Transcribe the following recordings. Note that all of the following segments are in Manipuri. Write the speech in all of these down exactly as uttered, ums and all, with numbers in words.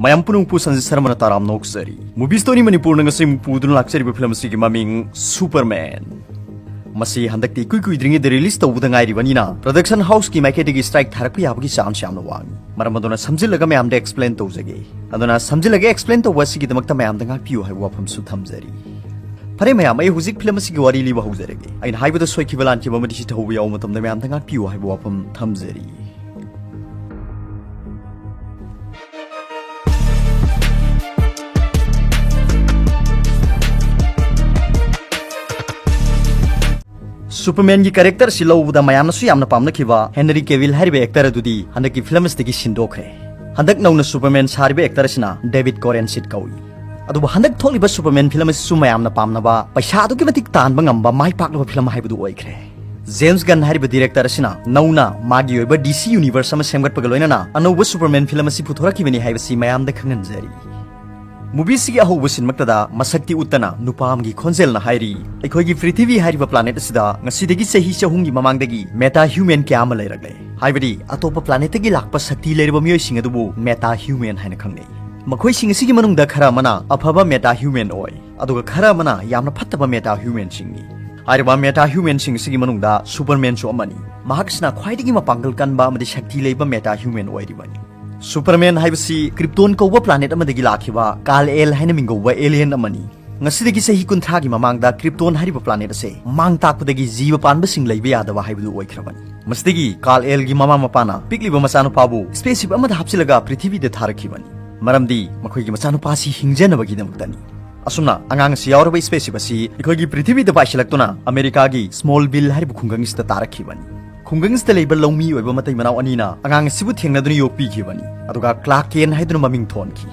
ꯃꯌꯥꯝ ꯄꯨꯝꯅꯃꯛꯄꯨ ꯁꯟꯖꯤꯠ ꯁꯔꯃꯅ ꯇꯔꯥꯝꯅ ꯑꯣꯛꯆꯔꯤ꯫ ꯃꯨꯚꯤ ꯁ꯭ꯇꯣꯔꯤ ꯃꯅꯤꯄꯨꯔꯅ ꯉꯁꯤ ꯄꯨꯗꯨꯅ ꯂꯥꯛꯆꯔꯤꯕ ꯐꯤꯂꯝ ꯑꯁꯤꯒꯤ ꯃꯃꯤꯡ ꯁꯨꯄꯔꯃꯦꯟ꯫ ꯃꯁꯤ ꯍꯟꯗꯛꯇꯤ ꯏꯀꯨꯏ ꯀꯨꯏꯗ꯭ꯔꯤꯉꯩꯗ ꯔꯤꯂꯤꯁ ꯇꯧꯕꯗ ꯉꯥꯏꯔꯤꯕꯅꯤꯅ ꯄ꯭ꯔꯣꯗꯛꯁꯟ ꯍꯥꯎꯁꯀꯤ ꯃꯥꯏꯀꯩꯗꯒꯤ ꯁ꯭ꯇ꯭ꯔꯥꯏꯛ ꯊꯥꯔꯛꯄ ꯌꯥꯕꯒꯤ ꯆꯥꯟꯁ ꯌꯥꯝꯅ ꯋꯥꯡꯏ꯫ ꯃꯔꯝ ꯑꯗꯨꯅ ꯁꯝꯖꯤꯜꯂꯒ ꯃꯌꯥꯝꯗ ꯑꯦꯛꯁꯄ꯭ꯂꯦꯟ ꯇꯧꯖꯒꯦ꯫ ꯑꯗꯨꯅ ꯁꯝꯖꯤꯜꯂꯒ ꯑꯦꯛꯁꯄ꯭ꯂꯦꯟ ꯇꯧꯕ ꯑꯁꯤꯒꯤꯗꯃꯛꯇ ꯃꯌꯥꯝꯗ ꯉꯥꯛꯄꯤꯌꯨ ꯍꯥꯏꯕ ꯋꯥꯐꯝꯁꯨ ꯊꯝꯖꯔꯤ꯫ ꯐꯔꯦ ꯃꯌꯥꯝ, ꯑꯩ ꯍꯧꯖꯤꯛ ꯐꯤꯂꯝ ꯑꯁꯤꯒꯤ ꯋꯥꯔꯤ ꯂꯤꯕ ꯍꯧꯖꯔꯒꯦ꯫ ꯑꯩꯅ ꯍꯥꯏꯕꯗ ꯁꯣꯏꯈꯤꯕ ꯂꯥꯟꯈꯤꯕ ꯑꯃꯗꯤ ꯁꯤꯊꯧꯕ ꯌꯥꯎꯕ ꯃꯇꯝꯗ ꯃꯌꯥꯝꯗ ꯉꯥꯛꯄꯤꯌꯨ ꯍꯥꯏꯕ ꯋꯥꯐꯝ ꯊꯝꯖꯔꯤ꯫ ꯁꯨꯄꯔꯃꯦꯟꯒꯤ ꯀꯦꯔꯦꯛꯇꯔ ꯑꯁꯤ ꯂꯧꯕꯗ ꯃꯌꯥꯝꯅꯁꯨ ꯌꯥꯝꯅ ꯄꯥꯝꯅꯈꯤꯕ ꯍꯦꯅꯔꯤ ꯀꯦꯚꯤꯜ ꯍꯥꯏꯔꯤꯕ ꯑꯦꯛꯇꯔ ꯑꯗꯨꯗꯤ ꯍꯟꯗꯛꯀꯤ ꯐꯤꯂꯝ ꯑꯁꯤꯗꯒꯤ ꯁꯤꯟꯗꯣꯛꯈ꯭ꯔꯦ꯫ ꯍꯟꯗꯛ ꯅꯧꯅ ꯁꯨꯄꯔꯃꯦꯟ ꯁꯥꯔꯤꯕ ꯑꯦꯛꯇꯔ ꯑꯁꯤꯅ ꯗꯦꯕꯤꯗ ꯀꯣꯔꯦꯟꯁꯤꯠ ꯀꯧꯏ꯫ ꯑꯗꯨꯕꯨ ꯍꯟꯗꯛ ꯊꯣꯛꯂꯤꯕ ꯁꯨꯄꯔꯃꯦꯟ ꯐꯤꯂꯝ ꯑꯁꯤꯁꯨ ꯃꯌꯥꯝꯅ ꯄꯥꯝꯅꯕ, ꯄꯩꯁꯥ ꯑꯗꯨꯛꯀꯤ ꯃꯇꯤꯛ ꯇꯥꯟꯕ ꯉꯝꯕ, ꯃꯥꯏ ꯄꯥꯛꯂꯕ ꯐꯤꯂꯝ ꯍꯥꯏꯕꯗꯨ ꯑꯣꯏꯈ꯭ꯔꯦ꯫ ꯖꯦꯝꯁ ꯒꯟ ꯍꯥꯏꯔꯤꯕ ꯗꯤꯔꯦꯛꯇꯔ ꯑꯁꯤꯅ ꯅꯧꯅ ꯃꯥꯒꯤ ꯑꯣꯏꯕ ꯗꯤ ꯁꯤ ꯌꯨꯅꯤꯚꯔꯁ ꯑꯃ ꯁꯦꯝꯒꯠꯄꯒ ꯂꯣꯏꯅꯅ ꯑꯅꯧꯕ ꯁꯨꯄꯔꯃꯦꯟ ꯐꯤꯂꯝ ꯑꯁꯤ ꯄꯨꯊꯣꯔꯛꯈꯤꯕꯅꯤ ꯍꯥꯏꯕꯁꯤ ꯃꯌꯥꯝꯗ ꯈꯪꯍꯟꯖꯔꯤ꯫ ꯃꯨꯚꯤꯁꯤꯒꯤ ꯑꯍꯧꯕ ꯁꯤꯟꯃꯛꯇꯗ ꯃꯁꯛꯇꯤ ꯎꯠꯇꯅ ꯅꯨꯄꯥ ꯑꯃꯒꯤ ꯈꯣꯟꯖꯦꯜꯅ ꯍꯥꯏꯔꯤ, ꯑꯩꯈꯣꯏꯒꯤ ꯄ꯭ꯔꯤꯊꯤꯕꯤ ꯍꯥꯏꯔꯤꯕ ꯄ꯭ꯂꯥꯅꯦꯠ ꯑꯁꯤꯗ ꯉꯁꯤꯗꯒꯤ ꯆꯍꯤ ꯆꯍꯨꯝꯒꯤ ꯃꯃꯥꯡꯗꯒꯤ ꯃꯦꯇꯥ ꯍ꯭ꯌꯨꯃꯦꯟ ꯀꯌꯥ ꯑꯃ ꯂꯩꯔꯛꯂꯦ꯫ ꯍꯥꯏꯕꯗꯤ ꯑꯇꯣꯞꯄ ꯄ꯭ꯂꯥꯅꯦꯠꯇꯒꯤ ꯂꯥꯛꯄ ꯁꯛꯇꯤ ꯂꯩꯔꯕ ꯃꯤꯑꯣꯏꯁꯤꯡ ꯑꯗꯨꯕꯨ ꯃꯦꯇꯥ ꯍ꯭ꯌꯨꯃꯦꯟ ꯍꯥꯏꯅ ꯈꯪꯅꯩ꯫ ꯃꯈꯣꯏꯁꯤꯡ ꯑꯁꯤꯒꯤ ꯃꯅꯨꯡꯗ ꯈꯔ ꯑꯃꯅ ꯑꯐꯕ ꯃꯦꯇꯥ ꯍ꯭ꯌꯨꯃꯦꯟ ꯑꯣꯏ, ꯑꯗꯨꯒ ꯈꯔ ꯑꯃꯅ ꯌꯥꯝꯅ ꯐꯠꯇꯕ ꯃꯦꯇꯥ ꯍ꯭ꯌꯨꯃꯦꯟꯁꯤꯡꯅꯤ꯫ ꯍꯥꯏꯔꯤꯕ ꯃꯦꯇꯥ ꯍ꯭ꯌꯨꯃꯦꯟꯁꯤꯡ ꯑꯁꯤꯒꯤ ꯃꯅꯨꯡꯗ ꯁꯨꯄꯔꯃꯦꯟꯁꯨ ꯑꯃꯅꯤ꯫ ꯃꯍꯥꯛꯁꯤꯅ ꯈ꯭ꯋꯥꯏꯗꯒꯤ ꯃꯄꯥꯡꯒꯜ ꯀꯟꯕ ꯑꯃꯗꯤ ꯁꯛꯇꯤ ꯂꯩꯕ ꯃꯦꯇꯥ ꯍ꯭ꯌꯨꯃꯦꯟ ꯑꯣꯏꯔꯤꯕꯅꯤ꯫ ꯁꯨꯄꯔꯃꯦꯟ ꯍꯥꯏꯕꯁꯤ ꯀ꯭ꯔꯤꯞꯇꯣꯟ ꯀꯧꯕ ꯄ꯭ꯂꯥꯅꯦꯠ ꯑꯃꯗꯒꯤ ꯂꯥꯛꯈꯤꯕ ꯀꯥꯜ ꯑꯦꯜ ꯍꯥꯏꯅ ꯃꯤꯡꯒꯧꯕ ꯑꯦꯂꯤꯌꯟ ꯑꯃꯅꯤ꯫ ꯉꯁꯤꯗꯒꯤ ꯆꯍꯤ ꯀꯨꯟꯊ꯭ꯔꯥꯒꯤ ꯃꯃꯥꯡꯗ ꯀ꯭ꯔꯤꯞꯇꯣꯟ ꯍꯥꯏꯔꯤꯕ ꯄ꯭ꯂꯥꯅꯦꯠ ꯑꯁꯦ ꯃꯥꯡ ꯇꯥꯛꯄꯗꯒꯤ ꯖꯤꯕ ꯄꯥꯟꯕꯁꯤꯡ ꯂꯩꯕ ꯌꯥꯗꯕ ꯍꯥꯏꯕꯗꯨ ꯑꯣꯏꯈ꯭ꯔꯕꯅꯤ꯫ ꯃꯁꯤꯗꯒꯤ ꯀꯥꯜ ꯑꯦꯜꯒꯤ ꯃꯃꯥ ꯃꯄꯥꯅ ꯄꯤꯛꯂꯤꯕ ꯃꯆꯥꯅꯨꯄꯥꯕꯨ ꯁ꯭ꯄꯦꯁꯁꯤꯞ ꯑꯃꯗ ꯍꯥꯞꯆꯤꯜꯂꯒ ꯄ꯭ꯔꯤꯊꯤꯕꯤꯗ ꯊꯥꯔꯛꯈꯤꯕꯅꯤ, ꯃꯔꯝꯗꯤ ꯃꯈꯣꯏꯒꯤ ꯃꯆꯥꯅꯨꯄꯥ ꯑꯁꯤ ꯍꯤꯡꯖꯅꯕꯒꯤꯗꯃꯛꯇꯅꯤ꯫ ꯑꯁꯨꯝꯅ ꯑꯉꯥꯡ ꯑꯁꯤ ꯌꯥꯎꯔꯕ ꯁ꯭ꯄꯦꯁꯁꯤꯞ ꯑꯁꯤ ꯑꯩꯈꯣꯏꯒꯤ ꯄ꯭ꯔꯤꯊꯤꯕꯤꯗ ꯄꯥꯏꯁꯤꯜꯂꯛꯇꯨꯅ ꯑꯃꯦꯔꯤꯀꯥꯒꯤ ꯁ꯭ꯃꯣꯜꯚꯤꯜ ꯍꯥꯏꯔꯤꯕ ꯈꯨꯡꯒꯪ ꯑꯁꯤꯗ ꯇꯥꯔꯛꯈꯤꯕꯅꯤ꯫ ꯈꯨꯡꯒꯪꯁꯤꯗ ꯂꯩꯕ ꯂꯧꯃꯤ ꯑꯣꯏꯕ ꯃꯇꯩ ꯃꯅꯥꯎ ꯑꯅꯤꯅ ꯑꯉꯥꯡ ꯑꯁꯤꯕꯨ ꯊꯦꯡꯅꯗꯨꯅ ꯌꯣꯛꯄꯤꯈꯤꯕꯅꯤ, ꯑꯗꯨꯒ ꯀ꯭ꯂꯥꯔꯛ ꯀꯦꯟ ꯍꯥꯏꯗꯨꯅ ꯃꯃꯤꯡ ꯊꯣꯟꯈꯤ꯫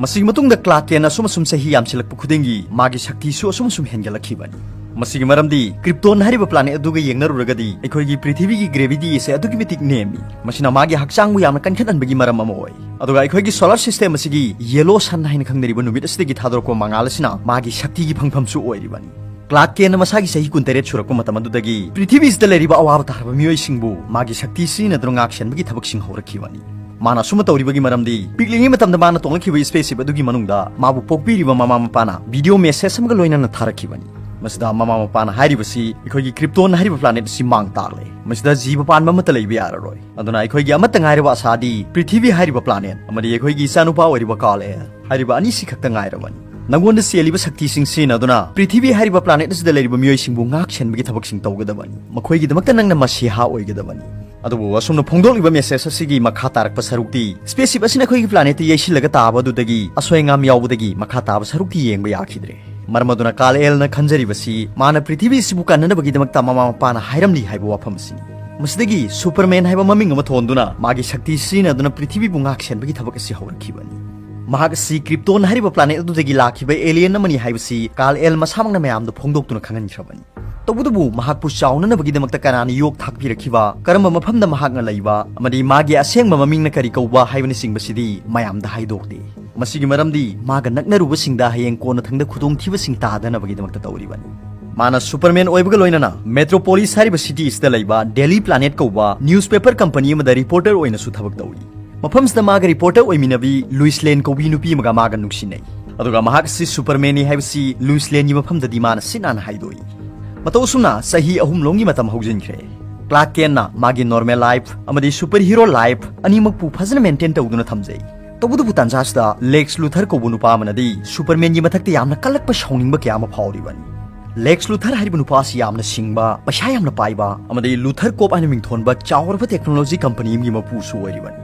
ꯃꯁꯤꯒꯤ ꯃꯇꯨꯡꯗ ꯀ꯭ꯂꯥꯔꯛ ꯀꯦꯟ ꯑꯁꯨꯝ ꯑꯁꯨꯝ ꯆꯍꯤ ꯌꯥꯝꯁꯤꯜꯂꯛꯄ ꯈꯨꯗꯤꯡꯒꯤ ꯃꯥꯒꯤ ꯁꯛꯇꯤꯁꯨ ꯑꯁꯨꯝ ꯑꯁꯨꯝ ꯍꯦꯟꯒꯠꯂꯛꯈꯤꯕꯅꯤ꯫ ꯃꯁꯤꯒꯤ ꯃꯔꯝꯗꯤ ꯀ꯭ꯔꯤꯞꯇꯣꯟ ꯍꯥꯏꯔꯤꯕ ꯄ꯭ꯂꯥꯅꯦꯠ ꯑꯗꯨꯒ ꯌꯦꯡꯅꯔꯨꯔꯒꯗꯤ ꯑꯩꯈꯣꯏꯒꯤ ꯄ꯭ꯔꯤꯊꯤꯕꯤꯒꯤ ꯒ꯭ꯔꯦꯚꯤꯇꯤ ꯑꯁꯤ ꯑꯗꯨꯛꯀꯤ ꯃꯇꯤꯛ ꯅꯦꯝꯃꯤ꯫ ꯃꯁꯤꯅ ꯃꯥꯒꯤ ꯍꯛꯆꯥꯡꯕꯨ ꯌꯥꯝꯅ ꯀꯟꯈꯠꯍꯟꯕꯒꯤ ꯃꯔꯝ ꯑꯃ ꯑꯣꯏ꯫ ꯑꯗꯨꯒ ꯑꯩꯈꯣꯏꯒꯤ ꯁꯣꯂꯥꯔ ꯁꯤꯁꯇꯦꯝ ꯑꯁꯤꯒꯤ ꯌꯦꯂꯣ ꯁꯟ ꯍꯥꯏꯅ ꯈꯪꯅꯔꯤꯕ ꯅꯨꯃꯤꯠ ꯑꯁꯤꯗꯒꯤ ꯊꯥꯗꯣꯔꯛꯄ ꯃꯉꯥꯜ ꯑꯁꯤꯅ ꯃꯥꯒꯤ ꯁꯛꯇꯤꯒꯤ ꯐꯪꯐꯝꯁꯨ ꯑꯣꯏꯔꯤꯕꯅꯤ꯫ ꯀ꯭ꯂꯥꯔꯛ ꯀꯦꯟꯅ ꯃꯁꯥꯒꯤ ꯆꯍꯤ ꯀꯨꯟꯇꯔꯦꯠ ꯁꯨꯔꯛꯄ ꯃꯇꯝ ꯑꯗꯨꯗꯒꯤ ꯄ꯭ꯔꯤꯊꯤꯕꯤꯁꯤꯗ ꯂꯩꯔꯤꯕ ꯑꯋꯥꯕ ꯇꯥꯔꯕ ꯃꯤꯑꯣꯏꯁꯤꯡꯕꯨ ꯃꯥꯒꯤ ꯁꯛꯇꯤ ꯁꯤꯖꯤꯟꯅꯗꯨꯅ ꯉꯥꯛ ꯁꯦꯟꯕꯒꯤ ꯊꯕꯛꯁꯤꯡ ꯍꯧꯔꯛꯈꯤꯕꯅꯤ꯫ ꯃꯥꯅ ꯑꯁꯨꯝꯅ ꯇꯧꯔꯤꯕꯒꯤ ꯃꯔꯝꯗꯤ, ꯄꯤꯛꯂꯤꯉꯩ ꯃꯇꯝꯗ ꯃꯥꯅ ꯇꯣꯡꯂꯛꯈꯤꯕ spaceship ꯑꯗꯨꯒꯤ ꯃꯅꯨꯡꯗ ꯃꯥꯕꯨ ꯄꯣꯛꯄꯤꯔꯤꯕ ꯃꯃꯥ ꯃꯄꯥꯅ video message ꯑꯃꯒ ꯂꯣꯏꯅꯅ ꯊꯥꯔꯛꯈꯤꯕꯅꯤ꯫ ꯃꯁꯤꯗ ꯃꯃꯥ ꯃꯄꯥꯅ ꯍꯥꯏꯔꯤꯕꯁꯤ, ꯑꯩꯈꯣꯏꯒꯤ Krypton ꯍꯥꯏꯔꯤꯕ planet ꯑꯁꯤ ꯃꯥꯡ ꯇꯥꯛꯂꯦ꯫ ꯃꯁꯤꯗ ꯖꯤꯕ ꯄꯥꯟꯕ ꯑꯃꯠꯇ ꯂꯩꯕ ꯌꯥꯔꯔꯣꯏ꯫ ꯑꯗꯨꯅ ꯑꯩꯈꯣꯏꯒꯤ ꯑꯃꯠꯇ ꯉꯥꯏꯔꯕ ꯑꯁꯥꯗꯤ ꯄ꯭ꯔꯤꯊꯤꯕꯤ ꯍꯥꯏꯔꯤꯕ planet ꯑꯃꯗꯤ ꯑꯩꯈꯣꯏꯒꯤ ꯏꯆꯥꯅꯨꯄꯥ ꯑꯣꯏꯔꯤꯕ ꯀꯥꯔꯜ ꯑꯦꯜ ꯍꯥꯏꯔꯤꯕ ꯑꯅꯤꯁꯤ ꯈꯛꯇ ꯉꯥꯏꯔꯕꯅꯤ꯫ ꯅꯪꯉꯣꯟꯗ ꯆꯦꯜꯂꯤꯕ ꯁꯛꯇꯤꯁꯤꯡ ꯁꯤꯖꯤꯟꯅꯗꯨꯅ ꯄ꯭ꯔꯤꯊꯤꯕꯤ ꯍꯥꯏꯔꯤꯕ planet ꯑꯁꯤꯗ ꯂꯩꯔꯤꯕ ꯃꯤꯑꯣꯏꯁꯤꯡꯕꯨ ꯉꯥꯛ ꯁꯦꯟꯕꯒꯤ ꯊꯕꯛꯁꯤꯡ ꯇꯧꯒꯗꯕꯅꯤ꯫ ꯃꯈꯣꯏꯒꯤꯗꯃꯛꯇ ꯅꯪꯅ ꯃꯁꯤꯍꯥ ꯑꯣꯏꯒꯗꯕꯅꯤ꯫ ꯑꯗꯨꯕꯨ ꯑꯁꯨꯝꯅ ꯐꯣꯡꯗꯣꯛꯂꯤꯕ message ꯑꯁꯤꯒꯤ ꯃꯈꯥ ꯇꯥꯔꯛꯄ ꯁꯔꯨꯛꯇꯤ, spaceship ꯑꯁꯤꯅ ꯑꯩꯈꯣꯏꯒꯤ planetꯇ ꯌꯩꯁꯤꯜꯂꯒ ꯇꯥꯕ ꯑꯗꯨꯗꯒꯤ ꯑꯁꯣꯏ ꯑꯉꯥꯝ ꯌꯥꯎꯕꯗꯒꯤ ꯃꯈꯥ ꯇꯥꯕ ꯁꯔꯨꯛꯇꯤ ꯌꯦꯡꯕ ꯌꯥꯈꯤꯗ꯭ꯔꯦ꯫ ꯃꯔꯝ ꯑꯗꯨꯅ ꯀꯥꯔꯜ ꯑꯦꯜꯅ ꯈꯟꯖꯔꯤꯕꯁꯤ, ꯃꯥꯅ ꯄ꯭ꯔꯤꯊꯤꯕꯤꯁꯤꯕꯨ ꯀꯟꯅꯅꯕꯒꯤꯗꯃꯛꯇ ꯃꯃꯥ ꯃꯄꯥꯅ ꯍꯥꯏꯔꯝꯂꯤ ꯍꯥꯏꯕ ꯋꯥꯐꯝ ꯑꯁꯤꯅꯤ꯫ ꯃꯁꯤꯗꯒꯤ Superman ꯍꯥꯏꯕ ꯃꯃꯤꯡ ꯑꯃ ꯊꯣꯟꯗꯨꯅ ꯃꯥꯒꯤ ꯁꯛꯇꯤ ꯁꯤꯖꯤꯟꯅꯗꯨꯅ ꯄ꯭ꯔꯤꯊꯤꯕꯤꯕꯨ ꯉꯥꯛ ꯁꯦꯟꯕꯒꯤ ꯊꯕꯛ ꯑꯁꯤ ꯍꯧꯔꯛꯈꯤꯕꯅꯤ꯫ ꯃꯍꯥꯛ ꯑꯁꯤ Krypton ꯍꯥꯏꯔꯤꯕ planet ꯑꯗꯨꯗꯒꯤ ꯂꯥꯛꯈꯤꯕ alien ꯑꯃꯅꯤ ꯍꯥꯏꯕꯁꯤ ꯀꯥꯔꯜ ꯑꯦꯜ ꯃꯁꯥꯃꯛꯅ ꯃꯌꯥꯝꯗ ꯐꯣꯡꯗꯣꯛꯇꯨꯅ ꯈꯪꯍꯟꯈ꯭ꯔꯕꯅꯤ꯫ ꯇꯧꯕꯇꯕꯨ ꯃꯍꯥꯛꯄꯨ ꯆꯥꯎꯅꯅꯕꯒꯤꯗꯃꯛꯇ ꯀꯅꯥꯅ ꯌꯣꯛ ꯊꯥꯛꯄꯤꯔꯛꯈꯤꯕ, ꯀꯔꯝꯕ ꯃꯐꯝꯗ ꯃꯍꯥꯛꯅ ꯂꯩꯕ, ꯑꯃꯗꯤ ꯃꯥꯒꯤ ꯑꯁꯦꯡꯕ ꯃꯃꯤꯡꯅ ꯀꯔꯤ ꯀꯧꯕ ꯍꯥꯏꯕꯅꯆꯤꯡꯕꯁꯤꯗꯤ ꯃꯌꯥꯝꯗ ꯍꯥꯏꯗꯣꯛꯇꯦ꯫ ꯃꯁꯤꯒꯤ ꯃꯔꯝꯗꯤ ꯃꯥꯒ ꯅꯛꯅꯔꯨꯕꯁꯤꯡꯗ ꯍꯌꯦꯡ ꯀꯣꯟꯅꯊꯪꯗ ꯈꯨꯗꯣꯡꯊꯤꯕꯁꯤꯡ ꯇꯥꯗꯅꯕꯒꯤꯗꯃꯛꯇ ꯇꯧꯔꯤꯕꯅꯤ꯫ ꯃꯥꯅ Superman ꯑꯣꯏꯕꯒ ꯂꯣꯏꯅꯅ Metropolis ꯍꯥꯏꯔꯤꯕ city ꯑꯁꯤꯗ ꯂꯩꯕ Daily Planet ꯀꯧꯕ newspaper company ꯑꯃꯗ reporter ꯑꯣꯏꯅꯁꯨ ꯊꯕꯛ ꯇꯧꯔꯤ꯫ ꯃꯐꯝꯁꯤꯗ ꯃꯥꯒ reporter ꯑꯣꯏꯃꯤꯟꯅꯕꯤ ꯂꯨꯏꯁ ꯂꯦꯟ ꯀꯧꯕꯤ ꯅꯨꯄꯤ ꯑꯃꯒ ꯃꯥꯒ ꯅꯨꯡꯁꯤꯅꯩ꯫ ꯑꯗꯨꯒ ꯃꯍꯥꯛ ꯑꯁꯤ Supermanꯅꯤ ꯍꯥꯏꯕꯁꯤ ꯂꯨꯏꯁ ꯂꯦꯟꯒꯤ ꯃꯐꯝꯗꯗꯤ ꯃꯥꯅ ꯁꯤꯠ ꯅꯥꯟꯅ ꯍꯥꯏꯗꯣꯛꯏ꯫ ꯃꯇꯧ ꯑꯁꯨꯝꯅ ꯆꯍꯤ ꯑꯍꯨꯝ ꯂꯣꯝꯒꯤ ꯃꯇꯝ ꯍꯧꯖꯤꯟꯈ꯭ꯔꯦ꯫ ꯀ꯭ꯂꯥꯔꯛ ꯀꯦꯟꯅ ꯃꯥꯒꯤ normal life ꯑꯃꯗꯤ superhero life ꯑꯅꯤꯃꯛꯄꯨ ꯐꯖꯅ maintain ꯇꯧꯗꯨꯅ ꯊꯝꯖꯩ꯫ ꯇꯧꯕꯇꯕꯨ ꯇꯥꯟꯖꯥꯁꯤꯗ ꯂꯦꯛꯁ ꯂꯨꯊꯔ ꯀꯧꯕ ꯅꯨꯄꯥ ꯑꯃꯅꯗꯤ Supermanꯒꯤ ꯃꯊꯛꯇ ꯌꯥꯝꯅ ꯀꯜꯂꯛꯄ ꯁꯥꯎꯅꯤꯡꯕ ꯀꯌꯥ ꯑꯃ ꯐꯥꯎꯔꯤꯕꯅꯤ꯫ ꯂꯦꯛꯁ ꯂꯨꯊꯔ ꯍꯥꯏꯔꯤꯕ ꯅꯨꯄꯥ ꯑꯁꯤ ꯌꯥꯝꯅ ꯁꯤꯡꯕ, ꯄꯩꯁꯥ ꯌꯥꯝꯅ ꯄꯥꯏꯕ ꯑꯃꯗꯤ Luthor Corp ꯍꯥꯏꯅ ꯃꯤꯡꯊꯣꯟꯕ ꯆꯥꯎꯔꯕ technology company ꯑꯃꯒꯤ ꯃꯄꯨꯁꯨ ꯑꯣꯏꯔꯤꯕꯅꯤ꯫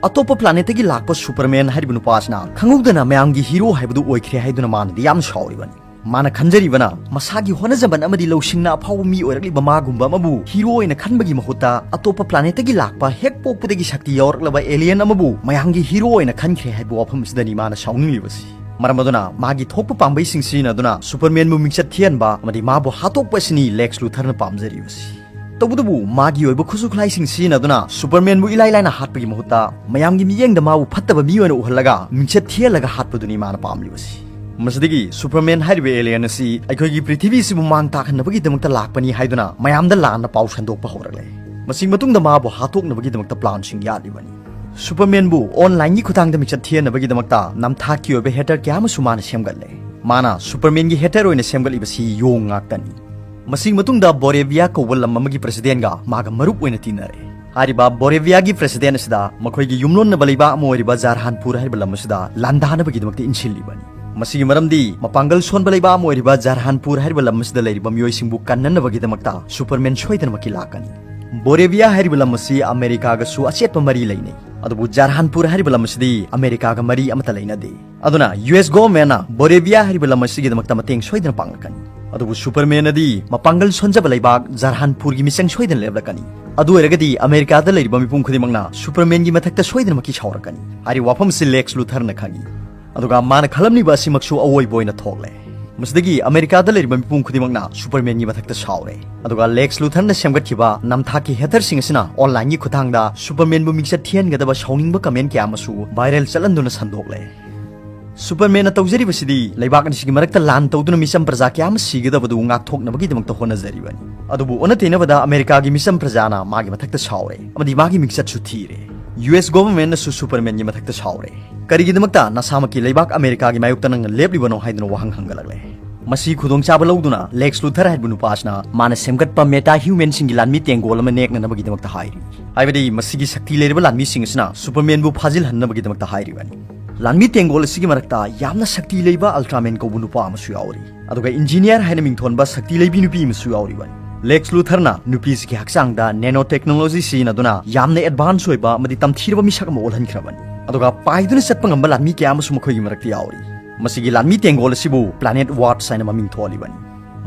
ꯑꯇꯣꯞꯄ planetꯇꯒꯤ ꯂꯥꯛꯄ Superman ꯍꯥꯏꯔꯤꯕ ꯅꯨꯄꯥ ꯑꯁꯤꯅ ꯈꯪꯍꯧꯗꯅ ꯃꯌꯥꯝꯒꯤ hero ꯍꯥꯏꯕꯗꯨ ꯑꯣꯏꯈ꯭ꯔꯦ ꯍꯥꯏꯗꯨꯅ ꯃꯥꯅꯗꯤ ꯌꯥꯝꯅ ꯁꯥꯎꯔꯤꯕꯅꯤ꯫ ꯃꯥꯅ ꯈꯟꯖꯔꯤꯕꯅ ꯃꯁꯥꯒꯤ ꯍꯣꯠꯅꯖꯃꯟ ꯑꯃꯗꯤ ꯂꯧꯁꯤꯡꯅ ꯑꯐꯥꯎꯕ ꯃꯤ ꯑꯣꯏꯔꯛꯂꯤꯕ ꯃꯥꯒꯨꯝꯕ ꯑꯃꯕꯨ hero ꯑꯣꯏꯅ ꯈꯟꯕꯒꯤ ꯃꯍꯨꯠꯇ ꯑꯇꯣꯞꯄ planetꯇꯒꯤ ꯂꯥꯛꯄ ꯍꯦꯛ ꯄꯣꯛꯄꯗꯒꯤ ꯁꯛꯇꯤ ꯌꯥꯎꯔꯛꯂꯕ alien ꯑꯃꯕꯨ ꯃꯌꯥꯝꯒꯤ hero ꯑꯣꯏꯅ ꯈꯟꯈ꯭ꯔꯦ ꯍꯥꯏꯕ ꯋꯥꯐꯝ ꯑꯁꯤꯗꯅꯤ ꯃꯥꯅ ꯁꯥꯎꯅꯤꯡꯂꯤꯕꯁꯤ꯫ ꯃꯔꯝ ꯑꯗꯨꯅ ꯃꯥꯒꯤ ꯊꯣꯛꯄ ꯄꯥꯝꯕꯩꯁꯤꯡ ꯁꯤꯖꯤꯟꯅꯗꯨꯅ Supermanꯕꯨ ꯃꯤꯡꯆꯠ ꯊꯤꯍꯟꯕ ꯑꯃꯗꯤ ꯃꯥꯕꯨ ꯍꯥꯠꯇꯣꯛꯄ ꯑꯁꯤꯅꯤ ꯂꯦꯛꯁ ꯂꯨꯊꯔꯅ ꯄꯥꯝꯖꯔꯤꯕꯁꯤ꯫ ꯇꯧꯕꯇꯕꯨ ꯃꯥꯒꯤ ꯑꯣꯏꯕ ꯈꯨꯠꯁꯨ ꯈꯨꯠꯂꯥꯏꯁꯤꯡ ꯁꯤꯖꯤꯟꯅꯗꯨꯅ Supermanꯕꯨ ꯏꯂꯥꯏ ꯂꯥꯏꯅ ꯍꯥꯠꯄꯒꯤ ꯃꯍꯨꯠꯇ ꯃꯌꯥꯝꯒꯤ ꯃꯤꯠꯌꯦꯡꯗ ꯃꯥꯕꯨ ꯐꯠꯇꯕ ꯃꯤ ꯑꯣꯏꯅ ꯎꯍꯜꯂꯒ ꯃꯤꯡꯆꯠ ꯊꯤꯍꯜꯂꯒ ꯍꯥꯠꯄꯗꯨꯅꯤ ꯃꯥꯅ ꯄꯥꯝꯂꯤꯕꯁꯤ꯫ ꯃꯁꯤꯗꯒꯤ Superman ꯍꯥꯏꯔꯤꯕ alien ꯑꯁꯤ ꯑꯩꯈꯣꯏꯒꯤ ꯄ꯭ꯔꯤꯊꯤꯕꯤꯁꯤꯕꯨ ꯃꯥꯡ ꯇꯥꯛꯍꯟꯅꯕꯒꯤꯗꯃꯛꯇ ꯂꯥꯛꯄꯅꯤ ꯍꯥꯏꯗꯨꯅ ꯃꯌꯥꯝꯗ ꯂꯥꯟꯅ ꯄꯥꯎ ꯁꯟꯗꯣꯛꯄ ꯍꯧꯔꯛꯂꯦ꯫ ꯃꯁꯤ ꯃꯇꯨꯡꯗ ꯃꯥꯕꯨ ꯍꯥꯠꯇꯣꯛꯅꯕꯒꯤꯗꯃꯛꯇ planꯁꯤꯡ ꯌꯥꯠꯂꯤꯕꯅꯤ꯫ ꯁꯨꯄꯔꯃꯦꯟꯕꯨ ꯑꯣꯟꯂꯥꯏꯟꯒꯤ ꯈꯨꯠꯊꯥꯡꯗ ꯃꯤꯡꯆꯠ ꯊꯤꯍꯟꯅꯕꯒꯤꯗꯃꯛꯇ ꯅꯝꯊꯥꯛꯀꯤ ꯑꯣꯏꯕ ꯍꯦꯇꯔ ꯀꯌꯥ ꯑꯃꯁꯨ ꯃꯥꯅ ꯁꯦꯝꯒꯠꯂꯦ꯫ ꯃꯥꯅ ꯁꯨꯄꯔꯃꯦꯟꯒꯤ ꯍꯦꯇꯔ ꯑꯣꯏꯅ ꯁꯦꯝꯒꯠꯂꯤꯕꯁꯤ ꯌꯣꯡ ꯉꯥꯛꯇꯅꯤ꯫ ꯃꯁꯤꯒꯤ ꯃꯇꯨꯡꯗ ꯕꯣꯔꯦꯕꯤꯌꯥ ꯀꯧꯕ ꯂꯝ ꯑꯃꯒꯤ ꯄ꯭ꯔꯁꯤꯗꯦꯟꯒ ꯃꯥꯒ ꯃꯔꯨꯞ ꯑꯣꯏꯅ ꯇꯤꯟꯅꯔꯦ꯫ ꯍꯥꯏꯔꯤꯕ ꯕꯣꯔꯦꯕꯤꯌꯥꯒꯤ ꯄ꯭ꯔꯁꯤꯗꯦꯟ ꯑꯁꯤꯗ ꯃꯈꯣꯏꯒꯤ ꯌꯨꯝꯂꯣꯟꯅꯕ ꯂꯩꯕꯥꯛ ꯑꯃ ꯑꯣꯏꯔꯤꯕ ꯖꯥꯔꯍꯥꯟꯄꯨꯔ ꯍꯥꯏꯔꯤꯕ ꯂꯝ ꯑꯁꯤꯗ ꯂꯥꯟꯗꯥꯅꯕꯒꯤꯗꯃꯛꯇ ꯏꯟꯁꯤꯜꯂꯤꯕꯅꯤ꯫ ꯃꯁꯤꯒꯤ ꯃꯔꯝꯗꯤ ꯃꯄꯥꯡꯒꯜ ꯁꯣꯟꯕ ꯂꯩꯕꯥꯛ ꯑꯃ ꯑꯣꯏꯔꯤꯕ ꯖꯥꯔꯍꯥꯟꯄꯨꯔ ꯍꯥꯏꯔꯤꯕ ꯂꯝ ꯑꯁꯤꯗ ꯂꯩꯔꯤꯕ ꯃꯤꯑꯣꯏꯁꯤꯡꯕꯨ ꯀꯟꯅꯅꯕꯒꯤꯗꯃꯛꯇ ꯁꯨꯄꯔꯃꯦꯟ ꯁꯣꯏꯗꯅꯃꯛꯀꯤ ꯂꯥꯛꯀꯅꯤ꯫ ꯕꯣꯔꯦꯕꯤꯌꯥ ꯍꯥꯏꯔꯤꯕ ꯂꯝ ꯑꯁꯤ ꯑꯃꯦꯔꯤꯀꯥꯒꯁꯨ ꯑꯆꯦꯠꯄ ꯃꯔꯤ ꯂꯩꯅꯩ꯫ ꯑꯗꯨꯕꯨ ꯖꯥꯔꯍꯥꯟꯄꯨꯔ ꯍꯥꯏꯔꯤꯕ ꯂꯝ ꯑꯁꯤꯗꯤ ꯑꯃꯦꯔꯤꯀꯥꯒ ꯃꯔꯤ ꯑꯃꯠꯇ ꯂꯩꯅꯗꯦ꯫ ꯑꯗꯨꯅ ꯌꯨ ꯑꯦꯁ ꯒꯣꯚꯔꯟꯃꯦꯟꯠꯅ ꯕꯣꯔꯦꯕꯤꯌꯥ ꯍꯥꯏꯔꯤꯕ ꯂꯝ ꯑꯁꯤꯒꯤꯗꯃꯛꯇ ꯃꯇꯦꯡ ꯁꯣꯏꯗꯅ ꯄꯥꯡꯂꯛꯀꯅꯤ꯫ ꯑꯗꯨꯕꯨ ꯁꯨꯄꯔꯃꯦꯟ ꯑꯗꯤ ꯃꯄꯥꯡꯒꯜ ꯁꯣꯟꯖꯕ ꯂꯩꯕꯥꯛ ꯖꯥꯔꯍꯥꯟꯄꯨꯔꯒꯤ ꯃꯤꯆꯪ ꯁꯣꯏꯗꯅ ꯂꯦꯞꯂꯛꯀꯅꯤ꯫ ꯑꯗꯨ ꯑꯣꯏꯔꯒꯗꯤ ꯑꯃꯦꯔꯤꯀꯥꯗ ꯂꯩꯔꯤꯕ ꯃꯤꯄꯨꯝ ꯈꯨꯗꯤꯡꯃꯛꯅ ꯁꯨꯄꯔꯃꯦꯟꯒꯤ ꯃꯊꯛꯇ ꯁꯣꯏꯗꯅꯃꯛꯀꯤ ꯁꯥꯎꯔꯛꯀꯅꯤ꯫ ꯍꯥꯏꯔꯤꯕ ꯋꯥꯐꯝ ꯑꯁꯤ ꯂꯦꯛꯁ ꯂꯨꯊꯔꯅ ꯈꯪꯏ꯫ ꯑꯗꯨꯒ ꯃꯥꯅ ꯈꯜꯂꯝꯂꯤꯕ ꯑꯁꯤꯃꯛꯁꯨ ꯑꯑꯣꯏꯕ ꯑꯣꯏꯅ ꯊꯣꯛꯂꯦ꯫ ꯃꯁꯤꯗꯒꯤ ꯑꯃꯦꯔꯤꯀꯥꯗ ꯂꯩꯔꯤꯕ ꯃꯤꯄꯨꯝ ꯈꯨꯗꯤꯡꯃꯛꯅ ꯁꯨꯄꯔꯃꯦꯟꯒꯤ ꯃꯊꯛꯇ ꯁꯥꯎꯔꯦ꯫ ꯑꯗꯨꯒ ꯂꯦꯛꯁ ꯂꯨꯊꯔꯅ ꯁꯦꯝꯒꯠꯈꯤꯕ ꯅꯝꯊꯥꯛꯀꯤ ꯍꯦꯇꯔꯁꯤꯡ ꯑꯁꯤꯅ ꯑꯣꯟꯂꯥꯏꯟꯒꯤ ꯈꯨꯠꯊꯥꯡꯗ ꯁꯨꯄꯔꯃꯦꯟꯕꯨ ꯃꯤꯡꯆꯠ ꯊꯤꯍꯟꯒꯗꯕ ꯁꯥꯎꯅꯤꯡꯕ ꯀꯃꯦꯟ ꯀꯌꯥ ꯑꯃꯁꯨ ꯚꯥꯏꯔꯦꯜ ꯆꯠꯍꯟꯗꯨꯅ ꯁꯟꯗꯣꯛꯂꯦ꯫ ꯁꯨꯄꯔꯃꯦꯟꯅ ꯇꯧꯖꯔꯤꯕꯁꯤꯗꯤ ꯂꯩꯕꯥꯛ ꯑꯅꯤꯁꯤꯒꯤ ꯃꯔꯛꯇ ꯂꯥꯟ ꯇꯧꯗꯨꯅ ꯃꯤꯆꯝ ꯄ꯭ꯔꯖꯥ ꯀꯌꯥ ꯑꯃ ꯁꯤꯒꯗꯕꯗꯨ ꯉꯥꯛꯊꯣꯛꯅꯕꯒꯤꯗꯃꯛꯇ ꯍꯣꯠꯅꯖꯔꯤꯕꯅꯤ꯫ ꯑꯗꯨꯕꯨ ꯑꯣꯟꯅ ꯇꯩꯅꯕꯗ ꯑꯃꯦꯔꯤꯀꯥꯒꯤ ꯃꯤꯆꯝ ꯄ꯭ꯔꯖꯥꯅ ꯃꯥꯒꯤ ꯃꯊꯛꯇ ꯁꯥꯎꯔꯦ ꯑꯃꯗꯤ ꯃꯥꯒꯤ ꯃꯤꯡꯆꯠꯁꯨ ꯊꯤꯔꯦ꯫ ꯌꯨ ꯑꯦꯁ ꯒꯣꯚꯔꯟꯃꯦꯟꯠꯅꯁꯨ ꯁꯨꯄꯔꯃꯦꯟꯒꯤ ꯃꯊꯛꯇ ꯁꯥꯎꯔꯦ꯫ ꯀꯔꯤꯒꯤꯗꯃꯛꯇ ꯅꯁꯥꯃꯛꯀꯤ ꯂꯩꯕꯥꯛ ꯑꯃꯦꯔꯤꯀꯥꯒꯤ ꯃꯥꯌꯣꯛꯇ ꯅꯪꯅ ꯂꯦꯞꯂꯤꯕꯅꯣ ꯍꯥꯏꯗꯨꯅ ꯋꯥꯍꯪ ꯍꯪꯒꯠꯂꯛꯂꯦ꯫ ꯃꯁꯤ ꯈꯨꯗꯣꯡꯆꯥꯕ ꯂꯧꯗꯨꯅ ꯂꯦꯛꯁ ꯂꯨꯊꯔ ꯍꯥꯏꯔꯤꯕ ꯅꯨꯄꯥ ꯑꯁꯤꯅ ꯃꯥꯅ ꯁꯦꯝꯒꯠꯄ ꯃꯦꯇꯥ ꯍ꯭ꯌꯨꯃꯦꯟꯁꯤꯡꯒꯤ ꯂꯥꯟꯃꯤ ꯇꯦꯡꯒꯣꯜ ꯑꯃ ꯅꯦꯛꯅꯅꯕꯒꯤꯗꯃꯛꯇ ꯍꯥꯏꯔꯤ꯫ ꯍꯥꯏꯕꯗꯤ ꯃꯁꯤꯒꯤ ꯁꯛꯇꯤ ꯂꯩꯔꯕ ꯂꯥꯟꯃꯤꯁꯤꯡ ꯑꯁꯤꯅ ꯁꯨꯄꯔꯃꯦꯟꯕꯨ ꯐꯥꯖꯤꯜꯍꯟꯅꯕꯒꯤꯗꯃꯛꯇ ꯍꯥꯏꯔꯤꯕꯅꯤ꯫ ꯂꯥꯟꯃꯤ ꯇꯦꯡꯒꯣꯜ ꯑꯁꯤꯒꯤ ꯃꯔꯛꯇ ꯌꯥꯝꯅ ꯁꯛꯇꯤ ꯂꯩꯕ ꯑꯜꯇ꯭ꯔꯥꯃꯦꯟ ꯀꯧꯕ ꯅꯨꯄꯥ ꯑꯃꯁꯨ ꯌꯥꯎꯔꯤ꯫ ꯑꯗꯨꯒ ꯏꯟꯖꯤꯅꯤꯌꯥꯔ ꯍꯥꯏꯅ ꯃꯤꯡꯊꯣꯟꯕ ꯁꯛꯇꯤ ꯂꯩꯕꯤ ꯅꯨꯄꯤ ꯑꯃꯁꯨ ꯌꯥꯎꯔꯤꯕꯅꯤ꯫ ꯂꯦꯛꯁ ꯂꯨꯊꯔꯅ ꯅꯨꯄꯤꯁꯤꯒꯤ ꯍꯛꯆꯥꯡꯗ ꯅꯦꯅꯣ ꯇꯦꯛꯅꯣꯂꯣꯖꯤ ꯁꯤꯖꯤꯟꯅꯗꯨꯅ ꯌꯥꯝꯅ ꯑꯦꯗꯚꯥꯟꯁ ꯑꯣꯏꯕ ꯑꯃꯗꯤ ꯇꯝꯊꯤꯔꯕ ꯃꯤꯁꯛ ꯑꯃ ꯑꯣꯜꯍꯟꯈ꯭ꯔꯕꯅꯤ꯫ ꯑꯗꯨꯒ ꯄꯥꯏꯗꯨꯅ ꯆꯠꯄ ꯉꯝꯕ ꯂꯥꯟꯃꯤ ꯀꯌꯥ ꯑꯃꯁꯨ ꯃꯈꯣꯏꯒꯤ ꯃꯔꯛꯇ ꯌꯥꯎꯔꯤ꯫ ꯃꯁꯤꯒꯤ ꯂꯥꯟꯃꯤ ꯇꯦꯡꯒꯣꯜ ꯑꯁꯤꯕꯨ ꯄ꯭ꯂꯥꯅꯦꯠ ꯋꯥꯔꯗꯁ ꯍꯥꯏꯅ ꯃꯃꯤꯡ ꯊꯣꯜꯂꯤꯕꯅꯤ꯫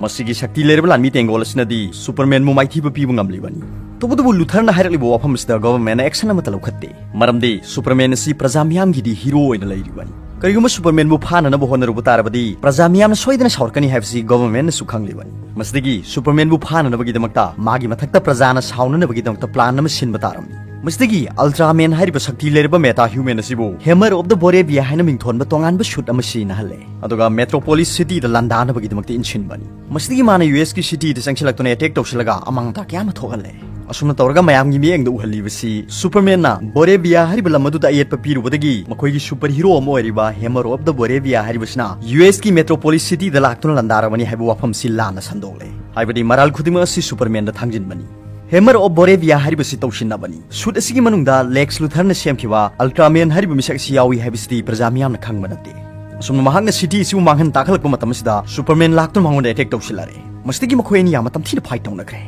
ꯃꯁꯤꯒꯤ ꯁꯛꯇꯤ ꯂꯩꯔꯕ ꯂꯥꯟꯃꯤ ꯇꯦꯡꯒꯣꯜ ꯑꯁꯤꯅꯗꯤ ꯁꯨꯄꯔꯃꯦꯟꯕꯨ ꯃꯥꯏꯊꯤꯕ ꯄꯤꯕ ꯉꯝꯂꯤꯕꯅꯤ꯫ ꯇꯧꯕꯇꯕꯨ ꯂꯨꯊꯔꯅ ꯍꯥꯏꯔꯛꯂꯤꯕ ꯋꯥꯐꯝ ꯑꯁꯤꯗ ꯒꯚꯔꯟꯃꯦꯟꯠꯅ ꯑꯦꯛꯁꯟ ꯑꯃꯠꯇ ꯂꯧꯈꯠꯇꯦ꯫ ꯃꯔꯝꯗꯤ ꯁꯨꯄꯔꯃꯦꯟ ꯑꯁꯤ ꯄ꯭ꯔꯖꯥ ꯃꯤꯌꯥꯝꯒꯤꯗꯤ ꯍꯤꯔꯣ ꯑꯣꯏꯅ ꯂꯩꯔꯤꯕꯅꯤ꯫ ꯀꯔꯤꯒꯨꯝꯕ ꯁꯨꯄꯔꯃꯦꯟꯕꯨ ꯐꯥꯅꯅꯕ ꯍꯣꯠꯅꯔꯨꯕ ꯇꯥꯔꯕꯗꯤ ꯄ꯭ꯔꯖꯥ ꯃꯤꯌꯥꯝꯅ ꯁꯣꯏꯗꯅ ꯁꯥꯎꯔꯛꯀꯅꯤ ꯍꯥꯏꯕꯁꯤ ꯒꯚꯔꯟꯃꯦꯟꯠꯅꯁꯨ ꯈꯪꯂꯤꯕꯅꯤ꯫ ꯃꯁꯤꯗꯒꯤ ꯁꯨꯄꯔꯃꯦꯟꯕꯨ ꯐꯥꯅꯅꯕꯒꯤꯗꯃꯛꯇ ꯃꯥꯒꯤ ꯃꯊꯛꯇ ꯄ꯭ꯔꯖꯥꯅ ꯁꯥꯎꯅꯅꯕꯒꯤꯗꯃꯛꯇ ꯄ꯭ꯂꯥꯟ ꯑꯃ ꯁꯤꯟꯕ ꯇꯥꯔꯝꯃꯤ꯫ ꯃꯁꯤꯗꯒꯤ ꯑꯜꯇ꯭ꯔꯥꯃꯦꯟ ꯍꯥꯏꯔꯤꯕ ꯁꯛꯇꯤ ꯂꯩꯔꯕ ꯃꯦꯇꯥ ꯍ꯭ꯌꯨꯃꯦꯟ ꯑꯁꯤꯕꯨ ꯍꯦꯃꯔ ꯑꯣꯐ ꯗ ꯕꯣꯔꯦꯕꯤꯌꯥ ꯍꯥꯏꯅ ꯃꯤꯡꯊꯣꯟꯕ ꯇꯣꯉꯥꯟꯕ ꯁꯨꯠ ꯑꯃ ꯁꯤꯖꯤꯟꯅꯍꯜꯂꯦ꯫ ꯑꯗꯨꯒ ꯃꯦꯇ꯭ꯔꯣꯄꯣꯂꯤꯁ ꯁꯤꯇꯤꯗ ꯂꯥꯟꯗꯥꯅꯕꯒꯤꯗꯃꯛꯇ ꯏꯟꯁꯤꯟꯕꯅꯤ꯫ ꯃꯁꯤꯗꯒꯤ ꯃꯥꯅ ꯌꯨ ꯑꯦꯁꯀꯤ ꯁꯤꯇꯤꯗ ꯆꯪꯁꯤꯜꯂꯛꯇꯨꯅ ꯑꯦꯇꯦꯛ ꯇꯧꯁꯤꯜꯂꯒ ꯑꯃꯥꯡ ꯑꯇꯥ ꯀꯌꯥ ꯑꯃ ꯊꯣꯛꯍꯜꯂꯦ꯫ ꯑꯁꯨꯝꯅ ꯇꯧꯔꯒ ꯃꯌꯥꯝꯒꯤ ꯃꯤꯠꯌꯦꯡꯗ ꯎꯍꯜꯂꯤꯕꯁꯤ ꯁꯨꯄꯔꯃꯦꯟꯅ ꯕꯣꯔꯦꯕꯤꯌꯥ ꯍꯥꯏꯔꯤꯕ ꯂꯝ ꯑꯗꯨꯗ ꯑꯌꯦꯠꯄ ꯄꯤꯔꯨꯕꯗꯒꯤ ꯃꯈꯣꯏꯒꯤ ꯁꯨꯄꯔ ꯍꯤꯔꯣ ꯑꯃ ꯑꯣꯏꯔꯤꯕ ꯍꯦꯃꯔ ꯑꯣꯐ ꯗ ꯕꯣꯔꯦꯕꯤꯌꯥ ꯍꯥꯏꯔꯤꯕꯁꯤꯅ ꯌꯨ ꯑꯦꯁꯀꯤ ꯃꯦꯇ꯭ꯔꯣꯄꯣꯂꯤꯁ ꯁꯤꯇꯤꯗ ꯂꯥꯛꯇꯨꯅ ꯂꯥꯟꯗꯥꯔꯕꯅꯤ ꯍꯥꯏꯕ ꯋꯥꯐꯝꯁꯤ ꯂꯥꯟꯅ ꯁꯟꯗꯣꯛꯂꯦ꯫ ꯍꯥꯏꯕꯗꯤ ꯃꯔꯥꯜ ꯈꯨꯗꯤꯡꯃꯛ ꯑꯁꯤ ꯁꯨꯄꯔꯃꯦꯟꯗ ꯊꯥꯡꯖꯤꯟꯕꯅꯤ꯫ ꯍꯦꯃꯔ ꯑꯣꯐ ꯕꯣꯔꯦꯕꯤꯌꯥ ꯍꯥꯏꯔꯤꯕꯁꯤ ꯇꯧꯁꯤꯟꯅꯕꯅꯤ꯫ ꯁꯨꯠ ꯑꯁꯤꯒꯤ ꯃꯅꯨꯡꯗ ꯂꯦꯛꯁ ꯂꯨꯊꯔꯅ ꯁꯦꯝꯈꯤꯕ ꯑꯜꯇ꯭ꯔꯥꯃꯦꯟ ꯍꯥꯏꯔꯤꯕ ꯃꯤꯁꯛ ꯑꯁꯤ ꯌꯥꯎꯏ ꯍꯥꯏꯕꯁꯤꯗꯤ ꯄ꯭ꯔꯖꯥ ꯃꯤꯌꯥꯝꯅ ꯈꯪꯕ ꯅꯠꯇꯦ꯫ ꯑꯁꯨꯝꯅ ꯃꯍꯥꯛꯅ ꯁꯤꯇꯤ ꯑꯁꯤꯕꯨ ꯃꯥꯡꯍꯟ ꯇꯥꯛꯍꯜꯂꯛꯄ ꯃꯇꯝ ꯑꯁꯤꯗ ꯁꯨꯄꯔꯃꯦꯟ ꯂꯥꯛꯇꯨꯅ ꯃꯉꯣꯟꯗ ꯑꯦꯇꯦꯛ ꯇꯧꯁꯤꯜꯂꯛꯂꯦ꯫ ꯃꯁꯤꯗꯒꯤ ꯃꯈꯣꯏ ꯑꯅꯤ ꯌꯥꯝꯅ ꯇꯝꯊꯤꯅ ꯐꯥꯏꯠ ꯇꯧꯅꯈ꯭ꯔꯦ꯫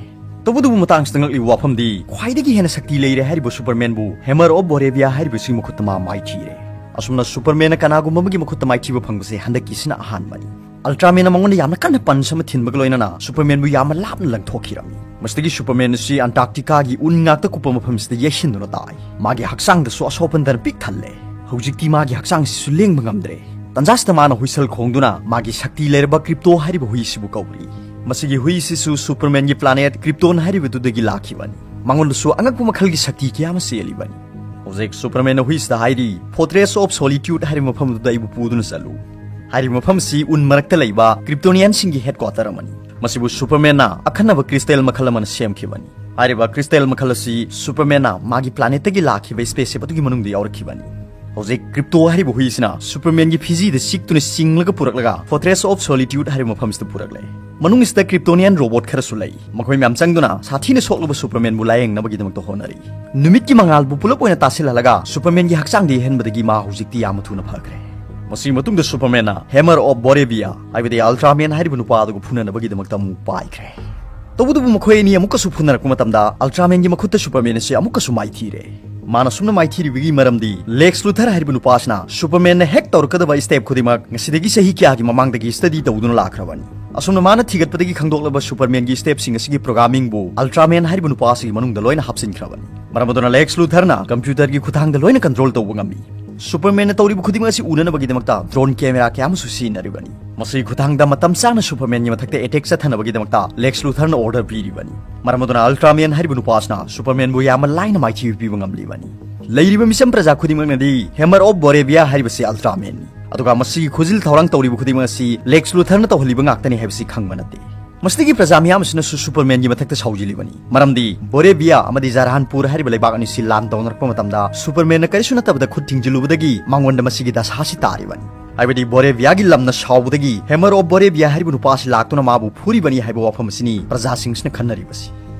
ꯇꯧꯕꯇꯕꯨ ꯃꯇꯥꯡꯁꯤꯗ ꯉꯛꯂꯤꯕ ꯋꯥꯐꯝꯗꯤ ꯈ꯭ꯋꯥꯏꯗꯒꯤ ꯍꯦꯟꯅ ꯁꯛꯇꯤ ꯂꯩꯔꯦ ꯍꯥꯏꯔꯤꯕ ꯁꯨꯄꯔꯃꯦꯟꯕꯨ ꯍꯦꯃꯔ ꯑꯣꯐ ꯕꯣꯔꯦꯕꯤꯌꯥ ꯍꯥꯏꯔꯤꯕꯁꯤꯒꯤ ꯃꯈꯨꯠꯇ ꯃꯥ ꯃꯥꯏꯊꯤꯔꯦ꯫ ꯑꯁꯨꯝꯅ ꯁꯨꯄꯔꯃꯦꯟꯅ ꯀꯅꯥꯒꯨꯝꯕ ꯑꯃꯒꯤ ꯃꯈꯨꯠꯇ ꯃꯥꯏꯊꯤꯕ ꯐꯪꯕꯁꯦ ꯍꯟꯗꯛꯀꯤꯁꯤꯅ ꯑꯍꯥꯟꯕꯅꯤ꯫ ꯑꯜꯇ꯭ꯔꯥꯃꯦꯟꯅ ꯃꯉꯣꯟꯗ ꯌꯥꯝꯅ ꯀꯟꯅ ꯄꯟꯁ ꯑꯃ ꯊꯤꯟꯕꯒ ꯂꯣꯏꯅꯅ ꯁꯨꯄꯔꯃꯦꯟꯕꯨ ꯌꯥꯝꯅ ꯂꯥꯞꯅ ꯂꯪꯊꯣꯛꯈꯤꯔꯝꯃꯤ꯫ ꯃꯁꯤꯗꯒꯤ ꯁꯨꯄꯔꯃꯦꯟ ꯑꯁꯤ ꯑꯟꯇꯥꯔꯛꯇꯤꯀꯥꯒꯤ ꯎꯟ ꯉꯥꯛꯇ ꯀꯨꯞꯄ ꯃꯐꯝꯁꯤꯗ ꯌꯩꯁꯤꯟꯗꯨꯅ ꯇꯥꯏ꯫ ꯃꯥꯒꯤ ꯍꯛꯆꯥꯡꯗꯁꯨ ꯑꯁꯣꯛ ꯑꯄꯟꯗꯅ ꯄꯤꯛ ꯊꯜꯂꯦ꯫ ꯍꯧꯖꯤꯛꯇꯤ ꯃꯥꯒꯤ ꯍꯛꯆꯥꯡꯁꯤꯁꯨ ꯂꯦꯡꯕ ꯉꯝꯗ꯭ꯔꯦ꯫ ꯇꯟꯖꯥꯁꯤꯗ ꯃꯥꯅ ꯍꯨꯏꯁꯜ ꯈꯣꯡꯗꯨꯅ ꯃꯥꯒꯤ ꯁꯛꯇꯤ ꯂꯩꯔꯕ ꯀ꯭ꯔꯤꯞꯇꯣ ꯍꯥꯏꯔꯤꯕ ꯍꯨꯏꯁꯤꯕꯨ ꯀꯧꯔꯤ꯫ ꯃꯁꯤꯒꯤ ꯍꯨꯏꯁꯤꯁꯨ ꯁꯨꯄꯔꯃꯦꯟꯒꯤ ꯄ꯭ꯂꯥꯅꯦꯠ ꯀ꯭ꯔꯤꯞꯇꯣꯟ ꯍꯥꯏꯔꯤꯕꯗꯨꯗꯒꯤ ꯂꯥꯛꯈꯤꯕꯅꯤ꯫ ꯃꯉꯣꯟꯗꯁꯨ ꯑꯉꯛꯄ ꯃꯈꯜꯒꯤ ꯁꯛꯇꯤ ꯀꯌꯥ ꯑꯃ ꯆꯦꯜꯂꯤꯕꯅꯤ꯫ ꯍꯧꯖꯤꯛ ꯁꯨꯄꯔꯃꯦꯟꯅ ꯍꯨꯏꯁꯤꯗ ꯍꯥꯏꯔꯤ, "Fortress of Solitude ꯍꯥꯏꯔꯤꯕ ꯃꯐꯝ ꯑꯗꯨꯗ ꯑꯩꯕꯨ ꯄꯨꯗꯨꯅ ꯆꯠꯂꯨ"꯫ ꯍꯥꯏꯔꯤꯕ ꯃꯐꯝ ꯑꯁꯤ ꯎꯟ ꯃꯔꯛꯇ ꯂꯩꯕ ꯀ꯭ꯔꯤꯞꯇꯣꯅꯤꯌꯟꯁꯤꯡꯒꯤ ꯍꯦꯗꯀ꯭ꯋꯥꯇꯔ ꯑꯃꯅꯤ꯫ ꯃꯁꯤꯕꯨ ꯁꯨꯄꯔꯃꯦꯟꯅ ꯑꯈꯟꯅꯕ ꯀ꯭ꯔꯤꯁꯇꯦꯜ ꯃꯈꯜ ꯑꯃꯅ ꯁꯦꯝꯈꯤꯕꯅꯤ꯫ ꯍꯥꯏꯔꯤꯕ ꯀ꯭ꯔꯤꯁꯇꯦꯜ ꯃꯈꯜ ꯑꯁꯤ ꯁꯨꯄꯔꯃꯦꯟꯅ ꯃꯥꯒꯤ ꯄ꯭ꯂꯥꯅꯦꯠꯇꯒꯤ ꯂꯥꯛꯈꯤꯕ ꯁ꯭ꯄꯦꯁ ꯁꯤꯞ ꯑꯗꯨꯒꯤ ꯃꯅꯨꯡꯗ ꯌꯥꯎꯔꯛꯈꯤꯕꯅꯤ꯫ ꯍꯧꯖꯤꯛ ꯀ꯭ꯔꯤꯞꯇꯣ ꯍꯥꯏꯔꯤꯕ ꯍꯨꯏꯁꯤꯅ ꯁꯨꯄꯔꯃꯦꯟꯒꯤ ꯐꯤꯖꯤꯗ ꯆꯤꯛꯇꯨꯅ ꯆꯤꯡꯂꯒ ꯄꯨꯔꯛꯂꯒ Fortress of Solitude ꯍꯥꯏꯔꯤꯕ ꯃꯐꯝꯁꯤꯗ ꯄꯨꯔꯛꯂꯦ꯫ ꯃꯅꯨꯡꯁꯤꯗ ꯀ꯭ꯔꯤꯞꯇꯣꯅꯤꯌꯟ ꯔꯣꯕꯣꯠ ꯈꯔꯁꯨ ꯂꯩ꯫ ꯃꯈꯣꯏ ꯃꯌꯥꯝ ꯆꯪꯗꯨꯅ ꯁꯥꯊꯤꯅ ꯁꯣꯛꯂꯕ ꯁꯨꯄꯔꯃꯦꯟꯕꯨ ꯂꯥꯌꯦꯡꯅꯕꯒꯤꯗꯃꯛꯇ ꯍꯣꯠꯅꯔꯤ꯫ ꯅꯨꯃꯤꯠꯀꯤ ꯃꯉꯥꯜꯕꯨ ꯄꯨꯂꯞ ꯑꯣꯏꯅ ꯇꯥꯁꯤꯜꯍꯜꯂꯒ ꯁꯨꯄꯔꯃꯦꯟꯒꯤ ꯍꯛꯆꯥꯡꯗ ꯌꯩꯍꯟꯕꯗꯒꯤ ꯃꯥ ꯍꯧꯖꯤꯛꯇꯤ ꯌꯥꯝꯅ ꯊꯨꯅ ꯐꯈ꯭ꯔꯦ꯫ ꯃꯁꯤꯒꯤ ꯃꯇꯨꯡꯗ ꯁꯨꯄꯔꯃꯦꯟꯅ ꯍꯦꯃꯔ ꯑꯣꯐ ꯕꯣꯔꯦꯕꯤꯌꯥ, ꯍꯥꯏꯕꯗꯤ ꯑꯜꯇ꯭ꯔꯥꯃꯦꯟ ꯍꯥꯏꯔꯤꯕ ꯅꯨꯄꯥ ꯑꯗꯨꯒ ꯐꯨꯅꯅꯕꯒꯤꯗꯃꯛꯇ ꯑꯃꯨꯛ ꯄꯥꯏꯈ꯭ꯔꯦ꯫ ꯇꯧꯕꯇꯕꯨ ꯃꯈꯣꯏ ꯑꯅꯤ ꯑꯃꯨꯛꯀꯁꯨ ꯐꯨꯅꯔꯛꯄ ꯃꯇꯝꯗ ꯑꯜꯇ꯭ꯔꯥꯃꯦꯟꯒꯤ ꯃꯈꯨꯠꯇ ꯁꯨꯄꯔꯃꯦꯟ ꯑꯁꯤ ꯑꯃꯨꯛꯀꯁꯨ ꯃꯥꯏꯊꯤꯔꯦ꯫ ꯃꯥꯅ ꯁꯨꯝꯅ ꯃꯥꯏꯊꯤꯔꯤꯕꯒꯤ ꯃꯔꯝꯗꯤ ꯂꯦꯛꯁ ꯂꯨꯊꯔ ꯍꯥꯏꯔꯤꯕ ꯅꯨꯄꯥꯁꯤꯅ ꯁꯨꯄꯔꯃꯦꯟꯅ ꯍꯦꯛ ꯇꯧꯔꯛꯀꯗꯕ ꯁ꯭ꯇꯦꯞ ꯈꯨꯗꯤꯡꯃꯛ ꯉꯁꯤꯗꯒꯤ ꯆꯍꯤ ꯀꯌꯥꯒꯤ ꯃꯃꯥꯡꯗꯒꯤ ꯁ꯭ꯇꯗꯤ ꯇꯧꯗꯨꯅ ꯂꯥꯛꯈ꯭ꯔꯕꯅꯤ꯫ ꯑꯁꯨꯝꯅ ꯃꯥꯅ ꯊꯤꯒꯠꯄꯗꯒꯤ ꯈꯪꯗꯣꯛꯂꯕ ꯁꯨꯄꯔꯃꯦꯟꯒꯤ ꯁ꯭ꯇꯦꯞꯁꯤꯡ ꯑꯁꯤꯒꯤ ꯄ꯭ꯔꯣꯒ꯭ꯔꯥꯃꯤꯡꯕꯨ ꯑꯜꯇ꯭ꯔꯥꯃꯦꯟ ꯍꯥꯏꯔꯤꯕ ꯅꯨꯄꯥ ꯑꯁꯤꯒꯤ ꯃꯅꯨꯡꯗ ꯂꯣꯏꯅ ꯍꯥꯞꯆꯤꯟꯈ꯭ꯔꯕꯅꯤ꯫ ꯃꯔꯝ ꯑꯗꯨꯅ ꯂꯦꯛꯁ ꯂꯨꯊꯔꯅ ꯀꯝꯄ꯭ꯌꯨꯇꯔꯒꯤ ꯈꯨꯠꯊꯥꯡꯗ ꯂꯣꯏꯅ ꯀꯟꯇ꯭ꯔꯣꯜ ꯇꯧꯕ ꯉꯝꯃꯤ꯫ ꯁꯨꯄꯔꯃꯦꯟꯅ ꯇꯧꯔꯤꯕ ꯈꯨꯗꯤꯡꯃꯛ ꯑꯁꯤ ꯎꯅꯅꯕꯒꯤꯗꯃꯛꯇ ꯗ꯭ꯔꯣꯟ ꯀꯦꯃꯦꯔꯥ ꯀꯌꯥ ꯑꯃꯁꯨ ꯁꯤꯖꯤꯟꯅꯔꯤꯕꯅꯤ꯫ ꯃꯁꯤꯒꯤ ꯈꯨꯠꯊꯥꯡꯗ ꯃꯇꯝ ꯆꯥꯅ ꯁꯨꯄꯔꯃꯦꯟꯒꯤ ꯃꯊꯛꯇ ꯑꯦꯇꯦꯛ ꯆꯠꯊꯅꯕꯒꯤꯗꯃꯛꯇ ꯂꯦꯛꯁ ꯂꯨꯊꯔꯅ ꯑꯣꯔꯗꯔ ꯄꯤꯔꯤꯕꯅꯤ꯫ ꯃꯔꯝ ꯑꯗꯨꯅ ꯑꯜꯇ꯭ꯔꯥꯃꯦꯟ ꯍꯥꯏꯔꯤꯕ ꯅꯨꯄꯥ ꯑꯁꯤꯅ ꯁꯨꯄꯔꯃꯦꯟꯕꯨ ꯌꯥꯝꯅ ꯂꯥꯏꯅ ꯃꯥꯏꯊꯤꯕ ꯄꯤꯕ ꯉꯝꯂꯤꯕꯅꯤ꯫ ꯂꯩꯔꯤꯕ ꯃꯤꯆꯝ ꯄ꯭ꯔꯖꯥ ꯈꯨꯗꯤꯡꯃꯛꯅꯗꯤ ꯍꯦꯃꯔ ꯑꯣꯐ ꯕꯣꯔꯦꯕꯤꯌꯥ ꯍꯥꯏꯔꯤꯕꯁꯤ ꯑꯜꯇ꯭ꯔꯥꯃꯦꯟꯅꯤ꯫ ꯑꯗꯨꯒ ꯃꯁꯤꯒꯤ ꯈꯨꯖꯤꯜ ꯊꯧꯔꯥꯡ ꯇꯧꯔꯤꯕ ꯈꯨꯗꯤꯡꯃꯛ ꯑꯁꯤ ꯂꯦꯛꯁ ꯂꯨꯊꯔꯅ ꯇꯧꯍꯜꯂꯤꯕ ꯉꯥꯛꯇꯅꯤ ꯍꯥꯏꯕꯁꯤ ꯈꯪꯕ ꯅꯠꯇꯦ꯫ ꯃꯁꯤꯗꯒꯤ ꯄ꯭ꯔꯖꯥ ꯃꯤꯌꯥꯝ ꯑꯁꯤꯅꯁꯨ ꯁꯨꯄꯔꯃꯦꯟꯒꯤ ꯃꯊꯛꯇ ꯁꯥꯎꯖꯤꯜꯂꯤꯕꯅꯤ꯫ ꯃꯔꯝꯗꯤ ꯕꯣꯔꯦꯕꯤꯌꯥ ꯑꯃꯗꯤ ꯖꯔꯍꯥꯟꯄꯨꯔ ꯍꯥꯏꯔꯤꯕ ꯂꯩꯕꯥꯛ ꯑꯅꯤꯁꯤ ꯂꯥꯟ ꯇꯧꯅꯔꯛꯄ ꯃꯇꯝꯗ ꯁꯨꯄꯔꯃꯦꯟꯅ ꯀꯔꯤꯁꯨ ꯅꯠꯇꯕꯗ ꯈꯨꯠ ꯊꯤꯡꯖꯤꯜꯂꯨꯕꯗꯒꯤ ꯃꯉꯣꯟꯗ ꯃꯁꯤꯒꯤ ꯗꯁꯥꯁꯤ ꯇꯥꯔꯤꯕꯅꯤ꯫ ꯍꯥꯏꯕꯗꯤ ꯕꯣꯔꯦꯕꯤꯌꯥꯒꯤ ꯂꯝꯅ ꯁꯥꯎꯕꯗꯒꯤ ꯍꯦꯃꯔ ꯑꯣꯐ ꯕꯣꯔꯦꯕꯤꯌꯥ ꯍꯥꯏꯔꯤꯕ ꯅꯨꯄꯥ ꯑꯁꯤ ꯂꯥꯛꯇꯨꯅ ꯃꯥꯕꯨ ꯐꯨꯔꯤꯕꯅꯤ ꯍꯥꯏꯕ ꯋꯥꯐꯝ ꯑꯁꯤꯅꯤ ꯄ꯭ꯔꯖꯥꯁꯤꯡꯁꯤꯅ ꯈꯟꯅꯔꯤꯕꯁꯤ꯫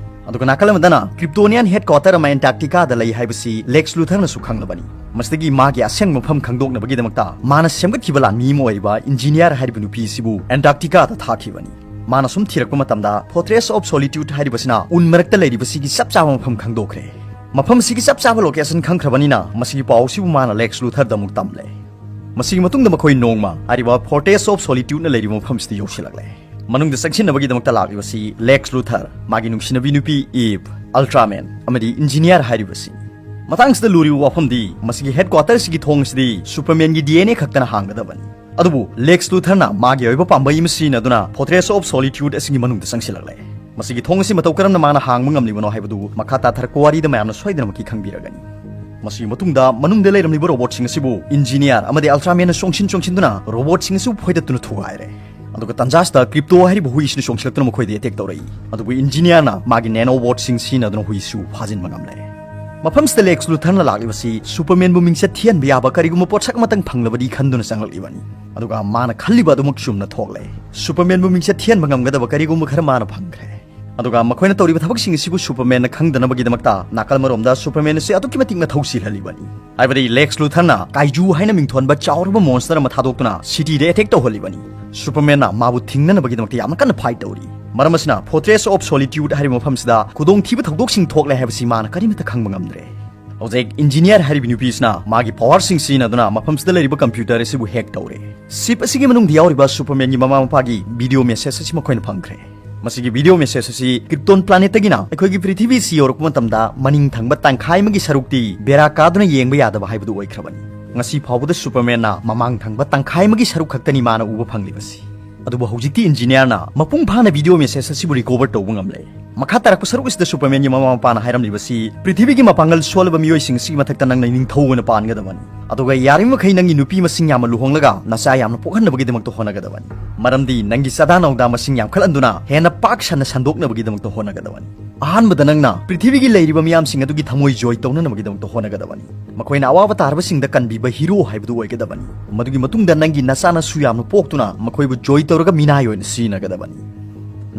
ꯑꯗꯨꯒ ꯅꯥꯀꯜ ꯑꯃꯗꯅ ꯀ꯭ꯔꯤꯞꯇꯣꯅꯤꯌꯥꯟ ꯍꯦꯗꯀ꯭ꯋꯥꯇꯔ ꯑꯃ ꯑꯦꯟꯇꯥꯔꯛꯇꯤꯀꯥꯗ ꯂꯩ ꯍꯥꯏꯕꯁꯤ ꯂꯦꯛꯁ ꯂꯨꯊꯔꯅꯁꯨ ꯈꯪꯂꯕꯅꯤ꯫ ꯃꯁꯤꯗꯒꯤ ꯃꯥꯒꯤ ꯑꯁꯦꯡꯕ ꯃꯐꯝ ꯈꯪꯗꯣꯛꯅꯕꯒꯤꯗꯃꯛꯇ ꯃꯥꯅ ꯁꯦꯝꯒꯠꯈꯤꯕ ꯂꯥꯟꯃꯤ ꯑꯃ ꯑꯣꯏꯔꯤꯕ ꯏꯟꯖꯤꯅꯤꯌꯥꯔ ꯍꯥꯏꯔꯤꯕ ꯅꯨꯄꯤ ꯑꯁꯤꯕꯨ ꯑꯦꯟꯇꯥꯔꯛꯇꯤꯀꯥꯗ ꯊꯥꯈꯤꯕꯅꯤ꯫ ꯃꯥꯅ ꯁꯨꯝ ꯊꯤꯔꯛꯄ ꯃꯇꯝꯗ Fortress of Solitude ꯍꯥꯏꯔꯤꯕꯁꯤꯅ ꯎꯟ ꯃꯔꯛꯇ ꯂꯩꯔꯤꯕꯁꯤꯒꯤ ꯆꯞ ꯆꯥꯕ ꯃꯐꯝ ꯈꯪꯗꯣꯛꯈ꯭ꯔꯦ꯫ ꯃꯐꯝ ꯑꯁꯤꯒꯤ ꯆꯞ ꯆꯥꯕ ꯂꯣꯀꯦꯁꯟ ꯈꯪꯈ꯭ꯔꯕꯅꯤꯅ ꯃꯁꯤꯒꯤ ꯄꯥꯎ ꯑꯁꯤꯕꯨ ꯃꯥꯅ ꯂꯦꯛꯁ ꯂꯨꯊꯔꯗ ꯑꯃꯨꯛ ꯇꯝꯂꯦ꯫ ꯃꯁꯤꯒꯤ ꯃꯇꯨꯡꯗ ꯃꯈꯣꯏ ꯅꯣꯡꯃ ꯍꯥꯏꯔꯤꯕ Fortress of Solitudeꯅ ꯂꯩꯔꯤꯕ ꯃꯐꯝꯁꯤꯗ ꯌꯧꯁꯤꯜꯂꯛꯂꯦ꯫ ꯃꯅꯨꯡꯗ ꯆꯪꯁꯤꯟꯅꯕꯒꯤꯗꯃꯛꯇ ꯂꯥꯛꯂꯤꯕꯁꯤ ꯂꯦꯛꯁ ꯂꯨꯊꯔ, ꯃꯥꯒꯤ ꯅꯨꯡꯁꯤꯅꯕꯤ ꯅꯨꯄꯤ ꯏꯞ, ꯑꯜꯇ꯭ꯔꯥꯃꯦꯟ ꯑꯃꯗꯤ ꯏꯟꯖꯤꯅꯤꯌꯥꯔ ꯍꯥꯏꯔꯤꯕꯁꯤꯅꯤ꯫ ꯃꯇꯥꯡꯁꯤꯗ ꯂꯨꯔꯤꯕ ꯋꯥꯐꯝꯗꯤ ꯃꯁꯤꯒꯤ ꯍꯦꯗꯀ꯭ꯋꯥꯇꯔꯁꯤꯒꯤ ꯊꯣꯡ ꯑꯁꯤꯗꯤ ꯁꯨꯄꯔꯃꯦꯟꯒꯤ ꯗꯤ ꯑꯦꯟ ꯑꯦ ꯈꯛꯇꯅ ꯍꯥꯡꯒꯗꯕꯅꯤ꯫ ꯑꯗꯨꯕꯨ ꯂꯦꯛꯁ ꯂꯨꯊꯔꯅ ꯃꯥꯒꯤ ꯑꯣꯏꯕ ꯄꯥꯝꯕꯩ ꯑꯃ ꯁꯤꯖꯤꯟꯅꯗꯨꯅ Fortress of Solitude ꯑꯁꯤꯒꯤ ꯃꯅꯨꯡꯗ ꯆꯪꯁꯤꯜꯂꯛꯂꯦ꯫ ꯃꯁꯤꯒꯤ ꯊꯣꯡ ꯑꯁꯤ ꯃꯇꯧ ꯀꯔꯝꯅ ꯃꯥꯅ ꯍꯥꯡꯕ ꯉꯝꯂꯤꯕꯅꯣ ꯍꯥꯏꯕꯗꯨ ꯃꯈꯥ ꯇꯥꯊꯔꯛꯄ ꯋꯥꯔꯤꯗ ꯃꯌꯥꯝꯅ ꯁꯣꯏꯗꯅꯃꯛꯀꯤ ꯈꯪꯕꯤꯔꯒꯅꯤ꯫ ꯃꯁꯤꯒꯤ ꯃꯇꯨꯡꯗ ꯃꯅꯨꯡꯗ ꯂꯩꯔꯝꯂꯤꯕ ꯔꯣꯕꯣꯠꯁꯤꯡ ꯑꯁꯤꯕꯨ ꯏꯟꯖꯤꯅꯤꯌꯥꯔ ꯑꯃꯗꯤ ꯑꯜꯇ꯭ꯔꯥꯃꯦꯟꯅ ꯆꯣꯡꯁꯤꯟ ꯆꯣꯡꯁꯤꯟꯗꯨꯅ ꯔꯣꯕꯣꯠꯁꯤꯡ ꯑꯁꯤꯕꯨ ꯐꯣꯏꯗꯠꯇꯨꯅ ꯊꯨꯒꯥꯏꯔꯦ꯫ ꯑꯗꯨꯒ ꯇꯟꯖꯥꯁꯤꯗ ꯀ꯭ꯔꯤꯞꯇꯣ ꯍꯥꯏꯔꯤꯕ ꯍꯨꯏꯁꯤꯅ ꯆꯣꯡꯁꯤꯜꯂꯛꯇꯨꯅ ꯃꯈꯣꯏꯗ ꯑꯦꯇꯦꯛ ꯇꯧꯔꯛꯏ꯫ ꯑꯗꯨꯕꯨ ꯏꯟꯖꯤꯅꯤꯌꯥꯔꯅ ꯃꯥꯒꯤ ꯅꯦꯅꯣ ꯕꯣꯠꯁꯤꯡ ꯁꯤꯖꯤꯟꯅꯗꯨꯅ ꯍꯨꯏꯁꯨ ꯐꯥꯖꯤꯟꯕ ꯉꯝꯂꯦ꯫ ꯃꯐꯝꯁꯤꯗ ꯂꯦꯛꯁ ꯂꯨꯊꯔꯅ ꯂꯥꯛꯂꯤꯕꯁꯤ ꯁꯨꯄꯔꯃꯦꯟꯕꯨ ꯃꯤꯡꯆꯠ ꯊꯤꯍꯟꯕ ꯌꯥꯕ ꯀꯔꯤꯒꯨꯝꯕ ꯄꯣꯠꯁꯛ ꯑꯃꯇꯪ ꯐꯪꯂꯕꯗꯤ ꯈꯟꯗꯨꯅ ꯆꯪꯂꯛꯂꯤꯕꯅꯤ꯫ ꯑꯗꯨꯒ ꯃꯥꯅ ꯈꯜꯂꯤꯕ ꯑꯗꯨꯃꯛ ꯆꯨꯝꯅ ꯊꯣꯛꯂꯦ꯫ ꯁꯨꯄꯔꯃꯦꯟꯕꯨ ꯃꯤꯡꯆꯠ ꯊꯤꯍꯟꯕ ꯉꯝꯒꯗꯕ ꯀꯔꯤꯒꯨꯝꯕ ꯈꯔ ꯃꯥꯅ ꯐꯪꯈ꯭ꯔꯦ꯫ ꯑꯗꯨꯒ ꯃꯈꯣꯏꯅ ꯇꯧꯔꯤꯕ ꯊꯕꯛꯁꯤꯡ ꯑꯁꯤꯕꯨ ꯁꯨꯄꯔꯃꯦꯟꯅ ꯈꯪꯗꯅꯕꯒꯤꯗꯃꯛꯇ ꯅꯥꯀꯜ ꯑꯃꯔꯣꯝꯗ ꯁꯨꯄꯔꯃꯦꯟ ꯑꯁꯤ ꯑꯗꯨꯛꯀꯤ ꯃꯇꯤꯛ ꯃꯊꯧ ꯆꯤꯜꯍꯜꯂꯤꯕꯅꯤ꯫ ꯍꯥꯏꯕꯗꯤ ꯂꯦꯛꯁ ꯂꯨꯊꯔꯅ ꯀꯥꯏꯖꯨ ꯍꯥꯏꯅ ꯃꯤꯡꯊꯣꯟꯕ ꯆꯥꯎꯔꯕ ꯃꯣꯟꯁꯇꯔ ꯑꯃ ꯊꯥꯗꯣꯛꯇꯨꯅ ꯁꯤꯇꯤꯗ ꯑꯦꯇꯦꯛ ꯇꯧꯍꯜꯂꯤꯕꯅꯤ꯫ ꯁꯨꯄꯔꯃꯦꯟꯅ ꯃꯥꯕꯨ ꯊꯤꯡꯅꯅꯕꯒꯤꯗꯃꯛꯇ ꯌꯥꯝꯅ ꯀꯟꯅ ꯐꯥꯏꯠ ꯇꯧꯔꯤ꯫ ꯃꯔꯝ ꯑꯁꯤꯅ Fortress of Solitude ꯍꯥꯏꯔꯤꯕ ꯃꯐꯝꯁꯤꯗ ꯈꯨꯗꯣꯡꯊꯤꯕ ꯊꯧꯗꯣꯛꯁꯤꯡ ꯊꯣꯛꯂꯦ ꯍꯥꯏꯕꯁꯤ ꯃꯥꯅ ꯀꯔꯤꯃꯠꯇ ꯈꯪꯕ ꯉꯝꯗ꯭ꯔꯦ꯫ ꯍꯧꯖꯤꯛ ꯏꯟꯖꯤꯅꯤꯌꯥꯔ ꯍꯥꯏꯔꯤꯕ ꯅꯨꯄꯤꯁꯤꯅ ꯃꯥꯒꯤ ꯄꯋꯥꯔꯁꯤꯡ ꯁꯤꯖꯤꯟꯅꯗꯨꯅ ꯃꯐꯝꯁꯤꯗ ꯂꯩꯔꯤꯕ ꯀꯝꯄ꯭ꯌꯨꯇꯔ ꯑꯁꯤꯕꯨ ꯍꯦꯛ ꯇꯧꯔꯦ꯫ ꯁꯤꯞ ꯑꯁꯤꯒꯤ ꯃꯅꯨꯡꯗ ꯌꯥꯎꯔꯤꯕ ꯁꯨꯄꯔꯃꯦꯟꯒꯤ ꯃꯃꯥ ꯃꯄꯥꯒꯤ ꯚꯤꯗꯤꯑꯣ ꯃꯦꯁꯦꯖ ꯑꯁꯤ ꯃꯈꯣꯏꯅ ꯐꯪꯈ꯭ꯔꯦ꯫ ꯃꯁꯤꯒꯤ ꯚꯤꯗꯤꯑꯣ ꯃꯦꯁꯦꯖ ꯑꯁꯤ ꯀ꯭ꯔꯤꯞꯇꯣꯟ ꯄ꯭ꯂꯥꯅꯦꯠꯇꯒꯤꯅ ꯑꯩꯈꯣꯏꯒꯤ ꯄ꯭ꯔꯤꯊꯤꯕꯤꯁꯤ ꯌꯧꯔꯛꯄ ꯃꯇꯝꯗ ꯃꯅꯤꯡ ꯊꯪꯕ ꯇꯪꯈꯥꯏ ꯑꯃꯒꯤ ꯁꯔꯨꯛꯇꯤ ꯕꯦꯔꯥ ꯀꯥꯗꯨꯅ ꯌꯦꯡꯕ ꯌꯥꯗꯕ ꯍꯥꯏꯕꯗꯨ ꯑꯣꯏꯈ꯭ꯔꯕꯅꯤ꯫ ꯉꯁꯤ ꯐꯥꯎꯕꯗ ꯁꯨꯄꯔꯃꯦꯟꯅ ꯃꯃꯥꯡ ꯊꯪꯕ ꯇꯪꯈꯥꯏ ꯑꯃꯒꯤ ꯁꯔꯨꯛ ꯈꯛꯇꯅꯤ ꯃꯥꯅ ꯎꯕ ꯐꯪꯂꯤꯕꯁꯤ꯫ ꯑꯗꯨꯕꯨ ꯍꯧꯖꯤꯛꯇꯤ ꯏꯟꯖꯤꯅꯤꯌꯥꯔꯅ ꯃꯄꯨꯡ ꯐꯥꯅ ꯚꯤꯗꯤꯑꯣ ꯃꯦꯁꯦꯖ ꯑꯁꯤꯕꯨ ꯔꯤꯀꯣꯚꯔ ꯇꯧꯕ ꯉꯝꯂꯦ꯫ ꯃꯈꯥ ꯇꯥꯔꯛꯄ ꯁꯔꯨꯛ ꯑꯁꯤꯗ ꯁꯨꯄꯔꯃꯦꯟꯒꯤ ꯃꯃꯥ ꯃꯄꯥꯅ ꯍꯥꯏꯔꯝꯂꯤꯕꯁꯤ ꯄ꯭ꯔꯤꯊꯤꯕꯤꯒꯤ ꯃꯄꯥꯡꯒꯜ ꯁꯣꯜꯂꯕ ꯃꯤꯑꯣꯏꯁꯤꯡ ꯑꯁꯤꯒꯤ ꯃꯊꯛꯇ ꯅꯪꯅ ꯅꯤꯡꯊꯧ ꯑꯣꯏꯅ ꯄꯥꯟꯒꯗꯕꯅꯤ꯫ ꯑꯗꯨꯒ ꯌꯥꯔꯤꯕꯃꯈꯩ ꯅꯪꯒꯤ ꯅꯨꯄꯤ ꯃꯁꯤꯡ ꯌꯥꯝꯅ ꯂꯨꯍꯣꯡꯂꯒ ꯅꯆꯥ ꯌꯥꯝꯅ ꯄꯣꯛꯍꯟꯅꯕꯒꯤꯗꯃꯛꯇ ꯍꯣꯠꯅꯒꯗꯕꯅꯤ꯫ ꯃꯔꯝꯗꯤ ꯅꯪꯒꯤ ꯆꯥꯗꯥ ꯅꯥꯎꯗꯥ ꯃꯁꯤꯡ ꯌꯥꯝꯈꯠꯍꯟꯗꯨꯅ ꯍꯦꯟꯅ ꯄꯥꯛ ꯁꯟꯅ ꯁꯟꯗꯣꯛꯅꯕꯒꯤꯗꯃꯛꯇ ꯍꯣꯠꯅꯒꯗꯕꯅꯤ꯫ ꯑꯍꯥꯟꯕꯗ ꯅꯪꯅ ꯄ꯭ꯔꯤꯊꯤꯕꯤꯒꯤ ꯂꯩꯔꯤꯕ ꯃꯤꯌꯥꯝꯁꯤꯡ ꯑꯗꯨꯒꯤ ꯊꯃꯣꯏ ꯖꯣꯏ ꯇꯧꯅꯅꯕꯒꯤꯗꯃꯛꯇ ꯍꯣꯠꯅꯒꯗꯕꯅꯤ꯫ ꯃꯈꯣꯏꯅ ꯑꯋꯥꯕ ꯇꯥꯔꯕꯁꯤꯡꯗ ꯀꯟꯕꯤꯕ ꯍꯤꯔꯣ ꯍꯥꯏꯕꯗꯨ ꯑꯣꯏꯒꯗꯕꯅꯤ꯫ ꯃꯗꯨꯒꯤ ꯃꯇꯨꯡꯗ ꯅꯪꯒꯤ ꯅꯆꯥꯅꯁꯨ ꯌꯥꯝꯅ ꯄꯣꯛꯇꯨꯅ ꯃꯈꯣꯏꯕꯨ ꯖꯣꯏ ꯇꯧꯔꯒ ꯃꯤꯅꯥꯏ ꯑꯣꯏꯅ ꯁꯤꯖꯤꯟꯅꯒꯗꯕꯅꯤ꯫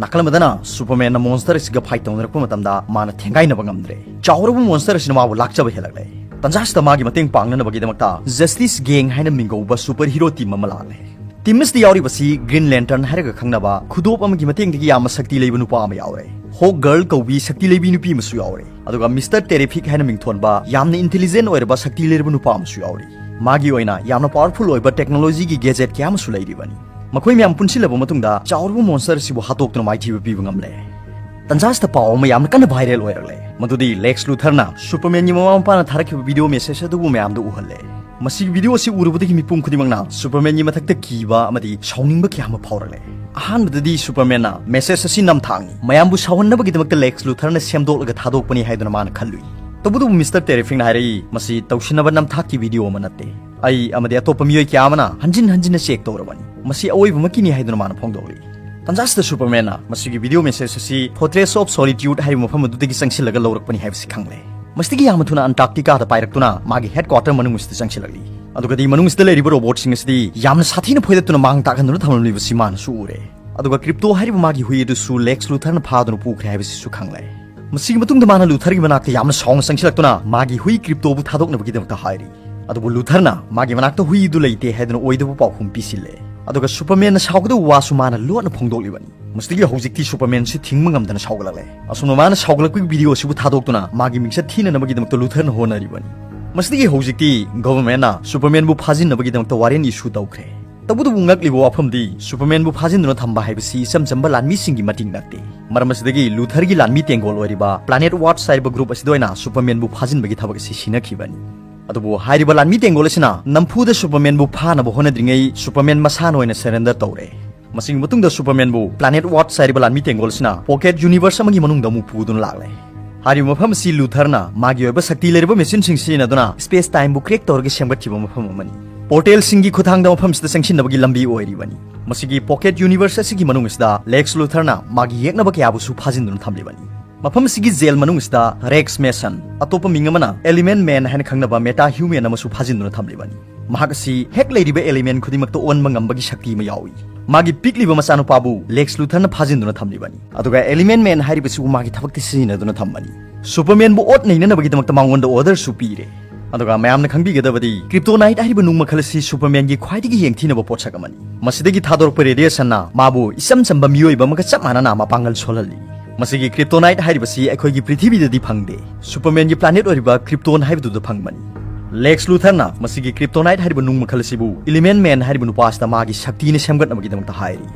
ꯅꯥꯀꯜ ꯑꯃꯗꯅ ꯁꯨꯄꯔꯃꯦꯟꯅ ꯃꯣꯟꯁꯇꯔ ꯑꯁꯤꯒ ꯐꯥꯏꯠ ꯇꯧꯅꯔꯛꯄ ꯃꯇꯝꯗ ꯃꯥꯅ ꯊꯦꯡꯒꯥꯏꯅꯕ ꯉꯝꯗ꯭ꯔꯦ꯫ ꯆꯥꯎꯔꯕ ꯃꯣꯟꯁꯇꯔ ꯑꯁꯤꯅ ꯃꯥꯕꯨ ꯂꯥꯛꯆꯕ ꯍꯦꯜꯂꯛꯂꯦ꯫ ꯇꯟꯖꯥꯁꯤꯗ ꯃꯥꯒꯤ ꯃꯇꯦꯡ ꯄꯥꯡꯅꯅꯕꯒꯤꯗꯃꯛꯇ ꯖꯁꯇꯤꯁ ꯒꯦꯡ ꯍꯥꯏꯅ ꯃꯤꯡꯒꯧꯕ ꯁꯨꯄꯔ ꯍꯤꯔꯣ ꯇꯤꯝ ꯑꯃ ꯂꯥꯛꯂꯦ꯫ ꯇꯤꯝ ꯑꯁꯤꯗ ꯌꯥꯎꯔꯤꯕꯁꯤ ꯒ꯭ꯔꯤꯟ ꯂꯦꯟꯇꯔꯟ ꯍꯥꯏꯔꯒ ꯈꯪꯅꯕ ꯈꯨꯗꯣꯞ ꯑꯃꯒꯤ ꯃꯇꯦꯡꯗꯒꯤ ꯌꯥꯝꯅ ꯁꯛꯇꯤ ꯂꯩꯕ ꯅꯨꯄꯥ ꯑꯃ ꯌꯥꯎꯔꯦ꯫ ꯍꯣꯛ ꯒꯔꯜ ꯀꯧꯕꯤ ꯁꯛꯇꯤ ꯂꯩꯕꯤ ꯅꯨꯄꯤ ꯑꯃꯁꯨ ꯌꯥꯎꯔꯦ꯫ ꯑꯗꯨꯒ ꯃꯤꯁꯇꯔ ꯇꯦꯔꯤꯐꯤꯛ ꯍꯥꯏꯅ ꯃꯤꯡꯊꯣꯟꯕ ꯌꯥꯝꯅ ꯏꯟꯇꯦꯂꯤꯖꯦꯟ ꯑꯣꯏꯔꯕ ꯁꯛꯇꯤ ꯂꯩꯔꯕ ꯅꯨꯄꯥ ꯑꯃꯁꯨ ꯌꯥꯎꯔꯤ꯫ ꯃꯥꯒꯤ ꯑꯣꯏꯅ ꯌꯥꯝꯅ ꯄꯥꯋꯔꯐꯨꯜ ꯑꯣꯏꯕ ꯇꯦꯛꯅꯣꯂꯣꯖꯤꯒꯤ ꯒꯦꯖꯦꯠ ꯀꯌꯥ ꯑꯃꯁꯨ ꯂꯩꯔꯤꯕꯅꯤ꯫ ꯃꯈꯣꯏ ꯃꯌꯥꯝ ꯄꯨꯟꯁꯤꯜꯂꯕ ꯃꯇꯨꯡꯗ ꯆꯥꯎꯔꯕ ꯃꯣꯟꯁꯇꯔ ꯑꯁꯤꯕꯨ ꯍꯥꯠꯇꯣꯛꯇꯨꯅ ꯃꯥꯏꯊꯤꯕ ꯄꯤꯕ ꯉꯝꯂꯦ꯫ ꯇꯟꯖꯥꯁꯤꯗ ꯄꯥꯎ ꯑꯃ ꯌꯥꯝꯅ ꯀꯟꯅ ꯚꯥꯏꯔꯦꯜ ꯑꯣꯏꯔꯛꯂꯦ꯫ ꯃꯗꯨꯗꯤ ꯂꯦꯛꯁ ꯂꯨꯊꯔꯅ ꯁꯨꯄꯔꯃꯦꯟꯒꯤ ꯃꯃꯥ ꯃꯄꯥꯅ ꯊꯥꯔꯛꯈꯤꯕ ꯚꯤꯗꯤꯑꯣ ꯃꯦꯁꯦꯖ ꯑꯗꯨꯕꯨ ꯃꯌꯥꯝꯗ ꯎꯍꯜꯂꯦ꯫ ꯃꯁꯤꯒꯤ ꯚꯤꯗꯤꯑꯣ ꯑꯁꯤ ꯎꯔꯨꯕꯗꯒꯤ ꯃꯤꯄꯨꯝ ꯈꯨꯗꯤꯡꯃꯛꯅ ꯁꯨꯄꯔꯃꯦꯟꯒꯤ ꯃꯊꯛꯇ ꯀꯤꯕ ꯑꯃꯗꯤ ꯁꯥꯎꯅꯤꯡꯕ ꯀꯌꯥ ꯑꯃ ꯐꯥꯎꯔꯛꯂꯦ꯫ ꯑꯍꯥꯟꯕꯗꯗꯤ ꯁꯨꯄꯔꯃꯦꯟꯅ ꯃꯦꯁꯦꯖ ꯑꯁꯤ ꯅꯝꯊꯥꯛꯅꯤ, ꯃꯌꯥꯝꯕꯨ ꯁꯥꯎꯍꯟꯅꯕꯒꯤꯗꯃꯛꯇ ꯂꯦꯛꯁ ꯂꯨꯊꯔꯅ ꯁꯦꯝꯗꯣꯛꯂꯒ ꯊꯥꯗꯣꯛꯄꯅꯤ ꯍꯥꯏꯗꯨꯅ ꯃꯥꯅ ꯈꯜꯂꯨꯏ꯫ ꯇꯧꯕꯇꯕꯨ ꯃꯤꯁꯇꯔ ꯇꯦꯔꯤꯐꯤꯛꯅ ꯍꯥꯏꯔꯛꯏ, "ꯃꯁꯤ ꯇꯧꯁꯤꯟꯅꯕ ꯅꯝꯊꯥꯛꯀꯤ ꯚꯤꯗꯤꯑꯣ ꯑꯃ ꯅꯠꯇꯦ꯫ ꯑꯩ ꯑꯃꯗꯤ ꯑꯇꯣꯞꯄ ꯃꯤꯑꯣꯏ ꯀꯌꯥ ꯑꯃꯅ ꯍꯟꯖꯤꯟ ꯍꯟꯖꯤꯟꯅ ꯆꯦꯛ ꯇꯧꯔꯕꯅꯤ꯫ ꯃꯁꯤ ꯑꯋꯣꯏꯕꯃꯛꯀꯤꯅꯤ" ꯍꯥꯏꯗꯨꯅ ꯃꯥꯅ ꯐꯣꯡꯗꯣꯛꯂꯤ꯫ ꯇꯟꯖꯥꯁꯤꯗ ꯁꯨꯄꯔꯃꯦꯟꯅ ꯃꯁꯤꯒꯤ ꯚꯤꯗꯤꯑꯣ ꯃꯦꯁꯦꯖ ꯑꯁꯤ Fortress of Solitude ꯍꯥꯏꯔꯤꯕ ꯃꯐꯝ ꯑꯗꯨꯗꯒꯤ ꯆꯪꯁꯤꯜꯂꯒ ꯂꯧꯔꯛꯄꯅꯤ ꯍꯥꯏꯕꯁꯤ ꯈꯪꯂꯦ꯫ ꯃꯁꯤꯗꯒꯤ ꯌꯥꯝꯅ ꯊꯨꯅ ꯑꯟꯇꯥꯔꯛꯇꯤꯀꯥꯗ ꯄꯥꯏꯔꯛꯇꯨꯅ ꯃꯥꯒꯤ ꯍꯦꯗ ꯀ꯭ꯋꯥꯇꯔ ꯃꯅꯨꯡ ꯑꯁꯤꯗ ꯆꯪꯁꯤꯜꯂꯛꯂꯤ꯫ ꯑꯗꯨꯒꯗꯤ ꯃꯅꯨꯡ ꯑꯁꯤꯗ ꯂꯩꯔꯤꯕ ꯔꯣꯕꯣꯠꯁꯤꯡ ꯑꯁꯤꯗꯤ ꯌꯥꯝꯅ ꯁꯥꯊꯤꯅ ꯐꯣꯏꯗꯠꯇꯨꯅ ꯃꯥꯡ ꯇꯥꯛꯍꯟꯗꯨꯅ ꯊꯝꯂꯝꯂꯤꯕꯁꯤ ꯃꯥꯅꯁꯨ ꯎꯔꯦ꯫ ꯑꯗꯨꯒ ꯀ꯭ꯔꯤꯞꯇꯣ ꯍꯥꯏꯔꯤꯕ ꯃꯥꯒꯤ ꯍꯨꯏ ꯑꯗꯨꯁꯨ ꯂꯦꯛꯁ ꯂꯨꯊꯔꯅ ꯐꯥꯗꯨꯅ ꯄꯨꯈ꯭ꯔꯦ ꯍꯥꯏꯕꯁꯤꯁꯨ ꯈꯪꯂꯦ꯫ ꯃꯁꯤꯒꯤ ꯃꯇꯨꯡꯗ ꯃꯥꯅ ꯂꯨꯊꯔꯒꯤ ꯃꯅꯥꯛꯇ ꯌꯥꯝꯅ ꯁꯥꯎꯅ ꯆꯪꯁꯤꯜꯂꯛꯇꯨꯅ ꯃꯥꯒꯤ ꯍꯨꯏ ꯀ꯭ꯔꯤꯞꯇꯣꯕꯨ ꯊꯥꯗꯣꯛꯅꯕꯒꯤꯗꯃꯛꯇ ꯍꯥꯏꯔꯤ꯫ ꯑꯗꯨꯕꯨ ꯂꯨꯊꯔꯅ ꯃꯥꯒꯤ ꯃꯅꯥꯛꯇ ꯍꯨꯏ ꯑꯗꯨ ꯂꯩꯇꯦ ꯍꯥꯏꯗꯨꯅ ꯑꯣꯏꯗꯕ ꯄꯥꯎꯈꯨꯝ ꯄꯤꯁꯤꯜꯂꯦ꯫ ꯑꯗꯨꯒ ꯁꯨꯄꯔꯃꯦꯟꯅ ꯁꯥꯎꯒꯗꯕ ꯋꯥꯁꯨ ꯃꯥꯅ ꯂꯣꯠꯅ ꯐꯣꯡꯗꯣꯛꯂꯤꯕꯅꯤ꯫ ꯃꯁꯤꯗꯒꯤ ꯍꯧꯖꯤꯛꯇꯤ ꯁꯨꯄꯔꯃꯦꯟꯁꯤ ꯊꯤꯡꯕ ꯉꯝꯗꯅ ꯁꯥꯎꯒꯠꯂꯛꯂꯦ꯫ ꯑꯁꯨꯝꯅ ꯃꯥꯅ ꯁꯥꯎꯒꯠꯂꯛꯄꯒꯤ ꯚꯤꯗꯤꯑꯣ ꯑꯁꯤꯕꯨ ꯊꯥꯗꯣꯛꯇꯨꯅ ꯃꯥꯒꯤ ꯃꯤꯡꯆꯠ ꯊꯤꯅꯅꯕꯒꯤꯗꯃꯛꯇ ꯂꯨꯊꯔꯅ ꯍꯣꯠꯅꯔꯤꯕꯅꯤ꯫ ꯃꯁꯤꯗꯒꯤ ꯍꯧꯖꯤꯛꯇꯤ ꯒꯚꯔꯟꯃꯦꯟꯅ ꯁꯨꯄꯔꯃꯦꯟꯕꯨ ꯐꯥꯖꯤꯟꯅꯕꯒꯤꯗꯃꯛꯇ ꯋꯥꯔꯦꯟ ꯏꯁꯨ ꯇꯧꯈ꯭ꯔꯦ꯫ ꯇꯧꯕꯇꯕꯨ ꯉꯛꯂꯤꯕ ꯋꯥꯐꯝꯗꯤ ꯁꯨꯄꯔꯃꯦꯟꯕꯨ ꯐꯥꯖꯤꯟꯗꯨꯅ ꯊꯝꯕ ꯍꯥꯏꯕꯁꯤ ꯏꯆꯝ ꯆꯝꯕ ꯂꯥꯟꯃꯤꯁꯤꯡꯒꯤ ꯃꯇꯤꯡ ꯅꯠꯇꯦ꯫ ꯃꯔꯝ ꯑꯁꯤꯗꯒꯤ ꯂꯨꯊꯔꯒꯤ ꯂꯥꯟꯃꯤ ꯇꯦꯡꯒꯣꯜ ꯑꯣꯏꯔꯤꯕ ꯄ꯭ꯂꯥꯅꯦꯠ ꯋꯥꯠꯆ ꯍꯥꯏꯔꯤꯕ ꯒ꯭ꯔꯨꯞ ꯑꯁꯤꯗ ꯑꯣꯏꯅ ꯁꯨꯄꯔꯃꯦꯟꯕꯨ ꯐꯥꯖꯤꯟꯕꯒꯤ ꯊꯕꯛ ꯑꯁꯤ ꯁꯤꯟꯅꯈꯤꯕꯅꯤ꯫ ꯑꯗꯨꯕꯨ ꯍꯥꯏꯔꯤꯕ ꯂꯥꯟꯃꯤ ꯇꯦꯡꯒꯣꯜ ꯑꯁꯤꯅ ꯅꯝꯐꯨꯗ ꯁꯨꯄꯔꯃꯦꯟꯕꯨ ꯐꯥꯅꯕ ꯍꯣꯠꯅꯗ꯭ꯔꯤꯉꯩ ꯁꯨꯄꯔꯃꯦꯟ ꯃꯁꯥꯅ ꯑꯣꯏꯅ ꯁꯔꯦꯟꯗꯔ ꯇꯧꯔꯦ꯫ ꯃꯁꯤꯒꯤ ꯃꯇꯨꯡꯗ ꯁꯨꯄꯔꯃꯦꯟꯕꯨ ꯄ꯭ꯂꯥꯅꯦꯠ ꯋꯥꯠꯆ ꯍꯥꯏꯔꯤꯕ ꯂꯥꯟꯃꯤ ꯇꯦꯡꯒꯣꯜ ꯑꯁꯤꯅ ꯄꯣꯀꯦꯠ ꯌꯨꯅꯤꯚꯔꯁ ꯑꯃꯒꯤ ꯃꯅꯨꯡꯗ ꯑꯃꯨꯛ ꯄꯨꯗꯨꯅ ꯂꯥꯛꯂꯦ꯫ ꯍꯥꯏꯔꯤꯕ ꯃꯐꯝ ꯑꯁꯤ ꯂꯨꯊꯔꯅ ꯃꯥꯒꯤ ꯑꯣꯏꯕ ꯁꯛꯇꯤ ꯂꯩꯔꯕ ꯃꯦꯆꯤꯟꯁꯤꯡ ꯁꯤꯖꯤꯟꯅꯗꯨꯅ ꯁ꯭ꯄꯦꯁ ꯇꯥꯏꯝꯕꯨ ꯀ꯭ꯔꯦꯛ ꯇꯧꯔꯒ ꯁꯦꯝꯒꯠꯈꯤꯕ ꯃꯐꯝ ꯑꯃꯅꯤ꯫ ꯄꯣꯔꯇꯦꯜꯁꯤꯡꯒꯤ ꯈꯨꯠꯊꯥꯡꯗ ꯃꯐꯝꯁꯤꯗ ꯆꯪꯁꯤꯟꯅꯕꯒꯤ ꯂꯝꯕꯤ ꯑꯣꯏꯔꯤꯕꯅꯤ꯫ ꯃꯁꯤꯒꯤ ꯄꯣꯀꯦꯠ ꯌꯨꯅꯤꯚꯔꯁ ꯑꯁꯤꯒꯤ ꯃꯅꯨꯡ ꯑꯁꯤꯗ ꯂꯦꯛꯁ ꯂꯨꯊꯔꯅ ꯃꯥꯒꯤ ꯌꯦꯛꯅꯕ ꯀꯌꯥꯕꯨꯁꯨ ꯐꯥꯖꯤꯟꯗꯨꯅ ꯊꯝꯂꯤꯕꯅꯤ꯫ ꯃꯐꯝ ꯑꯁꯤꯒꯤ ꯖꯦꯜ ꯃꯅꯨꯡ ꯑꯁꯤꯗ ꯔꯦꯛꯁ ꯃꯦꯁꯟ, ꯑꯇꯣꯞꯄ ꯃꯤꯡ ꯑꯃꯅ ꯑꯦꯂꯤꯃꯦꯟ ꯃꯦꯟ ꯍꯥꯏꯅ ꯈꯪꯅꯕ ꯃꯦꯇꯥ ꯍ꯭ꯌꯨꯃꯦꯟ ꯑꯃꯁꯨ ꯐꯥꯖꯤꯟꯗꯨꯅ ꯊꯝꯂꯤꯕꯅꯤ꯫ ꯃꯍꯥꯛ ꯑꯁꯤ ꯍꯦꯛ ꯂꯩꯔꯤꯕ ꯑꯦꯂꯤꯃꯦꯟ ꯈꯨꯗꯤꯡꯃꯛꯇ ꯑꯣꯟꯕ ꯉꯝꯕꯒꯤ ꯁꯛꯇꯤ ꯑꯃ ꯌꯥꯎꯏ꯫ ꯃꯥꯒꯤ ꯄꯤꯛꯂꯤꯕ ꯃꯆꯥꯅꯨꯄꯥꯕꯨ ꯂꯦꯛꯁ ꯂꯨꯊꯔꯅ ꯐꯥꯖꯤꯟꯗꯨꯅ ꯊꯝꯂꯤꯕꯅꯤ꯫ ꯑꯗꯨꯒ ꯑꯦꯂꯤꯃꯦꯟ ꯃꯦꯟ ꯍꯥꯏꯔꯤꯕꯁꯤꯕꯨ ꯃꯥꯒꯤ ꯊꯕꯛꯇ ꯁꯤꯖꯤꯟꯅꯗꯨꯅ ꯊꯝꯕꯅꯤ꯫ ꯁꯨꯄꯔꯃꯦꯟꯕꯨ ꯑꯣꯠ ꯅꯩꯅꯅꯕꯒꯤꯗꯃꯛꯇ ꯃꯉꯣꯟꯗ ꯑꯣꯔꯗꯔꯁꯨ ꯄꯤꯔꯦ꯫ ꯑꯗꯨꯒ ꯃꯌꯥꯝꯅ ꯈꯪꯕꯤꯒꯗꯕꯗꯤ, ꯀ꯭ꯔꯤꯞꯇꯣꯅꯥꯏꯠ ꯍꯥꯏꯔꯤꯕ ꯅꯨꯡ ꯃꯈꯜ ꯑꯁꯤ ꯁꯨꯄꯔꯃꯦꯟꯒꯤ ꯈ꯭ꯋꯥꯏꯗꯒꯤ ꯌꯦꯡꯊꯤꯅꯕ ꯄꯣꯠꯁꯛ ꯑꯃꯅꯤ꯫ ꯃꯁꯤꯗꯒꯤ ꯊꯥꯗꯣꯔꯛꯄ ꯔꯦꯗꯤꯌꯦꯁꯟꯅ ꯃꯥꯕꯨ ꯏꯆꯝ ꯆꯝꯕ ꯃꯤꯑꯣꯏꯕ ꯑꯃꯒ ꯆꯞ ꯃꯥꯟꯅꯅ ꯃꯄꯥꯡꯒꯜ ꯁꯣꯜꯍꯜꯂꯤ꯫ ꯃꯁꯤꯒꯤ ꯀ꯭ꯔꯤꯞꯇꯣꯅꯥꯏꯠ ꯍꯥꯏꯔꯤꯕꯁꯤ ꯑꯩꯈꯣꯏꯒꯤ ꯄ꯭ꯔꯤꯊꯤꯕꯤꯗꯗꯤ ꯐꯪꯗꯦ, ꯁꯨꯄꯔꯃꯦꯟꯒꯤ ꯄ꯭ꯂꯥꯅꯦꯠ ꯑꯣꯏꯔꯤꯕ ꯀ꯭ꯔꯤꯞꯇꯣꯟ ꯍꯥꯏꯕꯗꯨꯗ ꯐꯪꯕꯅꯤ꯫ ꯂꯦꯛꯁ ꯂꯨꯊꯔꯅ ꯃꯁꯤꯒꯤ ꯀ꯭ꯔꯤꯞꯇꯣꯅꯥꯏꯠ ꯍꯥꯏꯔꯤꯕ ꯅꯨꯡ ꯃꯈꯜ ꯑꯁꯤꯕꯨ ꯏꯂꯤꯃꯦꯟ ꯃꯦꯟ ꯍꯥꯏꯔꯤꯕ ꯅꯨꯄꯥ ꯑꯁꯤꯗ ꯃꯥꯒꯤ ꯁꯛꯇꯤꯅ ꯁꯦꯝꯒꯠꯅꯕꯒꯤꯗꯃꯛꯇ ꯍꯥꯏꯔꯤ꯫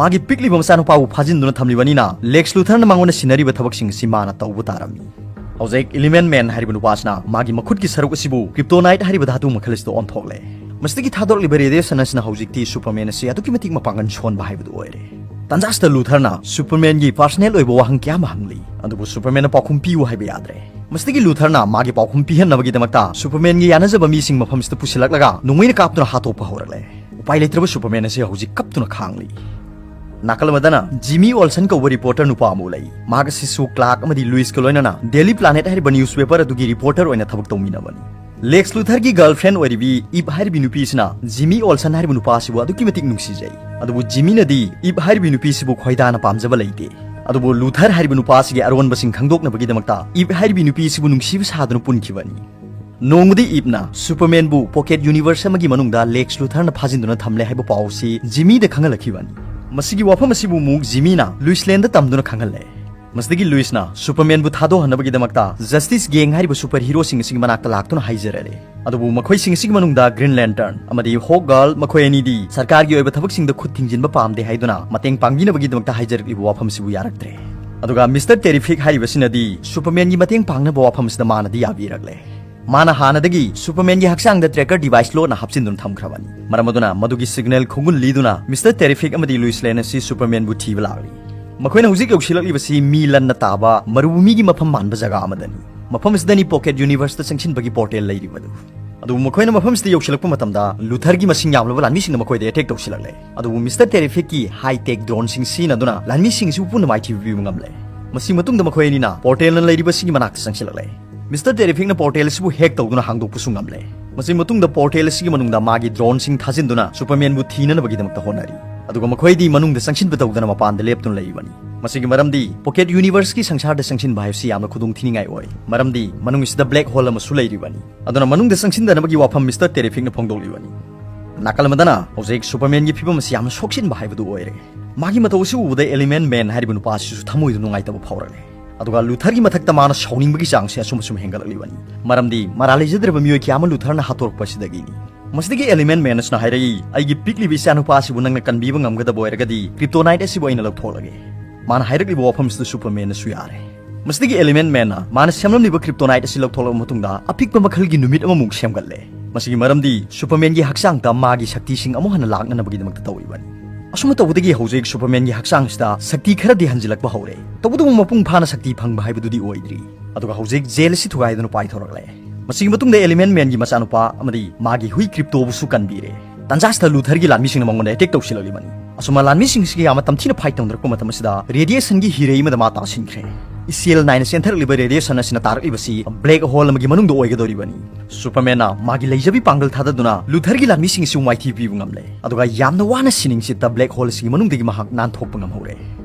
ꯃꯥꯒꯤ ꯄꯤꯛꯂꯤꯕ ꯃꯆꯥꯅꯨꯄꯥꯕꯨ ꯐꯥꯖꯤꯟꯗꯨꯅ ꯊꯝꯂꯤꯕꯅꯤꯅ, ꯂꯦꯛꯁ ꯂꯨꯊꯔꯅ ꯃꯉꯣꯟꯗ ꯁꯤꯟꯅꯔꯤꯕ ꯊꯕꯛꯁꯤꯡ ꯑꯁꯤ ꯃꯥꯅ ꯇꯧꯕ ꯇꯥꯔꯝꯃꯤ꯫ ꯍꯧꯖꯤꯛ ꯏꯂꯤꯃꯦꯟ ꯃꯦꯟ ꯍꯥꯏꯔꯤꯕ ꯅꯨꯄꯥ ꯑꯁꯤꯅ ꯃꯥꯒꯤ ꯃꯈꯨꯠꯀꯤ ꯁꯔꯨꯛ ꯑꯁꯤꯕꯨ ꯀ꯭ꯔꯤꯞꯇꯣꯅꯥꯏꯠ ꯍꯥꯏꯔꯤꯕ ꯙꯥꯇꯨ ꯃꯈꯜ ꯑꯁꯤꯗ ꯑꯣꯟꯊꯣꯛꯂꯦ꯫ ꯃꯁꯤꯗꯒꯤ ꯊꯥꯗꯣꯔꯛꯂꯤꯕ ꯔꯦꯗꯤꯌꯦꯁꯟ ꯑꯁꯤꯅ ꯍꯧꯖꯤꯛꯇꯤ ꯁꯨꯄꯔꯃꯦꯟ ꯑꯁꯤ ꯑꯗꯨꯛꯀꯤ ꯃꯇꯤꯛ ꯃꯄꯥꯡꯒꯜ ꯁꯣꯟꯕ ꯍꯥꯏꯕꯗꯨ ꯑꯣꯏꯔꯦ꯫ ꯇꯟꯖꯥꯁꯤꯗ ꯂꯨꯊꯔꯅ ꯁꯨꯄꯔꯃꯦꯟꯒꯤ ꯄꯔꯁꯅꯦꯜ ꯑꯣꯏꯕ ꯋꯥꯍꯪ ꯀꯌꯥ ꯑꯃ ꯍꯪꯂꯤ, ꯑꯗꯨꯕꯨ ꯁꯨꯄꯔꯃꯦꯟꯅ ꯄꯥꯎꯈꯨꯝ ꯄꯤꯌꯨ ꯍꯥꯏꯕ ꯌꯥꯗ꯭ꯔꯦ꯫ ꯃꯁꯤꯗꯒꯤ ꯂꯨꯊꯔꯅ ꯃꯥꯒꯤ ꯄꯥꯎꯈꯨꯝ ꯄꯤꯍꯟꯅꯕꯒꯤꯗꯃꯛꯇ ꯁꯨꯄꯔꯃꯦꯟꯒꯤ ꯌꯥꯅꯖꯕ ꯃꯤꯁꯤꯡ ꯃꯐꯝꯁꯤꯗ ꯄꯨꯁꯤꯜꯂꯛꯂꯒ ꯅꯣꯡꯃꯩꯅ ꯀꯥꯞꯇꯨꯅ ꯍꯥꯠꯇꯣꯛꯄ ꯍꯧꯔꯛꯂꯦ꯫ ꯎꯄꯥꯏ ꯂꯩꯇ꯭ꯔꯕ ꯁꯨꯄꯔꯃꯦꯟ ꯑꯁꯤ ꯍꯧꯖꯤꯛ ꯀꯞꯇꯨꯅ ꯈꯥꯡꯂꯤ꯫ ꯅꯥꯀꯜ ꯑꯃꯗꯅ ꯖꯤꯃꯤ ꯑꯣꯜꯁꯟ ꯀꯧꯕ ꯔꯤꯄꯣꯔꯇꯔ ꯅꯨꯄꯥ ꯑꯃ ꯂꯩ꯫ ꯃꯍꯥꯛ ꯑꯁꯤꯁꯨ ꯀ꯭ꯂꯥꯔꯛ ꯑꯃꯗꯤ ꯂꯨꯏꯁꯀ ꯂꯣꯏꯅꯅ ꯗꯦꯂꯤ ꯄ꯭ꯂꯥꯅꯦꯠ ꯍꯥꯏꯔꯤꯕ ꯅ꯭ꯌꯨꯁꯄꯦꯄꯔ ꯑꯗꯨꯒꯤ ꯔꯤꯄꯣꯔꯇꯔ ꯑꯣꯏꯅ ꯊꯕꯛ ꯇꯧꯃꯤꯟꯅꯕꯅꯤ꯫ ꯂꯦꯛꯁ ꯂꯨꯊꯔꯒꯤ ꯒꯔꯜꯐ꯭ꯔꯦꯟ ꯑꯣꯏꯔꯤꯕꯤ ꯏꯞ ꯍꯥꯏꯔꯤꯕꯤ ꯅꯨꯄꯤ ꯑꯁꯤꯅ ꯖꯤꯃꯤ ꯑꯣꯜꯁꯟ ꯍꯥꯏꯔꯤꯕ ꯅꯨꯄꯥ ꯑꯁꯤꯕꯨ ꯑꯗꯨꯛꯀꯤ ꯃꯇꯤꯛ ꯅꯨꯡꯁꯤꯖꯩ꯫ ꯑꯗꯨꯕꯨ ꯖꯤꯃꯤꯅꯗꯤ ꯏꯞ ꯍꯥꯏꯔꯤꯕꯤ ꯅꯨꯄꯤ ꯑꯁꯤꯕꯨ ꯈꯣꯏꯗꯥꯅ ꯄꯥꯝꯖꯕ ꯂꯩꯇꯦ꯫ ꯑꯗꯨꯕꯨ ꯂꯨꯊꯔ ꯍꯥꯏꯔꯤꯕ ꯅꯨꯄꯥ ꯑꯁꯤꯒꯤ ꯑꯔꯣꯟꯕꯁꯤꯡ ꯈꯪꯗꯣꯛꯅꯕꯒꯤꯗꯃꯛꯇ ꯏꯞ ꯍꯥꯏꯔꯤꯕꯤ ꯅꯨꯄꯤ ꯑꯁꯤꯕꯨ ꯅꯨꯡꯁꯤꯕ ꯁꯥꯗꯨꯅ ꯄꯨꯟꯈꯤꯕꯅꯤ꯫ ꯅꯣꯡꯃꯗꯤ ꯏꯞꯅ ꯁꯨꯄꯔꯃꯦꯟꯕꯨ ꯄꯣꯀꯦꯠ ꯌꯨꯅꯤꯚꯔꯁ ꯑꯃꯒꯤ ꯃꯅꯨꯡꯗ ꯂꯦꯛꯁ ꯂꯨꯊꯔꯅ ꯐꯥꯖꯤꯟꯗꯨꯅ ꯊꯝꯂꯦ ꯍꯥꯏꯕ ꯄꯥꯎ ꯑꯁꯤ ꯖꯤꯃꯤꯗ ꯈꯪꯍꯜꯂꯛꯈꯤꯕꯅꯤ꯫ ꯃꯁꯤꯒꯤ ꯋꯥꯐꯝ ꯑꯁꯤꯕꯨ ꯑꯃꯨꯛ ꯖꯤꯃꯤꯅ ꯂꯨꯏꯁꯂꯦꯟꯗ ꯇꯝꯗꯨꯅ ꯈꯪꯍꯜꯂꯦ꯫ ꯃꯁꯤꯗꯒꯤ ꯂꯨꯏꯁꯅ ꯁꯨꯄꯔꯃꯦꯟꯕꯨ ꯊꯥꯗꯣꯛꯍꯟꯅꯕꯒꯤꯗꯃꯛꯇ ꯖꯁꯇꯤꯁ ꯒꯦꯡ ꯍꯥꯏꯔꯤꯕ ꯁꯨꯄꯔ ꯍꯤꯔꯣꯁꯤꯡ ꯑꯁꯤꯒꯤ ꯃꯅꯥꯛꯇ ꯂꯥꯛꯇꯨꯅ ꯍꯥꯏꯖꯔꯔꯦ꯫ ꯑꯗꯨꯕꯨ ꯃꯈꯣꯏꯁꯤꯡ ꯑꯁꯤꯒꯤ ꯃꯅꯨꯡꯗ ꯒ꯭ꯔꯤꯟ ꯂꯦꯟꯇꯔꯟ ꯑꯃꯗꯤ ꯍꯣꯛ ꯒꯔꯜ, ꯃꯈꯣꯏ ꯑꯅꯤꯗꯤ ꯁꯔꯀꯥꯔꯒꯤ ꯑꯣꯏꯕ ꯊꯕꯛꯁꯤꯡꯗ ꯈꯨꯠ ꯊꯤꯡꯖꯤꯟꯕ ꯄꯥꯝꯗꯦ ꯍꯥꯏꯗꯨꯅ ꯃꯇꯦꯡ ꯄꯥꯡꯕꯤꯅꯕꯒꯤꯗꯃꯛꯇ ꯍꯥꯏꯖꯔꯛꯂꯤꯕ ꯋꯥꯐꯝꯁꯤꯕꯨ ꯌꯥꯔꯛꯇ꯭ꯔꯦ꯫ ꯑꯗꯨꯒ ꯃꯤꯁꯇꯔ ꯇꯦꯔꯤꯐꯤꯛ ꯍꯥꯏꯔꯤꯕꯁꯤꯅꯗꯤ ꯁꯨꯄꯔꯃꯦꯟꯒꯤ ꯃꯇꯦꯡ ꯄꯥꯡꯅꯕ ꯋꯥꯐꯝꯁꯤꯗ ꯃꯥꯅꯗꯤ ꯌꯥꯕꯤꯔꯛꯂꯦ꯫ ꯃꯥꯅ ꯍꯥꯟꯅꯗꯒꯤ ꯁꯨꯄꯔꯃꯦꯟꯒꯤ ꯍꯛꯆꯥꯡꯗ ꯇ꯭ꯔꯦꯀꯔ ꯗꯤꯚꯥꯏꯁ ꯂꯣꯠꯅ ꯍꯥꯞꯆꯤꯟꯗꯨꯅ ꯊꯝꯈ꯭ꯔꯕꯅꯤ꯫ ꯃꯔꯝ ꯑꯗꯨꯅ ꯃꯗꯨꯒꯤ ꯁꯤꯒꯅꯦꯜ ꯈꯣꯡꯒꯨꯜ ꯂꯤꯗꯨꯅ ꯃꯤꯁꯇꯔ ꯇꯦꯔꯤꯐꯤꯛ ꯑꯃꯗꯤ ꯂꯨꯏꯁ ꯂꯦꯟ ꯑꯁꯤ ꯁꯨꯄꯔꯃꯦꯟꯕꯨ ꯊꯤꯕ ꯂꯥꯛꯂꯤ꯫ ꯃꯈꯣꯏꯅ ꯍꯧꯖꯤꯛ ꯌꯧꯁꯤꯜꯂꯛꯂꯤꯕꯁꯤ ꯃꯤ ꯂꯟꯅ ꯇꯥꯕ ꯃꯔꯨꯚꯨꯃꯤꯒꯤ ꯃꯐꯝ ꯃꯥꯟꯕ ꯖꯒꯥ ꯑꯃꯗꯅꯤ꯫ ꯃꯐꯝ ꯑꯁꯤꯗꯅꯤ Pocket Universeꯇ ꯆꯪꯁꯤꯟꯕꯒꯤ portal ꯂꯩꯔꯤꯕꯗꯨ꯫ ꯑꯗꯨꯕꯨ ꯃꯈꯣꯏꯅ ꯃꯐꯝꯁꯤꯗ ꯌꯧꯁꯤꯜꯂꯛꯄ ꯃꯇꯝꯗ ꯂꯨꯊꯔꯒꯤ ꯃꯁꯤꯡ ꯌꯥꯝꯂꯕ ꯂꯥꯟꯃꯤꯁꯤꯡꯅ ꯃꯈꯣꯏꯗ attack ꯇꯧꯁꯤꯜꯂꯛꯂꯦ꯫ ꯑꯗꯨꯕꯨ Mister Terrificꯀꯤ high-tech droneꯁꯤꯡ ꯁꯤꯖꯤꯟꯅꯗꯨꯅ ꯂꯥꯟꯃꯤꯁꯤꯡ ꯑꯁꯤꯕꯨ ꯄꯨꯟꯅ ꯃꯥꯏꯊꯤꯕ ꯄꯤꯕ ꯉꯝꯂꯦ꯫ ꯃꯁꯤ ꯃꯇꯨꯡꯗ ꯃꯈꯣꯏ ꯑꯅꯤꯅ portalꯅ ꯂꯩꯔꯤꯕꯁꯤꯒꯤ ꯃꯅꯥꯛꯇ ꯆꯪꯁꯤꯜꯂꯛꯂꯦ꯫ Mister Terrificꯅ portal ꯑꯁꯤꯕꯨ hack ꯇꯧꯗꯨꯅ ꯍꯥꯡꯗꯣꯛꯄꯁꯨ ꯉꯝꯂꯦ꯫ ꯃꯁꯤ ꯃꯇꯨꯡꯗ portal ꯑꯁꯤꯒꯤ ꯃꯅꯨꯡꯗ ꯃꯥꯒꯤ droneꯁꯤꯡ ꯊꯥꯖꯤꯟꯗꯨꯅ Supermanꯕꯨ ꯊꯤꯅꯅꯕꯒꯤꯗꯃꯛꯇ ꯍꯣꯠꯅꯔꯤ꯫ ꯑꯗꯨꯒ ꯃꯈꯣꯏꯗꯤ ꯃꯅꯨꯡꯗ ꯆꯪꯁꯤꯟꯕ ꯇꯧꯗꯅ ꯃꯄꯥꯟꯗ ꯂꯦꯞꯇꯨꯅ ꯂꯩꯔꯤꯕꯅꯤ꯫ ꯃꯁꯤꯒꯤ ꯃꯔꯝꯗꯤ Pocket Universeꯀꯤ ꯁꯪꯁꯥꯔꯗ ꯆꯪꯁꯤꯟꯕ ꯍꯥꯏꯕꯁꯤ ꯌꯥꯝꯅ ꯈꯨꯗꯣꯡꯊꯤꯅꯤꯡꯉꯥꯏ ꯑꯣꯏ, ꯃꯔꯝꯗꯤ ꯃꯅꯨꯡ ꯑꯁꯤꯗ black hole ꯑꯃꯁꯨ ꯂꯩꯔꯤꯕꯅꯤ꯫ ꯑꯗꯨꯅ ꯃꯅꯨꯡꯗ ꯆꯪꯁꯤꯟꯗꯅꯕꯒꯤ ꯋꯥꯐꯝ Mister Terrificꯅ ꯐꯣꯡꯗꯣꯛꯂꯤꯕꯅꯤ꯫ ꯅꯥꯀꯜ ꯑꯃꯗꯅ ꯍꯧꯖꯤꯛ Supermanꯒꯤ ꯐꯤꯕꯝ ꯑꯁꯤ ꯌꯥꯝꯅ ꯁꯣꯛꯆꯤꯟꯕ ꯍꯥꯏꯕꯗꯨ ꯑꯣꯏꯔꯦ꯫ ꯃꯥꯒꯤ ꯃꯇꯧ ꯑꯁꯤ ꯎꯕꯗ Element Man ꯍꯥꯏꯔꯤꯕ ꯅꯨꯄꯥ ꯑꯁꯤꯁꯨ ꯊꯃꯣꯏꯗ ꯅꯨꯡꯉꯥꯏꯇꯕ ꯐꯥꯎꯔꯛꯂꯦ꯫ ꯑꯗꯨꯒ ꯂꯨꯊꯔꯒꯤ ꯃꯊꯛꯇ ꯃꯥꯅ ꯁꯥꯎꯅꯤꯡꯕꯒꯤ ꯆꯥꯡꯁꯦ ꯑꯁꯨꯝ ꯑꯁꯨꯝ ꯍꯦꯟꯒꯠꯂꯛꯂꯤꯕꯅꯤ꯫ ꯃꯔꯝꯗꯤ ꯃꯔꯥꯜ ꯂꯩꯖꯗ꯭ꯔꯕ ꯃꯤꯑꯣꯏ ꯀꯌꯥ ꯑꯃ ꯂꯨꯊꯔꯅ ꯍꯥꯠꯇꯣꯔꯛꯄ ꯑꯁꯤꯗꯒꯤꯅꯤ꯫ ꯃꯁꯤꯗꯒꯤ Element Man ꯑꯁꯤꯅ ꯍꯥꯏꯔꯛꯏ, "ꯑꯩꯒꯤ ꯄꯤꯛꯂꯤꯕ ꯏꯆꯥꯅꯨꯄꯥ ꯑꯁꯤꯕꯨ ꯅꯪꯅ ꯀꯟꯕꯤꯕ ꯉꯝꯒꯗꯕ ꯑꯣꯏꯔꯒꯗꯤ Kryptonite ꯑꯁꯤꯕꯨ ꯑꯩꯅ ꯂꯧꯊꯣꯛꯂꯒꯦ꯫" ꯃꯥꯅ ꯍꯥꯏꯔꯛꯂꯤꯕ ꯋꯥꯐꯝꯁꯤꯗ Supermanꯅꯁꯨ ꯌꯥꯔꯦ꯫ ꯃꯁꯤꯗꯒꯤ Element Manꯅ ꯃꯥꯅ ꯁꯦꯝꯂꯝꯂꯤꯕ Kryptonite ꯑꯁꯤ ꯂꯧꯊꯣꯛꯂꯕ ꯃꯇꯨꯡꯗ ꯑꯄꯤꯛꯄ ꯃꯈꯜꯒꯤ ꯅꯨꯃꯤꯠ ꯑꯃꯃꯨꯛ ꯁꯦꯝꯒꯠꯂꯦ꯫ ꯃꯁꯤꯒꯤ ꯃꯔꯝꯗꯤ Supermanꯒꯤ ꯍꯛꯆꯥꯡꯗ ꯃꯥꯒꯤ ꯁꯛꯇꯤꯁꯤꯡ ꯑꯃꯨꯛ ꯍꯟꯅ ꯂꯥꯛꯅꯅꯕꯒꯤꯗꯃꯛꯇ ꯇꯧꯔꯤꯕꯅꯤ꯫ ꯑꯁꯨꯝꯅ ꯇꯧꯕꯗꯒꯤ ꯍꯧꯖꯤꯛ Supermanꯒꯤ ꯍꯛꯆꯥꯡꯁꯤꯗ ꯁꯛꯇꯤ ꯈꯔꯗꯤ ꯍꯟꯖꯤꯜꯂꯛꯄ ꯍꯧꯔꯦ꯫ ꯇꯧꯕꯇꯕꯨ ꯃꯄꯨꯡ ꯐꯥꯅ ꯁꯛꯇꯤ ꯐꯪꯕ ꯍꯥꯏꯕꯗꯨꯗꯤ ꯑꯣꯏꯗ꯭ꯔꯤ꯫ ꯑꯗꯨꯒ ꯍꯧꯖꯤꯛ jail ꯑꯁꯤ ꯊꯨꯒꯥꯏꯗꯨꯅ ꯄꯥꯏꯊꯣꯔꯛꯂꯦ꯫ ꯃꯁꯤꯒꯤ ꯃꯇꯨꯡꯗ Element Manꯒꯤ ꯃꯆꯥꯅꯨꯄꯥ ꯑꯃꯗꯤ ꯃꯥꯒꯤ ꯍꯨꯏ Kryptoꯕꯨꯁꯨ ꯀꯟꯕꯤꯔꯦ꯫ ꯇꯟꯖꯥꯁꯤꯗ ꯂꯨꯊꯔꯒꯤ ꯂꯥꯟꯃꯤꯁꯤꯡꯅ ꯃꯉꯣꯟꯗ attack ꯇꯧꯁꯤꯜꯂꯛꯂꯤꯕꯅꯤ꯫ ꯑꯁꯨꯝꯅ ꯂꯥꯟꯃꯤꯁꯤꯡꯁꯤꯒ ꯌꯥꯝꯅ ꯇꯝꯊꯤꯅ fight ꯇꯧꯅꯔꯛꯄ ꯃꯇꯝ ꯑꯁꯤꯗ radiationꯒꯤ ꯍꯤꯔꯩ ꯑꯃꯗ ꯃꯥ ꯇꯥꯁꯤꯟꯈ꯭ꯔꯦ꯫ ꯏꯆꯦꯜ ꯅꯥꯏꯅ ꯆꯦꯟꯊꯔꯛꯂꯤꯕ radiation ꯑꯁꯤꯅ ꯇꯥꯔꯛꯂꯤꯕꯁꯤ black hole ꯑꯃꯒꯤ ꯃꯅꯨꯡꯗ ꯑꯣꯏꯒꯗꯧꯔꯤꯕꯅꯤ꯫ Supermanꯅ ꯃꯥꯒꯤ ꯂꯩꯖꯕꯤ ꯄꯥꯡꯒꯜ ꯊꯥꯗꯗꯨꯅ ꯂꯨꯊꯔꯒꯤ ꯂꯥꯟꯃꯤꯁꯤꯡ ꯑꯁꯤꯕꯨ ꯃꯥꯏꯊꯤꯕ ꯄꯤꯕ ꯉꯝꯂꯦ꯫ ꯑꯗꯨꯒ ꯌꯥꯝꯅ ꯋꯥꯅ ꯁꯤꯅꯤꯡꯆꯤꯠꯇ black hole ꯑꯁꯤꯒꯤ ꯃꯅꯨꯡꯗꯒꯤ ꯃꯍꯥꯛ ꯅꯥꯟꯊꯣꯛꯄ ꯉꯝꯍꯧꯔꯦ꯫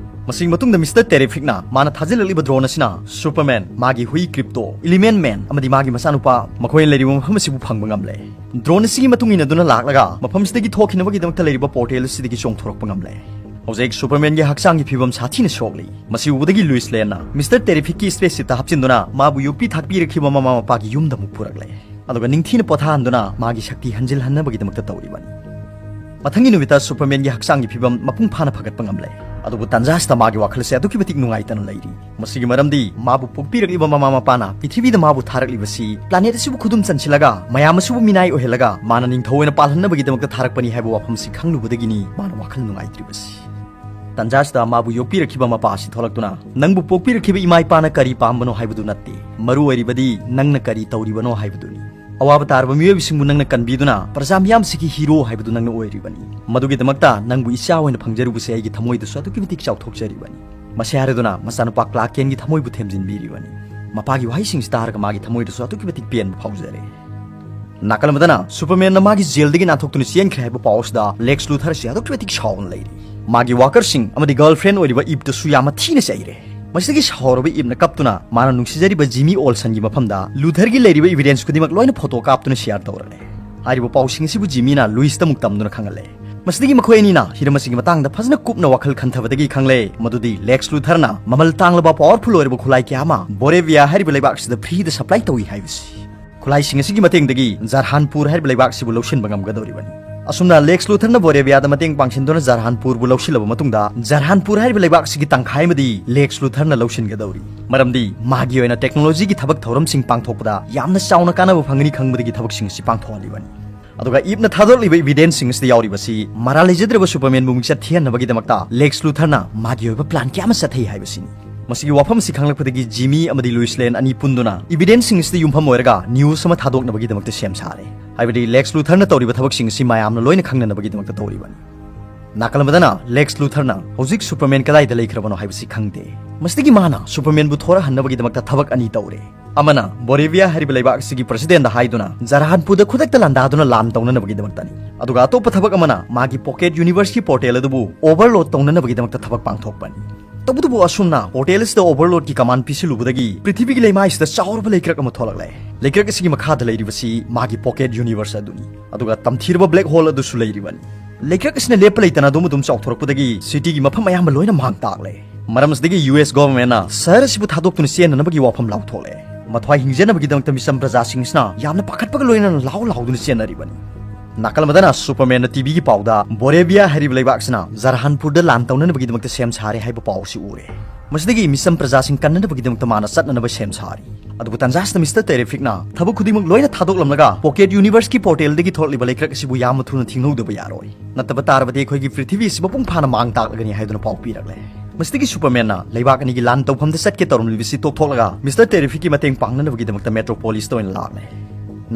ꯃꯁꯤꯒꯤ ꯃꯇꯨꯡꯗ Mister Terrificꯅ ꯃꯥꯅ ꯊꯥꯖꯤꯜꯂꯛꯂꯤꯕ drone ꯑꯁꯤꯅ Superman, ꯃꯥꯒꯤ ꯍꯨꯏ Krypto, Element Man ꯑꯃꯗꯤ ꯃꯥꯒꯤ ꯃꯆꯥꯅꯨꯄꯥ ꯃꯈꯣꯏꯅ ꯂꯩꯔꯤꯕ ꯃꯐꯝ ꯑꯁꯤꯕꯨ ꯐꯪꯕ ꯉꯝꯂꯦ꯫ Drone ꯑꯁꯤꯒꯤ ꯃꯇꯨꯡ ꯏꯟꯅꯗꯨꯅ ꯂꯥꯛꯂꯒ ꯃꯐꯝꯁꯤꯗꯒꯤ ꯊꯣꯛꯈꯤꯅꯕꯒꯤꯗꯃꯛꯇ ꯂꯩꯔꯤꯕ portal ꯑꯁꯤꯗꯒꯤ ꯆꯣꯡꯊꯣꯔꯛꯄ ꯉꯝꯂꯦ꯫ ꯍꯧꯖꯤꯛ Supermanꯒꯤ ꯍꯛꯆꯥꯡꯒꯤ ꯐꯤꯕꯝ ꯁꯥꯊꯤꯅ ꯁꯣꯛꯂꯤ꯫ ꯃꯁꯤ ꯎꯕꯗꯒꯤ Lois Laneꯅ Mister Terrificꯀꯤ spaceshipꯇ ꯍꯥꯞꯆꯤꯟꯗꯨꯅ ꯃꯥꯕꯨ ꯌꯣꯛꯄꯤ ꯊꯥꯛꯄꯤꯔꯛꯈꯤꯕ ꯃꯃꯥ ꯃꯄꯥꯒꯤ ꯌꯨꯝꯗ ꯑꯃꯨꯛ ꯄꯨꯔꯛꯂꯦ꯫ ꯑꯗꯨꯒ ꯅꯤꯡꯊꯤꯅ ꯄꯣꯊꯥꯍꯟꯗꯨꯅ ꯃꯥꯒꯤ ꯁꯛꯇꯤ ꯍꯟꯖꯤꯜꯍꯟꯅꯕꯒꯤꯗꯃꯛꯇ ꯇꯧꯔꯤꯕꯅꯤ꯫ ꯃꯊꯪꯒꯤ ꯅꯨꯃꯤꯠꯇ Supermanꯒꯤ ꯍꯛꯆꯥꯡꯒꯤ ꯐꯤꯕꯝ ꯃꯄꯨꯡ ꯐꯥꯅ ꯐꯒꯠꯄ ꯉꯝꯂꯦ꯫ ꯑꯗꯨꯕꯨ ꯇꯟꯖꯥꯁꯤꯗ ꯃꯥꯒꯤ ꯋꯥꯈꯜ ꯑꯁꯤ ꯑꯗꯨꯛꯀꯤ ꯃꯇꯤꯛ ꯅꯨꯡꯉꯥꯏꯇꯅ ꯂꯩꯔꯤ꯫ ꯃꯁꯤꯒꯤ ꯃꯔꯝꯗꯤ ꯃꯥꯕꯨ ꯄꯣꯛꯄꯤꯔꯛꯂꯤꯕ ꯃꯃꯥ ꯃꯄꯥꯅ ꯄ꯭ꯔꯤꯊꯤꯕꯤꯗ ꯃꯥꯕꯨ ꯊꯥꯔꯛꯂꯤꯕꯁꯤ planet ꯑꯁꯤꯕꯨ ꯈꯨꯗꯨꯝ ꯆꯟꯁꯤꯜꯂꯒ ꯃꯌꯥꯝ ꯑꯁꯤꯕꯨ ꯃꯤꯅꯥꯏ ꯑꯣꯏꯍꯜꯂꯒ ꯃꯥꯅ ꯅꯤꯡꯊꯧ ꯑꯣꯏꯅ ꯄꯥꯜꯍꯟꯅꯕꯒꯤꯗꯃꯛꯇ ꯊꯥꯔꯛꯄꯅꯤ ꯍꯥꯏꯕ ꯋꯥꯐꯝꯁꯤ ꯈꯪꯂꯨꯕꯗꯒꯤꯅꯤ ꯃꯥꯅ ꯋꯥꯈꯜ ꯅꯨꯡꯉꯥꯏꯇ꯭ꯔꯤꯕꯁꯤ꯫ ꯇꯟꯖꯥꯁꯤꯗ ꯃꯥꯕꯨ ꯌꯣꯛꯄꯤꯔꯛꯈꯤꯕ ꯃꯄꯥ ꯑꯁꯤ ꯊꯣꯛꯂꯛꯇꯨꯅ, "ꯅꯪꯕꯨ ꯄꯣꯛꯄꯤꯔꯛꯈꯤꯕ ꯏꯃꯥ ꯏꯄꯥꯅ ꯀꯔꯤ ꯄꯥꯝꯕꯅꯣ ꯍꯥꯏꯕꯗꯨ ꯅꯠꯇꯦ, ꯃꯔꯨ ꯑꯣꯏꯔꯤꯕꯗꯤ ꯅꯪꯅ ꯀꯔꯤ ꯇꯧꯔꯤꯕꯅꯣ ꯍꯥꯏꯕꯗꯨꯅꯤ꯫ ꯑꯋꯥꯕ ꯇꯥꯔꯕ ꯃꯤꯑꯣꯏꯕꯁꯤꯡꯕꯨ ꯅꯪꯅ ꯀꯟꯕꯤꯗꯨꯅ ꯄ꯭ꯔꯖꯥ ꯃꯤꯌꯥꯝꯁꯤꯒꯤ ꯍꯤꯔꯣ ꯍꯥꯏꯕꯗꯨ ꯅꯪꯅ ꯑꯣꯏꯔꯤꯕꯅꯤ꯫ ꯃꯗꯨꯒꯤꯗꯃꯛꯇ ꯅꯪꯕꯨ ꯏꯆꯥ ꯑꯣꯏꯅ ꯐꯪꯖꯔꯨꯕꯁꯦ ꯑꯩꯒꯤ ꯊꯃꯣꯏꯗꯁꯨ ꯑꯗꯨꯛꯀꯤ ꯃꯇꯤꯛ ꯆꯥꯎꯊꯣꯛꯆꯔꯤꯕꯅꯤ"꯫ ꯃꯁꯤ ꯍꯥꯏꯔꯗꯨꯅ ꯃꯆꯥꯅꯨꯄꯥ ꯀ꯭ꯂꯥꯔꯛ ꯀꯦꯟꯒꯤ ꯊꯃꯣꯏꯕꯨ ꯊꯦꯝꯖꯤꯟꯕꯤꯔꯤꯕꯅꯤ꯫ ꯃꯄꯥꯒꯤ ꯋꯥꯍꯩꯁꯤꯡꯁꯤ ꯇꯥꯔꯒ ꯃꯥꯒꯤ ꯊꯃꯣꯏꯗꯁꯨ ꯑꯗꯨꯛꯀꯤ ꯃꯇꯤꯛ ꯄꯦꯟꯕ ꯐꯥꯎꯖꯔꯦ꯫ ꯅꯥꯀꯜ ꯑꯃꯗꯅ ꯁꯨꯄꯔꯃꯦꯟꯅ ꯃꯥꯒꯤ ꯖꯦꯜꯗꯒꯤ ꯅꯥꯟꯊꯣꯛꯇꯨꯅ ꯆꯦꯟꯈ꯭ꯔꯦ ꯍꯥꯏꯕ ꯄꯥꯎ ꯑꯁꯤꯗ ꯂꯦꯛꯁ ꯂꯨꯊꯔꯁꯤ ꯑꯗꯨꯛꯀꯤ ꯃꯇꯤꯛ ꯁꯥꯎꯅ ꯂꯩꯔꯤ꯫ ꯃꯥꯒꯤ ꯋꯥꯀꯔꯁꯤꯡ ꯑꯃꯗꯤ ꯒꯔꯜꯐ꯭ꯔꯦꯟ ꯑꯣꯏꯔꯤꯕ ꯏꯞꯇꯁꯨ ꯌꯥꯝꯅ ꯊꯤꯅ ꯆꯩꯔꯦ꯫ ꯃꯁꯤꯗꯒꯤ ꯁꯥꯎꯔꯕ ꯏꯞꯅ ꯀꯞꯇꯨꯅ ꯃꯥꯅ ꯅꯨꯡꯁꯤꯖꯔꯤꯕ ꯖꯤꯃꯤ ꯑꯣꯜꯁꯟꯒꯤ ꯃꯐꯝꯗ ꯂꯨꯊꯔꯒꯤ ꯂꯩꯔꯤꯕ ꯏꯕꯤꯗꯦꯟꯁ ꯈꯨꯗꯤꯡꯃꯛ ꯂꯣꯏꯅ ꯐꯣꯇꯣ ꯀꯥꯞꯇꯨꯅ ꯁꯤꯌꯥꯔ ꯇꯧꯔꯛꯂꯦ꯫ ꯍꯥꯏꯔꯤꯕ ꯄꯥꯎꯁꯤꯡ ꯑꯁꯤꯕꯨ ꯖꯤꯃꯤꯅ ꯂꯨꯏꯁꯇ ꯑꯃꯨꯛ ꯇꯝꯗꯨꯅ ꯈꯪꯍꯜꯂꯦ꯫ ꯃꯁꯤꯗꯒꯤ ꯃꯈꯣꯏ ꯑꯅꯤꯅ ꯍꯤꯔꯝ ꯑꯁꯤꯒꯤ ꯃꯇꯥꯡꯗ ꯐꯖꯅ ꯀꯨꯞꯅ ꯋꯥꯈꯜ ꯈꯟꯊꯕꯗꯒꯤ ꯈꯪꯂꯦ ꯃꯗꯨꯗꯤ ꯂꯦꯛꯁ ꯂꯨꯊꯔꯅ ꯃꯃꯜ ꯇꯥꯡꯂꯕ ꯄꯥꯋꯔꯐꯨꯜ ꯑꯣꯏꯔꯕ ꯈꯨꯠꯂꯥꯏ ꯀꯌꯥ ꯑꯃ ꯕꯣꯔꯦꯚꯤꯌꯥ ꯍꯥꯏꯔꯤꯕ ꯂꯩꯕꯥꯛ ꯑꯁꯤꯗ ꯐ꯭ꯔꯤꯗ ꯁꯄ꯭ꯂꯥꯏ ꯇꯧꯏ ꯍꯥꯏꯕꯁꯤ꯫ ꯈꯨꯠꯂꯥꯏꯁꯤꯡ ꯑꯁꯤꯒꯤ ꯃꯇꯦꯡꯗꯒꯤ ꯖꯔꯍꯥꯟꯄꯨꯔ ꯍꯥꯏꯔꯤꯕ ꯂꯩꯕꯥꯛ ꯑꯁꯤꯕꯨ ꯂꯧꯁꯤꯟꯕ ꯉꯝꯒꯗꯧꯔꯤꯕꯅꯤ꯫ ꯑꯁꯨꯝꯅ ꯂꯦꯛꯁ ꯂꯨꯊꯔꯅ ꯕꯣꯔꯦꯚꯤꯌꯥꯗ ꯃꯇꯦꯡ ꯄꯥꯡꯁꯤꯟꯗꯨꯅ ꯖꯔꯍꯥꯟꯄꯨꯔꯕꯨ ꯂꯧꯁꯤꯜꯂꯕ ꯃꯇꯨꯡꯗ, ꯖꯔꯍꯥꯟꯄꯨꯔ ꯍꯥꯏꯔꯤꯕ ꯂꯩꯕꯥꯛ ꯑꯁꯤꯒꯤ ꯇꯪꯈꯥꯏ ꯑꯃꯗꯤ ꯂꯦꯛꯁ ꯂꯨꯊꯔꯅ ꯂꯧꯁꯤꯟꯒꯗꯧꯔꯤ꯫ ꯃꯔꯝꯗꯤ ꯃꯥꯒꯤ ꯑꯣꯏꯅ ꯇꯦꯛꯅꯣꯂꯣꯖꯤꯒꯤ ꯊꯕꯛ ꯊꯧꯔꯝꯁꯤꯡ ꯄꯥꯡꯊꯣꯛꯄꯗ ꯌꯥꯝꯅ ꯆꯥꯎꯅ ꯀꯥꯟꯅꯕ ꯐꯪꯒꯅꯤ ꯈꯪꯕꯗꯒꯤ ꯊꯕꯛꯁꯤꯡ ꯑꯁꯤ ꯄꯥꯡꯊꯣꯛꯍꯜꯂꯤꯕꯅꯤ꯫ ꯑꯗꯨꯒ ꯏꯞꯅ ꯊꯥꯗꯣꯔꯛꯂꯤꯕ ꯏꯕꯤꯗꯦꯟꯁꯁꯤꯡ ꯑꯁꯤꯗ ꯌꯥꯎꯔꯤꯕꯁꯤ ꯃꯔꯥꯜ ꯂꯩꯖꯗ꯭ꯔꯕ ꯁꯨꯄꯔꯃꯦꯟꯕꯨ ꯃꯤꯡꯆꯠ ꯊꯤꯍꯟꯅꯕꯒꯤꯗꯃꯛꯇ ꯂꯦꯛꯁ ꯂꯨꯊꯔꯅ ꯃꯥꯒꯤ ꯑꯣꯏꯕ ꯄ꯭ꯂꯥꯟ ꯀꯌꯥ ꯑꯃ ꯆꯠꯊꯩ ꯍꯥꯏꯕꯁꯤꯅꯤ꯫ ꯃꯁꯤꯒꯤ ꯋꯥꯐꯝ ꯑꯁꯤ ꯈꯪꯂꯛꯄꯗꯒꯤ ꯖꯤꯃꯤ ꯑꯃꯗꯤ ꯂꯨꯏꯁ ꯂꯦꯟ ꯑꯅꯤ ꯄꯨꯟꯗꯨꯅ ꯏꯕꯤꯗꯦꯟꯁꯁꯤꯡ ꯑꯁꯤꯗ ꯌꯨꯝꯐꯝ ꯑꯣꯏꯔꯒ ꯅ꯭ꯌꯨꯁ ꯑꯃ ꯊꯥꯗꯣꯛꯅꯕꯒꯤꯗꯃꯛꯇ ꯁꯦꯝ ꯁꯥꯔꯦ꯫ ꯍꯥꯏꯕꯗꯤ ꯂꯦꯛꯁ ꯂꯨꯊꯔꯅ ꯇꯧꯔꯤꯕ ꯊꯕꯛꯁꯤꯡ ꯑꯁꯤ ꯃꯌꯥꯝꯅ ꯂꯣꯏꯅ ꯈꯪꯅꯅꯕꯒꯤꯗꯃꯛꯇ ꯇꯧꯔꯤꯕꯅꯤ꯫ ꯅꯥꯀꯜ ꯑꯃꯗꯅ ꯂꯦꯛꯁ ꯂꯨꯊꯔꯅ ꯍꯧꯖꯤꯛ ꯁꯨꯄꯔꯃꯦꯟ ꯀꯗꯥꯏꯗ ꯂꯩꯈ꯭ꯔꯕꯅꯣ ꯍꯥꯏꯕꯁꯤ ꯈꯪꯗꯦ꯫ ꯃꯁꯤꯗꯒꯤ ꯃꯥꯅ ꯁꯨꯄꯔꯃꯦꯟꯕꯨ ꯊꯣꯔꯛꯍꯟꯅꯕꯒꯤꯗꯃꯛꯇ ꯊꯕꯛ ꯑꯅꯤ ꯇꯧꯔꯦ꯫ ꯑꯃꯅ ꯕꯣꯔꯦꯚꯤꯌꯥ ꯍꯥꯏꯔꯤꯕ ꯂꯩꯕꯥꯛ ꯑꯁꯤꯒꯤ ꯄ꯭ꯔꯁꯤꯗꯦꯟꯗ ꯍꯥꯏꯗꯨꯅ ꯖꯔꯍꯥꯟꯄꯨꯔꯗ ꯈꯨꯗꯛꯇ ꯂꯥꯟꯗꯥꯗꯨꯅ ꯂꯥꯟ ꯇꯧꯅꯅꯕꯒꯤꯗꯃꯛꯇꯅꯤ꯫ ꯑꯗꯨꯒ ꯑꯇꯣꯞꯄ ꯊꯕꯛ ꯑꯃꯅ ꯃꯥꯒꯤ ꯄꯣꯀꯦꯠ ꯌꯨꯅꯤꯚꯔꯁꯀꯤ ꯄꯣꯔꯇꯦꯜ ꯑꯗꯨꯕꯨ ꯑꯣꯚꯔꯂꯣꯗ ꯇꯧꯅꯅꯕꯒꯤꯗꯃꯛꯇ ꯊꯕꯛ ꯄꯥꯡꯊꯣꯛꯄꯅꯤ꯫ ꯇꯧꯕꯇꯕꯨ ꯑꯁꯨꯝꯅ ꯄꯣꯔꯇꯦꯜ ꯑꯁꯤꯗ ꯑꯣꯚꯔꯂꯣꯗꯀꯤ ꯀꯃꯥꯟ ꯄꯤꯁꯤꯜꯂꯨꯕꯗꯒꯤ ꯄ꯭ꯔꯤꯊꯤꯕꯤꯒꯤ ꯂꯩꯃꯥꯏꯁꯤꯗ ꯆꯥꯎꯔꯕ ꯂꯩꯀ꯭ꯔꯛ ꯑꯃ ꯊꯣꯛꯂꯛꯂꯦ꯫ ꯂꯩꯀ꯭ꯔꯛ ꯑꯁꯤꯒꯤ ꯃꯈꯥꯗ ꯂꯩꯔꯤꯕꯁꯤ ꯃꯥꯒꯤ ꯄꯣꯀꯦꯠ ꯌꯨꯅꯤꯚꯔꯁ ꯑꯗꯨꯅꯤ꯫ ꯑꯗꯨꯒ ꯇꯝꯊꯤꯔꯕ ꯕ꯭ꯂꯦꯛ ꯍꯣꯜ ꯑꯗꯨꯁꯨ ꯂꯩꯔꯤꯕꯅꯤ꯫ ꯂꯩꯀ꯭ꯔꯛ ꯑꯁꯤꯅ ꯂꯦꯞꯄ ꯂꯩꯇꯅ ꯑꯗꯨꯝ ꯑꯗꯨꯝ ꯆꯥꯎꯊꯣꯔꯛꯄꯗꯒꯤ ꯁꯤꯇꯤꯒꯤ ꯃꯐꯝ ꯑꯌꯥꯝꯕ ꯂꯣꯏꯅ ꯃꯥꯡ ꯇꯥꯛꯂꯦ꯫ ꯃꯔꯝ ꯑꯁꯤꯗꯒꯤ ꯌꯨ ꯑꯦꯁ ꯒꯣꯚꯔꯟꯃꯦꯟꯠꯅ ꯁꯍꯔ ꯑꯁꯤꯕꯨ ꯊꯥꯗꯣꯛꯇꯨꯅ ꯆꯦꯟꯅꯅꯕꯒꯤ ꯋꯥꯐꯝ ꯂꯥꯎꯊꯣꯛꯂꯦ꯫ ꯃꯊ꯭ꯋꯥꯏ ꯍꯤꯡꯖꯅꯕꯒꯤꯗꯃꯛꯇ ꯃꯤꯆꯝ ꯄ꯭ꯔꯖꯥꯁꯤꯡ ꯑꯁꯤꯅ ꯌꯥꯝꯅ ꯄꯥꯈꯠꯄꯒ ꯂꯣꯏꯅꯅ ꯂꯥꯎ ꯂꯥꯎꯗꯨꯅ ꯆꯦꯟꯅꯔꯤꯕꯅꯤ꯫ ꯅꯥꯀꯜ ꯑꯃꯗꯅ ꯁꯨꯄꯔꯃꯦꯟꯅ ꯇꯤꯚꯤꯒꯤ ꯄꯥꯎꯗ ꯕꯣꯔꯦꯚꯤꯌꯥ ꯍꯥꯏꯔꯤꯕ ꯂꯩꯕꯥꯛ ꯑꯁꯤꯅ ꯖꯔꯍꯥꯟꯄꯨꯔꯗ ꯂꯥꯟ ꯇꯧꯅꯅꯕꯒꯤꯗꯃꯛꯇ ꯁꯦꯝ ꯁꯥꯔꯦ ꯍꯥꯏꯕ ꯄꯥꯎ ꯑꯁꯤ ꯎꯔꯦ꯫ ꯃꯁꯤꯗꯒꯤ ꯃꯤꯆꯝ ꯄ꯭ꯔꯖꯥꯁꯤꯡ ꯀꯟꯅꯅꯕꯒꯤꯗꯃꯛꯇ ꯃꯥꯅ ꯆꯠꯅꯅꯕ ꯁꯦꯝ ꯁꯥꯔꯤ꯫ ꯑꯗꯨꯕꯨ ꯇꯟꯖꯥꯁꯤꯗ ꯃꯤꯁꯇꯔ ꯇꯦꯔꯤꯐꯤꯛꯅ ꯊꯕꯛ ꯈꯨꯗꯤꯡꯃꯛ ꯂꯣꯏꯅ ꯊꯥꯗꯣꯛꯂꯝꯂꯒ Pocket Universeꯀꯤ portalꯗꯒꯤ ꯊꯣꯛꯂꯛꯂꯤꯕ ꯂꯩꯀ꯭ꯔꯛ ꯑꯁꯤꯕꯨ ꯌꯥꯝꯅ ꯊꯨꯅ ꯊꯤꯡꯍꯧꯗꯕ ꯌꯥꯔꯣꯏ꯫ ꯅꯠꯇꯕ ꯇꯥꯔꯕꯗꯤ ꯑꯩꯈꯣꯏꯒꯤ ꯄ꯭ꯔꯤꯊꯤꯕꯤ ꯑꯁꯤ ꯃꯄꯨꯡ ꯐꯥꯅ ꯃꯥꯡ ꯇꯥꯛꯂꯒꯅꯤ ꯍꯥꯏꯗꯨꯅ ꯄꯥꯎ ꯄꯤꯔꯛꯂꯦ꯫ ꯃꯁꯤꯗꯒꯤ ꯁꯨꯄꯔꯃꯦꯟꯅ ꯂꯩꯕꯥꯛ ꯑꯅꯤꯒꯤ ꯂꯥꯟ ꯇꯧꯐꯝꯗ ꯆꯠꯀꯦ ꯇꯧꯔꯝꯂꯤꯕꯁꯤ ꯇꯣꯛꯊꯣꯛꯂꯒ ꯃꯤꯁꯇꯔ ꯇꯦꯔꯤꯐꯤꯛꯀꯤ ꯃꯇꯦꯡ ꯄꯥꯡꯅꯅꯕꯒꯤꯗꯃꯛꯇ ꯃꯦꯇ꯭ꯔꯣꯄꯣꯂꯤꯁꯇ ꯑꯣꯏꯅ ꯂꯥꯛꯂꯦ꯫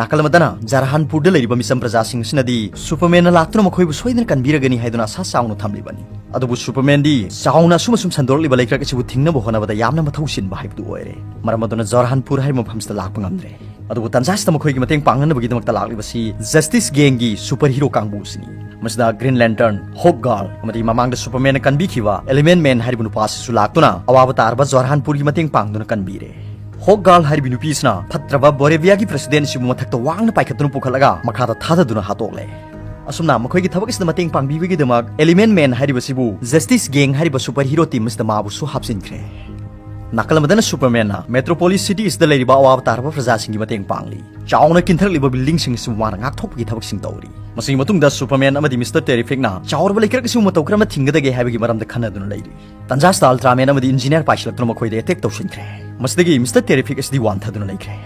ꯅꯥꯀꯜ ꯑꯃꯗꯅ ꯖꯔꯍꯥꯟꯄꯨꯔꯗ ꯂꯩꯔꯤꯕ ꯃꯤꯆꯝ ꯄ꯭ꯔꯖꯥꯁꯤꯡ ꯑꯁꯤꯅꯗꯤ ꯁꯨꯄꯔꯃꯦꯟꯅ ꯂꯥꯛꯇꯨꯅ ꯃꯈꯣꯏꯕꯨ ꯁꯣꯏꯗꯅ ꯀꯟꯕꯤꯔꯒꯅꯤ ꯍꯥꯏꯗꯨꯅ ꯑꯥꯁꯥ ꯆꯥꯎꯅ ꯊꯝꯂꯤꯕꯅꯤ꯫ ꯑꯗꯨꯕꯨ ꯁꯨꯄꯔꯃꯦꯟꯗꯤ ꯆꯥꯎꯅ ꯑꯁꯨꯝ ꯑꯁꯨꯝ ꯁꯟꯗꯣꯔꯛꯂꯤꯕ ꯂꯩꯀ꯭ꯔꯛ ꯑꯁꯤꯕꯨ ꯊꯤꯡꯅꯕ ꯍꯣꯠꯅꯕꯗ ꯌꯥꯝꯅ ꯃꯊꯧ ꯆꯤꯟꯕ ꯍꯥꯏꯕꯗꯨ ꯑꯣꯏꯔꯦ꯫ ꯃꯔꯝ ꯑꯗꯨꯅ ꯖꯔꯍꯥꯟꯄꯨꯔ ꯍꯥꯏꯔꯤꯕ ꯃꯐꯝꯁꯤꯗ ꯂꯥꯛꯄ ꯉꯝꯗ꯭ꯔꯦ꯫ ꯑꯗꯨꯕꯨ ꯇꯟꯖꯥꯁꯤꯗ ꯃꯈꯣꯏꯒꯤ ꯃꯇꯦꯡ ꯄꯥꯡꯅꯅꯕꯒꯤꯗꯃꯛꯇ ꯂꯥꯛꯂꯤꯕꯁꯤ ꯖꯁꯇꯤꯁ ꯒꯦꯡꯒꯤ ꯁꯨꯄꯔ ꯍꯤꯔꯣ ꯀꯥꯡꯕꯨꯁꯤꯅꯤ꯫ ꯃꯁꯤꯗ ꯒ꯭ꯔꯤꯟ ꯂꯦꯟꯇꯔꯟ, ꯍꯣꯛ ꯒꯥꯔꯜ ꯑꯃꯗꯤ ꯃꯃꯥꯡꯗ ꯁꯨꯄꯔꯃꯦꯟꯅ ꯀꯟꯕꯤꯈꯤꯕ ꯑꯦꯂꯤꯃꯦꯟ ꯃꯦꯟ ꯍꯥꯏꯔꯤꯕ ꯅꯨꯄꯥ ꯑꯁꯤꯁꯨ ꯂꯥꯛꯇꯨꯅ ꯑꯋꯥꯕ ꯇꯥꯔꯕ ꯖꯣꯔꯍꯥꯟꯄꯨꯔꯒꯤ ꯃꯇꯦꯡ ꯄꯥꯡꯗꯨꯅ ꯀꯟꯕꯤꯔꯦ꯫ ꯍꯣꯛ ꯒꯥꯔꯜ ꯍꯥꯏꯔꯤꯕꯤ ꯅꯨꯄꯤ ꯑꯁꯤꯅ ꯐꯠꯇ꯭ꯔꯕ ꯕꯣꯔꯦꯕꯤꯌꯥꯒꯤ ꯄ꯭ꯔꯦꯁꯤꯗꯦꯟꯠ ꯑꯁꯤꯕꯨ ꯃꯊꯛꯇ ꯋꯥꯡꯅ ꯄꯥꯏꯈꯠꯇꯨꯅ ꯄꯨꯈꯠꯂꯒ ꯃꯈꯥꯗ ꯊꯥꯗꯗꯨꯅ ꯍꯥꯠꯇꯣꯛꯂꯦ꯫ ꯑꯁꯨꯝꯅ ꯃꯈꯣꯏꯒꯤ ꯊꯕꯛ ꯑꯁꯤꯗ ꯃꯇꯦꯡ ꯄꯥꯡꯕꯤꯕꯒꯤꯗꯃꯛ ꯑꯦꯂꯤꯃꯦꯟ ꯃꯦꯟ ꯍꯥꯏꯔꯤꯕꯁꯤꯕꯨ ꯖꯁꯇꯤꯁ ꯒꯦꯡ ꯍꯥꯏꯔꯤꯕ ꯁꯨꯄꯔ ꯍꯤꯔꯣ ꯇꯤꯝ ꯑꯁꯤꯗ ꯃꯥꯕꯨꯁꯨ ꯍꯥꯞꯆꯤꯟꯈ꯭ꯔꯦ꯫ ꯅꯥꯀꯜ ꯑꯃꯗꯅ ꯁꯨꯄꯔꯃꯦꯟꯅ ꯃꯦꯇ꯭ꯔꯣꯄꯣꯂꯤꯁ ꯁꯤꯇꯤ ꯑꯁꯤꯗ ꯂꯩꯔꯤꯕ ꯑꯋꯥꯕ ꯇꯥꯔꯕ ꯄ꯭ꯔꯖꯥꯁꯤꯡꯒꯤ ꯃꯇꯦꯡ ꯄꯥꯡꯂꯤ꯫ ꯆꯥꯎꯅ ꯀꯤꯟꯊꯔꯛꯂꯤꯕ ꯕꯤꯜꯗꯤꯡꯁꯤꯡ ꯑꯁꯤꯕꯨ ꯃꯥꯅ ꯉꯥꯛꯊꯣꯛꯄꯒꯤ ꯊꯕꯛꯁꯤꯡ ꯇꯧꯔꯤ꯫ ꯃꯁꯤꯒꯤ ꯃꯇꯨꯡꯗ ꯁꯨꯄꯔꯃꯦꯟ ꯑꯃꯗꯤ ꯃꯤꯁꯇꯔ ꯇꯦꯔꯤꯐꯤꯛꯅ ꯆꯥꯎꯔꯕ ꯂꯩꯀ꯭ꯔꯛ ꯑꯁꯤꯕꯨ ꯃꯇꯧ ꯀꯔꯝꯅ ꯊꯤꯡꯒꯗꯒꯦ ꯍꯥꯏꯕꯒꯤ ꯃꯔꯝꯗ ꯈꯟꯅꯗꯨꯅ ꯂꯩꯔꯤ꯫ ꯇꯟꯖꯥꯁꯤꯗ ꯑꯜꯇ꯭ꯔꯥꯃꯦꯟ ꯑꯃꯗꯤ ꯏꯟꯖꯤꯅꯤꯌꯔ ꯄꯥꯏꯁꯤꯜꯂꯛꯇꯨꯅ ꯃꯈꯣꯏꯗ ꯑꯦꯇꯦꯛ ꯇꯧꯁꯤꯟꯈ꯭ꯔꯦ꯫ ꯃꯁꯤꯗꯒꯤ ꯃꯤꯁꯇꯔ ꯇꯦꯔꯤꯐꯤꯛ ꯑꯁꯤꯗꯤ ꯋꯥꯟꯊꯗꯨꯅ ꯂꯩꯈ꯭ꯔꯦ꯫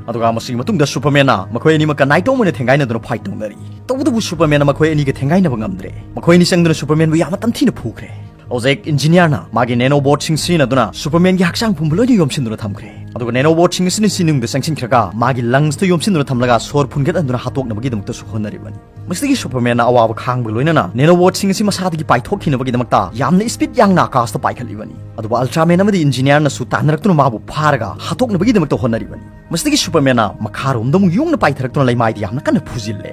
ꯑꯗꯨꯒ ꯃꯁꯤꯒꯤ ꯃꯇꯨꯡꯗ ꯁꯨꯄꯔꯃꯦꯟꯅ ꯃꯈꯣꯏ ꯑꯅꯤꯃꯛꯀ ꯅꯥꯏꯇꯣꯝ ꯑꯣꯏꯅ ꯊꯦꯡꯒꯥꯏꯅꯗꯨꯅ ꯐꯥꯏꯠ ꯇꯧꯅꯔꯤ꯫ ꯇꯧꯕꯇꯕꯨ ꯁꯨꯄꯔꯃꯦꯟꯅ ꯃꯈꯣꯏ ꯑꯅꯤꯒ ꯊꯦꯡꯒꯥꯏꯅꯕ ꯉꯝꯗ꯭ꯔꯦ꯫ ꯃꯈꯣꯏ ꯑꯅꯤ ꯆꯪꯗꯨꯅ ꯁꯨꯄꯔꯃꯦꯟꯕꯨ ꯌꯥꯝꯅ ꯇꯝꯊꯤꯅ ꯐꯨꯈ꯭ꯔꯦ꯫ ꯍꯧꯖꯤꯛ ꯏꯟꯖꯤꯅꯤꯌꯔꯅ ꯃꯥꯒꯤ ꯅꯦꯅꯣ ꯕꯣꯠꯁꯤꯡ ꯁꯤꯖꯤꯟꯅꯗꯨꯅ ꯁꯨꯄꯔꯃꯦꯟꯒꯤ ꯍꯛꯆꯥꯡ ꯄꯨꯝꯕ ꯂꯣꯏꯅ ꯌꯣꯝꯁꯤꯟꯗꯨꯅ ꯊꯝꯈ꯭ꯔꯦ꯫ ꯑꯗꯨꯒ ꯅꯦꯅꯣ ꯕꯣꯠꯁꯤꯡ ꯑꯁꯤꯅ ꯏꯁꯤꯡ ꯅꯨꯡꯗ ꯆꯪꯁꯤꯟꯈ꯭ꯔꯒ ꯃꯥꯒꯤ ꯂꯪꯁꯇ ꯌꯣꯝꯁꯤꯟꯗꯨꯅ ꯊꯝꯂꯒ ꯁꯣꯔ ꯐꯨꯟꯒꯠꯍꯟꯗꯨꯅ ꯍꯥꯠꯇꯣꯛꯅꯕꯒꯤꯗꯃꯛꯇꯁꯨ ꯍꯣꯠꯅꯔꯤꯕꯅꯤ꯫ ꯃꯁꯤꯗꯒꯤ ꯁꯨꯄꯔꯃꯦꯟꯅ ꯑꯋꯥꯕ ꯈꯥꯡꯕꯒ ꯂꯣꯏꯅꯅ ꯅꯦꯅꯣ ꯕꯣꯠꯁꯤꯡ ꯑꯁꯤ ꯃꯁꯥꯗꯒꯤ ꯄꯥꯏꯊꯣꯛꯈꯤꯅꯕꯒꯤꯗꯃꯛꯇ ꯌꯥꯝꯅ ꯏꯁꯄꯤꯠ ꯌꯥꯡꯅ ꯑꯀꯥꯁꯇ ꯄꯥꯏꯈꯠꯂꯤꯕꯅꯤ꯫ ꯑꯗꯨꯕꯨ ꯑꯜꯇ꯭ꯔꯥꯃꯦꯟ ꯑꯃꯗꯤ ꯏꯟꯖꯤꯅꯤꯌꯔꯅꯁꯨ ꯇꯥꯟꯅꯔꯛꯇꯨꯅ ꯃꯥꯕꯨ ꯐꯥꯔꯒ ꯍꯥꯠꯇꯣꯛꯅꯕꯒꯤꯗꯃꯛꯇ ꯍꯣꯠꯅꯔꯤꯕꯅꯤ꯫ ꯃꯁꯤꯗꯒꯤ ꯁꯨꯄꯔꯃꯦꯟꯅ ꯃꯈꯥꯔꯣꯝꯗ ꯑꯃꯨꯛ ꯌꯣꯡꯅ ꯄꯥꯏꯊꯔꯛꯇꯨꯅ ꯂꯩꯃꯥꯏꯗ ꯌꯥꯝꯅ ꯀꯟꯅ ꯐꯨꯖꯤꯜꯂꯦ꯫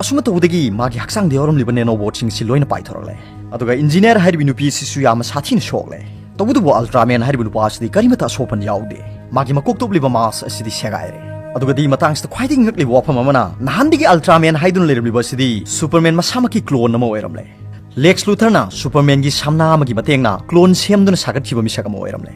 ꯑꯁꯨꯝꯅ ꯇꯧꯕꯗꯒꯤ ꯃꯥꯒꯤ ꯍꯛꯆꯥꯡꯗ ꯌꯥꯎꯔꯝꯂꯤꯕ ꯅꯦꯅꯣ ꯕꯣꯠꯁꯤꯡ ꯑꯁꯤ ꯂꯣꯏꯅ ꯄꯥꯏꯊꯣꯔꯛꯂꯦ꯫ ꯑꯗꯨꯒ ꯏꯟꯖꯤꯅꯤꯌꯔ ꯍꯥꯏꯔꯤꯕ ꯅꯨꯄꯤ ꯑꯁꯤꯁꯨ ꯌꯥꯝꯅ ꯁꯥꯊꯤꯅ ꯁꯣꯛꯂꯦ꯫ ꯇꯧꯕꯇꯕꯨ ꯑꯜꯇ꯭ꯔꯥꯃꯦꯟ ꯍꯥꯏꯔꯤꯕ ꯅꯨꯄꯥ ꯑꯁꯤꯗꯤ ꯀꯔꯤꯃꯠꯇ ꯑꯁꯣꯛꯄꯟ ꯌꯥꯎꯗꯦ꯫ ꯃꯥꯒꯤ ꯃꯀꯣꯛꯇ ꯎꯞꯂꯤꯕ ꯃꯥꯁ ꯑꯁꯤꯗꯤ ꯁꯦꯒꯥꯏꯔꯦ꯫ ꯑꯗꯨꯒꯗꯤ ꯃꯇꯥꯡꯁꯤꯗ ꯈ꯭ꯋꯥꯏꯗꯒꯤ ꯉꯛꯂꯤꯕ ꯋꯥꯐꯝ ꯑꯃꯅ, ꯅꯍꯥꯟꯗꯒꯤ ꯑꯜꯇ꯭ꯔꯥꯃꯦꯟ ꯍꯥꯏꯗꯨꯅ ꯂꯩꯔꯝꯂꯤꯕ ꯑꯁꯤꯗꯤ ꯁꯨꯄꯔꯃꯦꯟ ꯃꯁꯥꯃꯛꯀꯤ ꯀ꯭ꯂꯣꯟ ꯑꯃ ꯑꯣꯏꯔꯝꯂꯦ꯫ ꯂꯦꯛꯁ ꯂꯨꯊꯔꯅ ꯁꯨꯄꯔꯃꯦꯟꯒꯤ ꯁꯝꯅꯥ ꯑꯃꯒꯤ ꯃꯇꯦꯡꯅ ꯀ꯭ꯂꯣꯟ ꯁꯦꯝꯗꯨꯅ ꯁꯥꯒꯠꯈꯤꯕ ꯃꯤꯁꯛ ꯑꯃ ꯑꯣꯏꯔꯝꯂꯦ꯫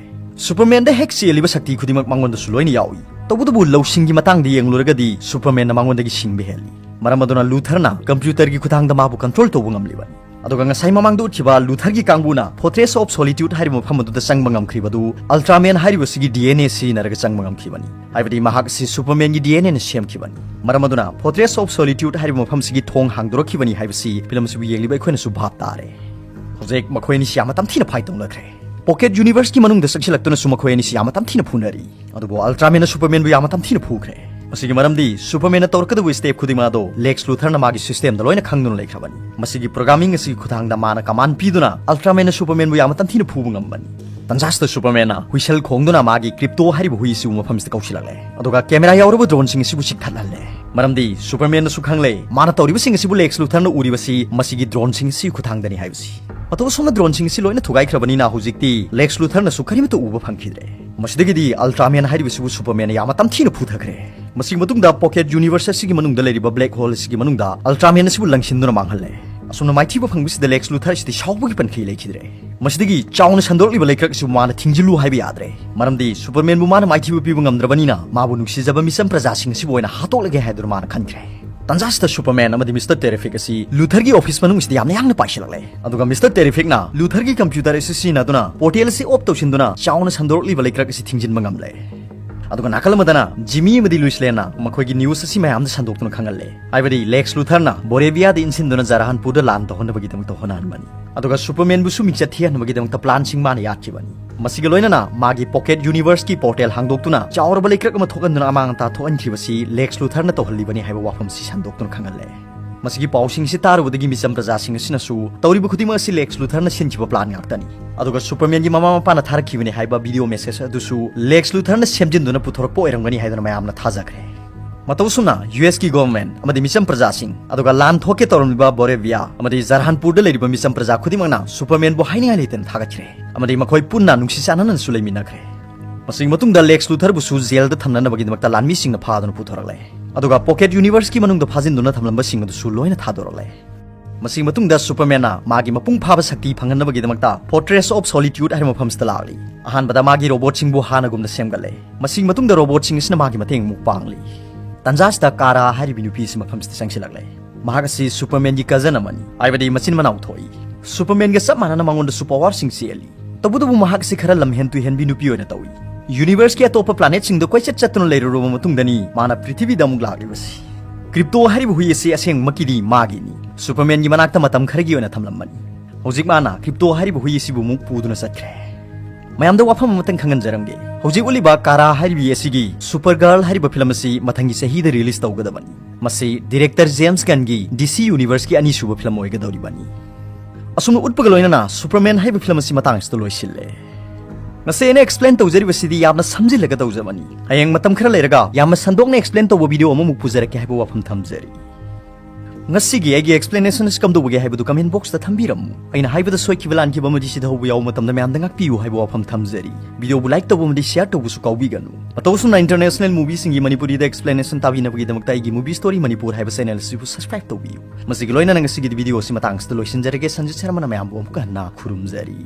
ꯁꯨꯄꯔꯃꯦꯟꯗ ꯍꯦꯛ ꯆꯦꯜꯂꯤꯕ ꯁꯛꯇꯤ ꯈꯨꯗꯤꯡꯃꯛ ꯃꯉꯣꯟꯗꯁꯨ ꯂꯣꯏꯅ ꯌꯥꯎꯏ꯫ ꯇꯧꯕꯇꯕꯨ ꯂꯧꯁꯤꯡꯒꯤ ꯃꯇꯥꯡꯗ ꯌꯦꯡꯂꯨꯔꯒꯗꯤ ꯁꯨꯄꯔꯃꯦꯟꯅ ꯃꯉꯣꯟꯗꯒꯤ ꯁꯤꯡꯕ ꯍꯦꯜꯂꯤ꯫ ꯃꯔꯝ ꯑꯗꯨꯅ ꯂꯨꯊꯔꯅ ꯀꯝꯄ꯭ꯌꯨꯇꯔꯒꯤ ꯈꯨꯠꯊꯥꯡꯗ ꯃꯥꯕꯨ ꯀꯟꯇ꯭ꯔꯣꯜ ꯇꯧꯕ ꯉꯝꯂꯤꯕꯅꯤ꯫ ꯑꯗꯨꯒ ꯉꯁꯥꯏ ꯃꯃꯥꯡꯗ ꯎꯠꯈꯤꯕ ꯂꯨꯊꯔꯒꯤ ꯀꯥꯡꯕꯨꯅ Fortress of Solitude ꯍꯥꯏꯔꯤꯕ ꯃꯐꯝ ꯑꯗꯨꯗ ꯆꯪꯕ ꯉꯝꯈ꯭ꯔꯤꯕꯗꯨ Ultraman ꯍꯥꯏꯔꯤꯕꯁꯤꯒꯤ D N A ꯁꯤꯖꯤꯟꯅꯔꯒ ꯆꯪꯕ ꯉꯝꯈꯤꯕꯅꯤ꯫ ꯍꯥꯏꯕꯗꯤ ꯃꯍꯥꯛ ꯑꯁꯤ Supermanꯒꯤ D N Aꯅ ꯁꯦꯝꯈꯤꯕꯅꯤ꯫ ꯃꯔꯝ ꯑꯗꯨꯅ Fortress of Solitude ꯍꯥꯏꯔꯤꯕ ꯃꯐꯝꯁꯤꯒꯤ ꯊꯣꯡ ꯍꯥꯡꯗꯣꯔꯛꯈꯤꯕꯅꯤ ꯍꯥꯏꯕꯁꯤ ꯐꯤꯂꯝ ꯑꯁꯤꯕꯨ ꯌꯦꯡꯂꯤꯕ ꯑꯩꯈꯣꯏꯅꯁꯨ ꯚꯥꯞ ꯇꯥꯔꯦ꯫ ꯍꯧꯖꯤꯛ ꯃꯈꯣꯏ ꯑꯅꯤꯁꯤ ꯌꯥꯝꯅ ꯇꯝꯊꯤꯅ ꯐꯥꯏꯠ ꯇꯧꯅꯈ꯭ꯔꯦ꯫ Pocket Universeꯀꯤ ꯃꯅꯨꯡꯗ ꯆꯪꯁꯤꯜꯂꯛꯇꯨꯅꯁꯨ ꯃꯈꯣꯏ ꯑꯅꯤꯁꯤ ꯌꯥꯝꯅ ꯇꯝꯊꯤꯅ ꯐꯨꯅꯔꯤ꯫ ꯑꯗꯨꯕꯨ Ultramanꯅ Supermanꯕꯨ ꯌꯥꯝꯅ ꯇꯝꯊꯤꯅ ꯐꯨꯈ꯭ꯔꯦ꯫ ꯃꯁꯤꯒꯤ ꯃꯔꯝꯗꯤ Supermanꯅ ꯇꯧꯔꯛꯀꯗꯕ step ꯈꯨꯗꯤꯡꯃꯛ ꯑꯗꯣ Lex Luthorꯅ ꯃꯥꯒꯤ systemꯗ ꯂꯣꯏꯅ ꯈꯪꯗꯨꯅ ꯂꯩꯈ꯭ꯔꯕꯅꯤ꯫ ꯃꯁꯤꯒꯤ programming ꯑꯁꯤꯒꯤ ꯈꯨꯠꯊꯥꯡꯗ ꯃꯥꯅ command ꯄꯤꯗꯨꯅ Ultramanꯅ Supermanꯕꯨ ꯌꯥꯝꯅ ꯇꯝꯊꯤꯅ ꯐꯨꯕ ꯉꯝꯕꯅꯤ꯫ ꯇꯟꯖꯥꯁꯤꯗ Supermanꯅ whistle ꯈꯣꯡꯗꯨꯅ ꯃꯥꯒꯤ Crypto ꯍꯥꯏꯔꯤꯕ ꯍꯨꯏ ꯑꯁꯤꯕꯨ ꯃꯐꯝꯁꯤꯗ ꯀꯧꯁꯤꯜꯂꯛꯂꯦ꯫ ꯑꯗꯨꯒ camera ꯌꯥꯎꯔꯕ droneꯁꯤꯡ ꯑꯁꯤꯕꯨ ꯆꯤꯛꯊꯠꯍꯜꯂꯦ꯫ ꯃꯔꯝꯗꯤ Supermanꯅꯁꯨ ꯈꯪꯂꯦ, ꯃꯥꯅ ꯇꯧꯔꯤꯕꯁꯤꯡ ꯑꯁꯤꯕꯨ Lex Luthorꯅ ꯎꯔꯤꯕꯁꯤ ꯃꯁꯤꯒꯤ droneꯁꯤꯡ ꯑꯁꯤꯒꯤ ꯈꯨꯠꯊꯥꯡꯗꯅꯤ ꯍꯥꯏꯕꯁꯤ꯫ ꯃꯇꯧ ꯑꯁꯨꯝꯅ droneꯁꯤꯡ ꯑꯁꯤ ꯂꯣꯏꯅ ꯊꯨꯒꯥꯏꯈ꯭ꯔꯕꯅꯤꯅ ꯍꯧꯖꯤꯛꯇꯤ Lex Luthorꯅꯁꯨ ꯀꯔꯤꯃꯠꯇ ꯎꯕ ꯐꯪꯈꯤꯗ꯭ꯔꯦ꯫ ꯃꯁꯤꯗꯒꯤꯗꯤ Ultraman ꯍꯥꯏꯔꯤꯕꯁꯤꯕꯨ Supermanꯅ ꯌꯥꯝꯅ ꯇꯝꯊꯤꯅ ꯐꯨꯊꯈ꯭ꯔꯦ꯫ ꯃꯁꯤꯒꯤ ꯃꯇꯨꯡꯗ Pocket Universe ꯑꯁꯤꯒꯤ ꯃꯅꯨꯡꯗ ꯂꯩꯔꯤꯕ Black Hole ꯑꯁꯤꯒꯤ ꯃꯅꯨꯡꯗ Ultraman ꯑꯁꯤꯕꯨ ꯂꯪꯁꯤꯟꯗꯨꯅ ꯃꯥꯡꯍꯜꯂꯦ꯫ ꯑꯁꯨꯝꯅ ꯃꯥꯏꯊꯤꯕ ꯐꯪꯕꯁꯤꯗ Lex Luthor ꯑꯁꯤꯗꯤ ꯁꯥꯎꯕꯒꯤ ꯄꯟꯈꯩ ꯂꯩꯈꯤꯗ꯭ꯔꯦ꯫ ꯃꯁꯤꯗꯒꯤ ꯆꯥꯎꯅ ꯁꯟꯗꯣꯔꯛꯂꯤꯕ ꯂꯩꯀ꯭ꯔꯛ ꯑꯁꯤꯕꯨ ꯃꯥꯅ ꯊꯤꯡꯖꯤꯜꯂꯨ ꯍꯥꯏꯕ ꯌꯥꯗ꯭ꯔꯦ꯫ ꯃꯔꯝꯗꯤ Supermanꯕꯨ ꯃꯥꯅ ꯃꯥꯏꯊꯤꯕ ꯄꯤꯕ ꯉꯝꯗ꯭ꯔꯕꯅꯤꯅ ꯃꯥꯕꯨ ꯅꯨꯡꯁꯤꯖꯕ ꯃꯤꯆꯝ ꯄ꯭ꯔꯖꯥꯁꯤꯡ ꯑꯁꯤꯕꯨ ꯑꯣꯏꯅ ꯍꯥꯠꯇꯣꯛꯂꯒꯦ ꯍꯥꯏꯗꯨꯅ ꯃꯥꯅ ꯈꯟꯈ꯭ꯔꯦ꯫ ꯇꯟꯖꯥꯁꯤꯗ Superman ꯑꯃꯗꯤ Mister Terrific ꯑꯁꯤ Luthorꯒꯤ office ꯃꯅꯨꯡꯁꯤꯗ ꯌꯥꯝꯅ ꯌꯥꯡꯅ ꯄꯥꯏꯁꯤꯜꯂꯛꯂꯦ꯫ ꯑꯗꯨꯒ Mister Terrificꯅ Luthorꯒꯤ computer ꯑꯁꯤ ꯁꯤꯖꯤꯟꯅꯗꯨꯅ portal ꯑꯁꯤ off ꯇꯧꯁꯤꯟꯗꯨꯅ ꯆꯥꯎꯅ ꯁꯟꯗꯣꯔꯛꯂꯤꯕ ꯂꯩꯀ꯭ꯔꯛ ꯑꯁꯤ ꯊꯤꯡꯖꯤꯟꯕ ꯉꯝꯂꯦ꯫ ꯑꯗꯨꯒ ꯅꯥꯀꯜ ꯑꯃꯗꯅ Jimmy ꯑꯃꯗꯤ Lois Laneꯅ ꯃꯈꯣꯏꯒꯤ news ꯑꯁꯤ ꯃꯌꯥꯝꯗ ꯁꯟꯗꯣꯛꯇꯨꯅ ꯈꯪꯍꯜꯂꯦ꯫ ꯍꯥꯏꯕꯗꯤ Lex Luthorꯅ Boroviaꯗ ꯏꯟꯁꯤꯟꯗꯨꯅ ꯖꯔꯍꯥꯟꯄꯨꯔꯗ ꯂꯥꯟ ꯇꯧꯍꯟꯅꯕꯒꯤꯗꯃꯛꯇ ꯍꯣꯠꯅꯍꯟꯕꯅꯤ꯫ ꯑꯗꯨꯒ Supermanꯕꯨꯁꯨ ꯃꯤꯡꯆꯠ ꯊꯤꯍꯟꯅꯕꯒꯤꯗꯃꯛꯇ planꯁꯤꯡ ꯃꯥꯅ ꯌꯥꯠꯈꯤꯕꯅꯤ꯫ ꯃꯁꯤꯒ ꯂꯣꯏꯅꯅ ꯃꯥꯒꯤ Pocket Universeꯀꯤ portal ꯍꯥꯡꯗꯣꯛꯇꯨꯅ ꯆꯥꯎꯔꯕ ꯂꯩꯀ꯭ꯔꯛ ꯑꯃ ꯊꯣꯛꯍꯟꯗꯨꯅ ꯑꯃꯥꯡ ꯑꯇꯥ ꯊꯣꯛꯍꯟꯈꯤꯕꯁꯤ Lex Luthorꯅ ꯇꯧꯍꯜꯂꯤꯕꯅꯤ ꯍꯥꯏꯕ ꯋꯥꯐꯝꯁꯤ ꯁꯟꯗꯣꯛꯇꯨꯅ ꯈꯪꯍꯜꯂꯦ꯫ ꯃꯁꯤꯒꯤ ꯄꯥꯎꯁꯤꯡꯁꯤ ꯇꯥꯔꯨꯕꯗꯒꯤ ꯃꯤꯆꯝ ꯄ꯭ꯔꯖꯥꯁꯤꯡ ꯑꯁꯤꯅꯁꯨ ꯇꯧꯔꯤꯕ ꯈꯨꯗꯤꯡꯃꯛ ꯑꯁꯤ Lex Luthorꯅ ꯁꯤꯟꯈꯤꯕ plan ꯉꯥꯛꯇꯅꯤ꯫ ꯑꯗꯨꯒ Supermanꯒꯤ ꯃꯃꯥ ꯃꯄꯥꯅ ꯊꯥꯔꯛꯈꯤꯕꯅꯤ ꯍꯥꯏꯕ video message ꯑꯗꯨꯁꯨ Lex Luthorꯅ ꯁꯦꯝꯖꯤꯟꯗꯨꯅ ꯄꯨꯊꯣꯔꯛꯄ ꯑꯣꯏꯔꯝꯒꯅꯤ ꯍꯥꯏꯗꯨꯅ ꯃꯌꯥꯝꯅ ꯊꯥꯖꯈ꯭ꯔꯦ꯫ ꯃꯇꯧ ꯑꯁꯨꯝꯅ USꯀꯤ government ꯑꯃꯗꯤ ꯃꯤꯆꯝ ꯄ꯭ꯔꯖꯥꯁꯤꯡ, ꯑꯗꯨꯒ ꯂꯥꯟ ꯊꯣꯛꯀꯦ ꯇꯧꯔꯝꯂꯤꯕ Borovia ꯑꯃꯗꯤ ꯖꯔꯍꯥꯟꯄꯨꯔꯗ ꯂꯩꯔꯤꯕ ꯃꯤꯆꯝ ꯄ꯭ꯔꯖꯥ ꯈꯨꯗꯤꯡꯃꯛꯅ Supermanꯕꯨ ꯍꯥꯏꯅꯤꯡꯉꯥꯏ ꯂꯩꯇꯅ ꯊꯥꯒꯠꯈ꯭ꯔꯦ꯫ ꯑꯃꯗꯤ ꯃꯈꯣꯏ ꯄꯨꯟꯅ ꯅꯨꯡꯁꯤ ꯆꯥꯟꯅꯅꯁꯨ ꯂꯩꯃꯤꯟꯅꯈ꯭ꯔꯦ꯫ ꯃꯁꯤꯒꯤ ꯃꯇꯨꯡꯗ Lex Luthorꯕꯨꯁꯨ jailꯗ ꯊꯝꯅꯅꯕꯒꯤꯗꯃꯛꯇ ꯂꯥꯟꯃꯤꯁꯤꯡꯅ ꯐꯥꯗꯨꯅ ꯄꯨꯊꯣꯔꯛꯂꯦ꯫ ꯑꯗꯨꯒ Pocket Universeꯀꯤ ꯃꯅꯨꯡꯗ ꯐꯥꯖꯤꯟꯗꯨꯅ ꯊꯝꯂꯝꯕꯁꯤꯡ ꯑꯗꯨꯁꯨ ꯂꯣꯏꯅ ꯊꯥꯗꯣꯔꯛꯂꯦ꯫ ꯃꯁꯤꯒꯤ ꯃꯇꯨꯡꯗ Supermanꯅ ꯃꯥꯒꯤ ꯃꯄꯨꯡ ꯐꯥꯕ ꯁꯛꯇꯤ ꯐꯪꯍꯟꯅꯕꯒꯤꯗꯃꯛꯇ Fortress of Solitude ꯍꯥꯏꯕ ꯃꯐꯝꯁꯤꯗ ꯂꯥꯛꯂꯤ꯫ ꯑꯍꯥꯟꯕꯗ ꯃꯥꯒꯤ robotꯁꯤꯡꯕꯨ ꯍꯥꯟꯅꯒꯨꯝꯅ ꯁꯦꯝꯒꯠꯂꯦ꯫ ꯃꯁꯤꯒꯤ ꯃꯇꯨꯡꯗ robotꯁꯤꯡ ꯑꯁꯤꯅ ꯃꯥꯒꯤ ꯃꯇꯦꯡ ꯑꯃꯨꯛ ꯄꯥꯡꯂꯤ꯫ ꯇꯟꯖꯥꯁꯤꯗ Kara ꯍꯥꯏꯔꯤꯕ ꯅꯨꯄꯤ ꯑꯁꯤ ꯃꯐꯝꯁꯤꯗ ꯆꯪꯁꯤꯜꯂꯛꯂꯦ꯫ ꯃꯍꯥꯛ ꯑꯁꯤ ꯁꯨꯄꯔꯃꯦꯟꯒꯤ ꯀꯖꯟ ꯑꯃꯅꯤ, ꯍꯥꯏꯕꯗꯤ ꯃꯆꯤꯟ ꯃꯅꯥꯎ ꯊꯣꯛꯏ꯫ ꯁꯨꯄꯔꯃꯦꯟꯒ ꯆꯞ ꯃꯥꯟꯅꯅ ꯃꯉꯣꯟꯗꯁꯨ ꯄꯋꯥꯔꯁꯤꯡ ꯆꯦꯜꯂꯤ꯫ ꯇꯧꯕꯇꯕꯨ ꯃꯍꯥꯛ ꯑꯁꯤ ꯈꯔ ꯂꯝꯍꯦꯟ ꯇꯨꯍꯦꯟꯕꯤ ꯅꯨꯄꯤ ꯑꯣꯏꯅ ꯇꯧꯏ꯫ ꯌꯨꯅꯤꯚꯔꯁꯀꯤ ꯑꯇꯣꯞꯄ ꯄ꯭ꯂꯥꯅꯦꯠꯁꯤꯡꯗ ꯀꯣꯏꯆꯠ ꯆꯠꯇꯨꯅ ꯂꯩꯔꯨꯔꯕ ꯃꯇꯨꯡꯗꯅꯤ ꯃꯥꯅ ꯄ꯭ꯔꯤꯊꯤꯕꯤꯗ ꯑꯃꯨꯛ ꯂꯥꯛꯂꯤꯕꯁꯤ꯫ ꯀ꯭ꯔꯤꯞꯇꯣ ꯍꯥꯏꯔꯤꯕ ꯍꯨꯏ ꯑꯁꯤ ꯑꯁꯦꯡꯕꯃꯛꯀꯤꯗꯤ ꯃꯥꯒꯤꯅꯤ꯫ ꯁꯨꯄꯔꯃꯦꯟꯒꯤ ꯃꯅꯥꯛꯇ ꯃꯇꯝ ꯈꯔꯒꯤ ꯑꯣꯏꯅ ꯊꯝꯂꯝꯕꯅꯤ꯫ ꯍꯧꯖꯤꯛ ꯃꯥꯅ ꯀ꯭ꯔꯤꯞꯇꯣ ꯍꯥꯏꯔꯤꯕ ꯍꯨꯏ ꯑꯁꯤꯕꯨ ꯑꯃꯨꯛ ꯄꯨꯗꯨꯅ ꯆꯠꯈ꯭ꯔꯦ꯫ ꯃꯌꯥꯝꯗ ꯋꯥꯐꯝ ꯑꯃꯇꯪ ꯈꯪꯍꯟꯖꯔꯝꯒꯦ꯫ ꯍꯧꯖꯤꯛ ꯎꯠꯂꯤꯕ ꯀꯥꯔꯥ ꯍꯥꯏꯔꯤꯕꯤ ꯑꯁꯤꯒꯤ ꯁꯨꯄꯔ ꯒꯔꯜ ꯍꯥꯏꯔꯤꯕ ꯐꯤꯂꯝ ꯑꯁꯤ ꯃꯊꯪꯒꯤ ꯆꯍꯤꯗ ꯔꯤꯂꯤꯁ ꯇꯧꯒꯗꯕꯅꯤ꯫ ꯃꯁꯤ ꯗꯤꯔꯦꯛꯇꯔ ꯖꯦꯝꯁ ꯒꯟꯒꯤ ꯗꯤ ꯁꯤ ꯌꯨꯅꯤꯚꯔꯁꯀꯤ ꯑꯅꯤꯁꯨꯕ ꯐꯤꯂꯝ ꯑꯣꯏꯒꯗꯧꯔꯤꯕꯅꯤ꯫ ꯑꯁꯨꯝꯅ ꯎꯠꯄꯒ ꯂꯣꯏꯅꯅ ꯁꯨꯄꯔꯃꯦꯟ ꯍꯥꯏꯕ ꯐꯤꯂꯝ ꯑꯁꯤ ꯃꯇꯥꯡ ꯑꯁꯤꯗ ꯂꯣꯏꯁꯤꯜꯂꯦ꯫ ꯉꯁꯤ ꯑꯩꯅ ꯑꯦꯛꯁꯄ꯭ꯂꯦꯟ ꯇꯧꯖꯔꯤꯕꯁꯤꯗꯤ ꯌꯥꯝꯅ ꯁꯝꯖꯤꯜꯂꯒ ꯇꯧꯖꯕꯅꯤ꯫ ꯍꯌꯦꯡ ꯃꯇꯝ ꯈꯔ ꯂꯩꯔꯒ ꯌꯥꯝꯅ ꯁꯟꯗꯣꯛꯅ ꯑꯦꯛꯁꯄ꯭ꯂꯦꯟ ꯇꯧꯕ ꯚꯤꯗꯤꯑꯣ ꯑꯃꯃꯨꯛ ꯄꯨꯖꯔꯛꯀꯦ ꯍꯥꯏꯕ ꯋꯥꯐꯝ ꯊꯝꯖꯔꯤ꯫ ꯉꯁꯤꯒꯤ ꯑꯩꯒꯤ ꯑꯦꯛꯁꯄ꯭ꯂꯦꯅꯦꯁꯟ ꯑꯁꯤ ꯀꯝꯗꯧꯕꯒꯦ ꯍꯥꯏꯕꯗꯨ ꯀꯃꯦꯟ ꯕꯣꯛꯁꯇ ꯊꯝꯕꯤꯔꯝꯃꯨ꯫ ꯑꯩꯅ ꯍꯥꯏꯕꯗ ꯁꯣꯏꯈꯤꯕ ꯂꯥꯟꯈꯤꯕ ꯑꯃꯗꯤ ꯁꯤꯊꯍꯧꯕ ꯌꯥꯎꯕ ꯃꯇꯝꯗ ꯃꯌꯥꯝꯗ ꯉꯥꯛꯄꯤꯌꯨ ꯍꯥꯏꯕ ꯋꯥꯐꯝ ꯊꯝꯖꯔꯤ꯫ ꯚꯤꯗꯤꯑꯣꯕꯨ ꯂꯥꯏꯛ ꯇꯧꯕ ꯑꯃꯗꯤ ꯁꯤꯌꯥꯔ ꯇꯧꯕꯁꯨ ꯀꯥꯎꯕꯤꯒꯅꯨ꯫ ꯃꯇꯧ ꯑꯁꯨꯝꯅ ꯏꯟꯇꯔꯅꯦꯁꯅꯦꯜ ꯃꯨꯚꯤꯁꯤꯡꯒꯤ ꯃꯅꯤꯄꯨꯔꯤꯗ ꯑꯦꯛꯁꯄ꯭ꯂꯦꯅꯦꯁꯟ ꯇꯥꯕꯤꯅꯕꯒꯤꯗꯃꯛꯇ ꯑꯩꯒꯤ ꯃꯨꯚꯤ ꯁ꯭ꯇꯣꯔꯤ ꯃꯅꯤꯄꯨꯔ ꯍꯥꯏꯕ ꯆꯦꯅꯦꯜ ꯑꯁꯤꯕꯨ ꯁꯕꯁꯀ꯭ꯔꯥꯏꯕ ꯇꯧꯕꯤꯌꯨ꯫ ꯃꯁꯤꯒꯤ ꯂꯣꯏꯅꯅ ꯉꯁꯤꯒꯤꯗꯤ ꯚꯤꯗꯤꯑꯣ ꯑꯁꯤ ꯃꯇꯥꯡ ꯑꯁꯤꯗ ꯂꯣꯏꯁꯤꯟꯖꯔꯒꯦ꯫ ꯁꯟꯖꯤꯠ ꯁꯔꯃꯅ ꯃꯌꯥꯝꯕꯨ ꯑꯃꯨꯛꯀ ꯍꯟꯅ ꯈꯨꯔꯨꯝꯖꯔꯤ꯫